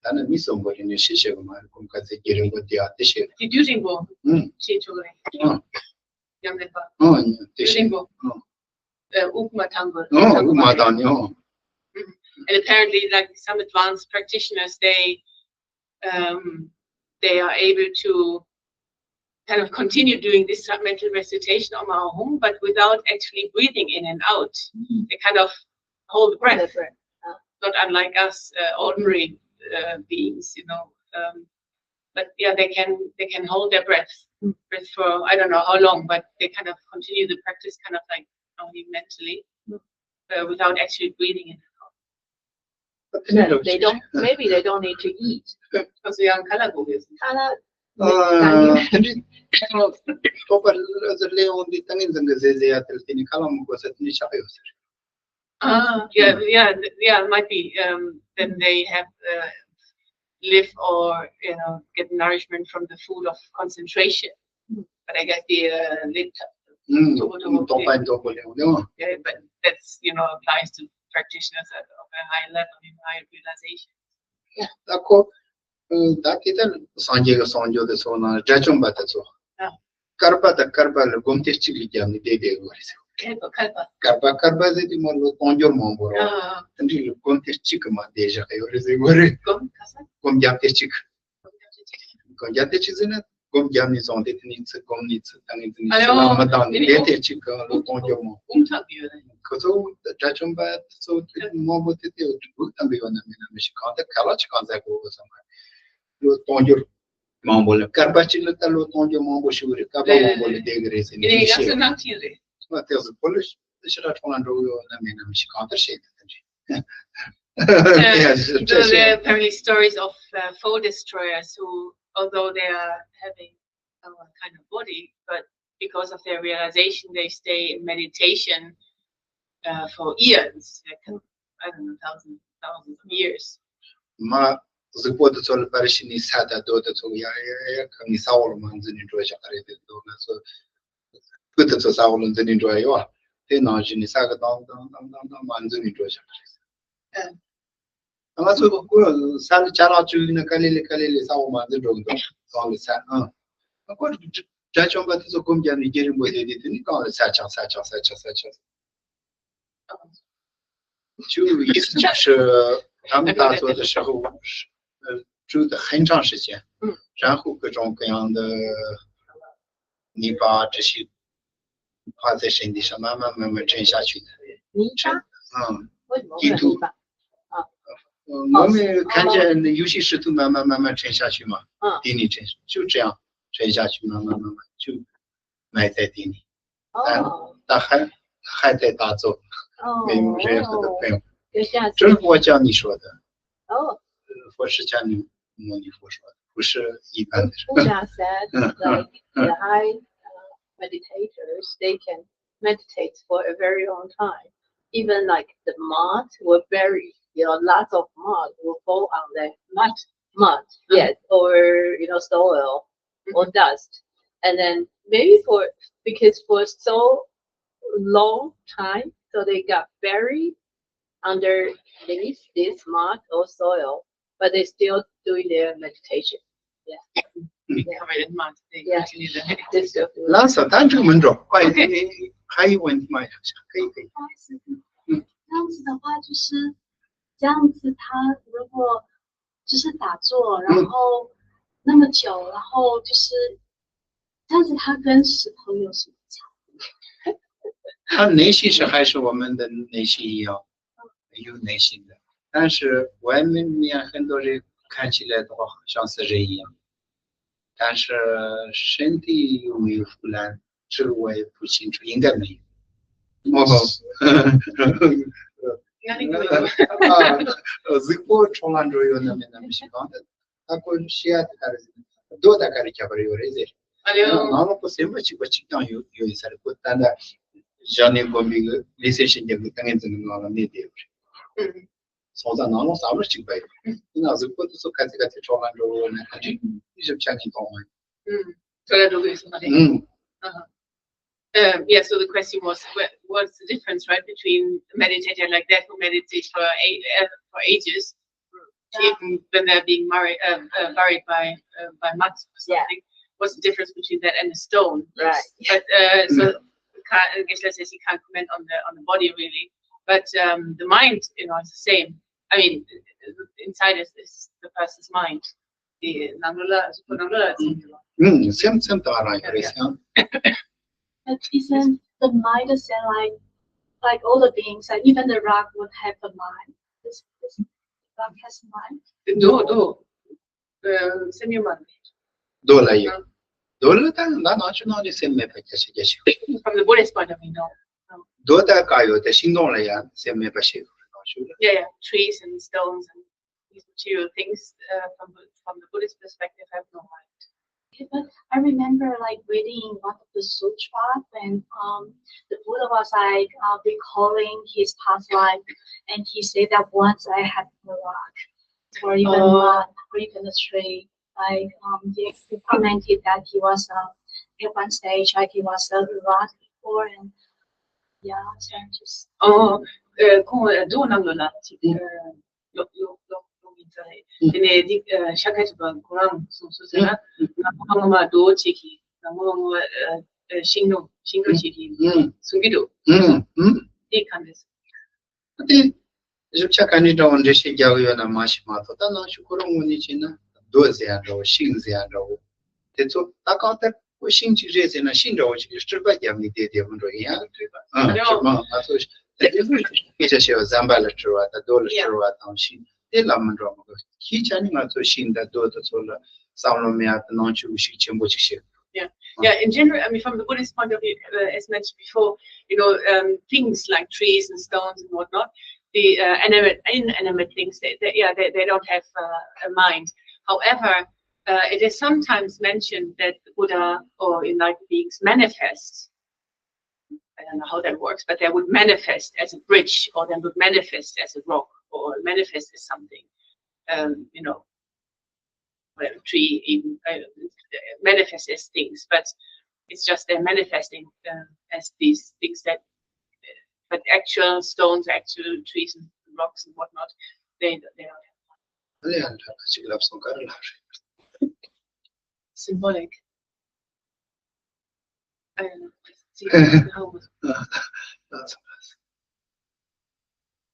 ད་ནི་མི་གསོན་པོ་རེད་ནས་ཤི་ཤི་གི་མ་རེད། ཀུན་དགའ་ཚེ་རྒྱལ་རིན་པོ་དེ་ཡ་དེ་ཤེས། དེ་དུས་རིང་པོ་ཨུ་ཤེས་ཆོག་རེད། ཨུ་ཉམས་ལེན་པ། ཨུ་དེ་ཤེས། རིང་པོ། ཨུ་དབུགས་མ་བཏང་དགོས། ཨུ་དབུགས་མ་བཏང་ནས། ཨུ། And apparently, like, some advanced practitioners, they um, they are able to kind of continue doing this mental recitation on our own, but without actually breathing in and out. They kind of hold the breath, not unlike us uh, ordinary uh, beings, you know. Um, but yeah, they can they can hold their breath, breath for I don't know how long, but they kind of continue the practice, kind of like only mentally, uh, without actually breathing in and out. But they don't, maybe they don't need to eat. Because we are color boys. Color. ཨ་དེ་འདྲའི་ཁ་ལག་ཚོགས་པ་ལ་ལས་འོང་དུས་ཏང་ཡིན་ཚང་གི་ཟས་ཟས་ཡ་དེར་བརྟེན་ནས་ཁ་ལག་མི་དགོས་ས་དེ་འདྲའི་ཆགས་ཡོད་ས་རེད། Ah, yeah, yeah, th- yeah, it might be. Um, then they have uh, live or you know get nourishment from the food of concentration. But I guess the uh, lit- ཨུམ་ཏོག་པ་ཏོག་པ་ལས་འོང་དེ་འོང་། Yeah, but that's you know applies to practitioners at of a high level in high realization. ད་ཁོ་ད་དེ་ལྟར་སངས་རྒྱས་ཀྱི་གསུང་སྒྲོས་དེ་ཚོ་ནང་དགྲ་བཅོམ་པ་དེ་ཚོ་དཀར་པ་དང་དཀར་པ་ལ་སྒོམ་དེ་གཅིག་གི་རྒྱབ་ནས་བསྡད་བསྡད་དགོས་རེད་ཟེར། དཀར་པ་དཀར་པ། དཀར་པ་དཀར་པ་ཟེར་དུས་མ་ལོ་སྟོང་འབྱོར་མང་པོ་རོ། དེ་འདྲའི་ལ་སྒོམ་དེ་གཅིག་གི་མ་བསྡད་བཞག་ཡོད་རེད་ཟེར་དགོས་རེད། སྒོམ་རྒྱབ་དེ་གཅིག་སྒོམ་རྒྱབ་དེ་གཅིག་ཟེར་ན། སྒོམ་རྒྱབ་ནས་བཟུང་སྟེ་དེ་ནས་ཚིག་སྒོམ་ནས་ཚིག་བཏང་ནས་དེ་ནས་ཕྱི་ལ་མི་བཏང་ནས་ལས་དེ་གཅིག་གི་ལོ་སྟོང་འགྱོ་མོ། ཁོ་ཚོ་དགྲ་བཅོམ་པ་དེ་ཚོ་དེ་མང་པོ་དེ་དེ་འུག་བཏང་གི་ཡོད་ན་མེད་ན་མི་ཤེས། གང་ལྟར་ག་ལ་ཅི་གང་ཟེར་དགོས་བསམ་པ་ལོ་སྟོང་འགྱོ་མང་པོ་ལ་སྐར་མ་གཅིག་ལ་ད་ལོ་སྟོང་འགྱོ་མང་པོ་ཞིག་རེད། སྐར་མ་མང་པོ་ལ་བསྡད་གི་རེད་ཟེར་ནས་ཤེས། ང་དེ་ཚོ་བོད་ལ་ཞེ་དྲག་གྲོང་ལ་འགྲོ་གི་ཡོད་ན་མེད་ན་མི་ཤེས། གང་ལྟར་ཤེས་དེ་འདྲ་རེད། Uh, so there are apparently stories of uh, foe destroyers who, although they are having our kind of body, but because of their realization, they stay in meditation uh, for eons, like, I don't know, thousands, thousands of years. མ་གཟུགས་པོ་དེ་ཚོ་ལ་པར་ཤི་ནས་ས་དང་རྡོ་དེ་ཚོ་ཡ་ཡ་ཡ་གང་ནས་ས་འོག་ལ་མ་འཛུལ་ནས་འགྲོ་བཞག་ག་རེད། དེ་རྡོ་ང་ཚོ་སྤུ་དེ་ཚོ་ས་འོག་ལ་འཛུལ་ནས་འགྲོ་ཡ་ཡོད། དེ་ནང་བཞིན་ནས་ས་གི་དང་དང་དང་དང་དང་མ་འཛུལ་ནས་འགྲོ་བཞག་ག་རེད། ང་ཚོ་གི་ཀུན་ས་ལ་ཅ་ལག་བཅུག་ཡིན་ན་ག་ལེ་ལེ་ག་ལེ་ལེ་ས་འོག་མ་འཛུལ་འགྲོ་གི་འདུག་གང་ལ་ས་ཨང་། ཨ་ཁོ་དགྲ་བཅོམ་པ་དེ་ཚོ་སྒོམ་རྒྱབ་ནས་རྒྱུན་རིང་པོ་བསྡད་དེ་དེ་ནི་གང་ལ་ས་ཆགས་ས་ཆགས་ས་ཆགས་ས་ཆགས། 就意思就是，他们打坐的时候，呃，住的很长时间，然后各种各样的泥巴这些趴在身体上，慢慢慢慢沉下去的。泥巴？嗯，为什么会有泥巴？啊，嗯，我们看见有些石头慢慢慢慢沉下去嘛，地里沉，就这样沉下去，慢慢慢慢就埋在地里。但他还他还在打坐，没有任何的变化。这是佛教里说的，哦，呃，佛释迦牟尼佛说的，不是一般的人。Buddha said, like, the high uh, meditators, they can meditate for a very long time. Even like the mud will bury, you know, lots of mud will fall on the mud, mud, yes, or you know, soil or dust. And then maybe for because for so long time, so they got buried underneath this mud or soil, but they still doing their meditation. Yeah. Yeah. Covered in mud. They yeah. Continue the meditation. This is 拉萨单纯民众，快一点，还有问题吗？可以，可以。不好意思，嗯，这样子的话，就是这样子，他如果就是打坐，然后那么久，然后就是这样子，他跟石头有什么差别？他内心是还是我们的内心一样，有内心的，但是外面面很多人看起来的话，好像是人一样，但是身体有没有腐烂，这个我也不清楚，应该没有。哦， གཟུགས་པོ་ཁྲོ་ལ་འགྲོ་ཡོད་ན་མེད་ན་མི་ཤེས། གང་ལྟར་ད་ཁོ་ཤི་ཡ་དེ་ག་རེ་ཟེར་ན་རྡོ་ད་ག་རེ་ཁྱབ་པར་ཡོད་རེད་ཟེར། ནང་ལོགས་པོ་སེམས་པ་གཅིག་པ་གཅིག་རྐྱང་ཡོད་ཡོད་ས་རེད། ཁོ་ད་ལྟ་བཞག་ནས་དགོན་པའི་ལི་སེ་ཤེས་རྒྱབ་ཀྱི་ཏང་ངེ་འཛིན་གྱི་ནང་ལ་གནས་བསྡད་ཡོད་རེད། སོང་ཙང་ནང་ལོགས་ས་ལོ་གཅིག་པ་ཡོད། ཡིན་ན་གཟུགས་པོ་དེ་ཚོ་ག་ཚད་ག་ཚད་ཁྲོ་ལ་འགྲོ་ཡོད་ན་ག་འདྲ་ཞིབ་ཆ་ངས་མཐོང་མ་ཡོད། ཁྲོ་ལ་འགྲོ་གི་ཡོད་ས་མ་རེད། Um, yeah, so the question was, what, what's the difference, right, between a meditator like that who meditates for a- uh, for ages, even when they're being married, uh, uh, buried by uh, by mud or something? What's the difference between that and a stone? Right. But uh, so can't, I guess, let's say, you can't comment on the on the body really, but um, the mind, you know, is the same. I mean, inside is, is the person's mind. དེ་ནང་ལོགས་ལ་གཟུགས་པོ་ནང་ལོགས་ལ་ཚང་གི་ལོ། ཨུམ། སེམས་སེམས་དང་རང་ཡོད་རེད་ཟེར། But isn't the mind the same, like, like all the beings, like even the rock would have a mind? This, this rock has a mind? དེ་རྡོ་རྡོ་ཨ་སེམས་ཡོད་མ་རེད། རྡོ་ལ་ཡོད། རྡོ་ལ་ད་ང་ནང་ཆུ་ནང་ནས་སེམས་མེད་པ་རྒྱ་ཆེ་རྒྱ་ཆེ། From the Buddhist point of view, no. རྡོ་དང་ཀ་ཡོད་དེ་ཤིང་སྡོང་ལ་ཡང་སེམས་མེད་པ་ཞིག་ཡོད་རེད་ནང་ཆུ་ལ། Yeah, yeah. Trees and stones and these material things uh, from, the- from the Buddhist perspective have no mind. Yeah, but I remember, like, reading in one of the sutra when um, the Buddha was, like, uh, recalling his past life, and he said that once I had a rock, or even Oh. mud, or even a tree. Like, um, he, he commented that he was, uh, at one stage, like, he was a rock before, and yeah, so I just Oh, uh, ཁོང་རྡོ་ནང་ལོགས་ལ་ཅིག་ཨ་ལོ་ལོ་ལོ་ལོ་མི་ཚ་ཡི། དེ་ནས་འདི་ཨ་ཤ་ཁ་ཅིག་པ་ཁོ་རང་གསུངས་སོང་ཟེར་ན། ང་མོ་ང་མ་རྡོ་ཅིག་གིས་ང་མོ་ང་མ་ཨ་ཤིང་སྡོང་ཤིང་སྡོང་ཅིག་གིས་གསུང་གི་འདུག་དེ་གང་རེད། དེ་བཞི་ཆ་ག་ནས་འདྲ་བོ་འགྲེལ་བཤད་རྒྱག་གི་ཡོད་ན་མ་ཤེས་མ་གཏོགས། ད་ནང་ཆུ་ཁོ་རང་ངོས་ནས་བྱས་ན་རྡོ་ཟེར་ཡ་འདྲ་བོ་ཤིང་ཟེར་ཡ་འདྲ་བོ། དེ་ཚོ་ད་གང་ལྟར་ཁོ་ཤིང་གཅིག་རེད་ཟེར་ན་ཤིང་འདྲ་བོ་ཅིག་སྤྲུལ་པ་རྒྱབ་ནས་བསྡད་བསྡད་མི་འགྲོ་ཡིན་ཡང་སྤྲུལ་པ་ཨ་སྤྲུལ་མ་ང་ཚོ་སྐད་ཆ་བཤད་པ་ཟམ་པ་ལ་སྤྲུལ་བ་དང་རྡོ་ལ་སྤྲུལ་བ་དང་ཤིང་དེ་ལ་མི་འགྲོ་མི་དགོས། ཁྱིའི་ཆ་ནས་ང་ཚོ་ཤིང་དང་རྡོ་དེ་ཚོ་ལ་བསམ་བློ་མེད་ཡ་དེ་ནང་ཆུ་ཤུགས་ཆེན་པོ་ཅིག་བཤད། Yeah, yeah. In general, I mean, from the Buddhist point of view, uh, as mentioned before, you know, um, things like trees and stones and whatnot, the uh, animate, inanimate things, they, they, yeah, they, they don't have uh, a mind. However, uh, it is sometimes mentioned that the Buddha or enlightened beings manifest. I don't know how that works, but they would manifest as a bridge, or they would manifest as a rock, or manifest as something, um, you know, well, tree in, uh, manifest as things, but it's just they're manifesting uh, as these things that, but actual stones, actual trees and rocks and whatnot, they they don't have. ཨ་ལས་ཡང་འདྲ་ཞིག་ལབ་སོང་ག་རེ་ལབ་རེད། Symbolic. I don't know. See, how was- ལབ་སོང་ལབ་སོང་།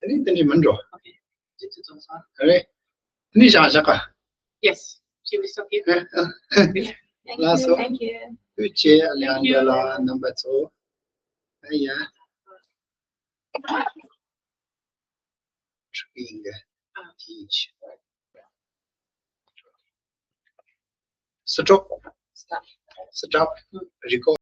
ཨ་ནི་དེ་འདྲ་མིན་འགྲོ། Okay. ཨ་རེ། ཨ་ནི་བཞག་བཞག་ག Yes, she was okay. Thank you. Thank you. དུས་ཆེ་ཨ་ལེ་ཨན་ཌེ་ལ་རྣམ་པ་ཚོ། ཨ་ཡ། ཧྥུ་ཡིན་ག་ཨ་ཧྥུ་ཡིན་ཆི། སི་ཊོབ། སི་ཊོབ། རི་ཀོ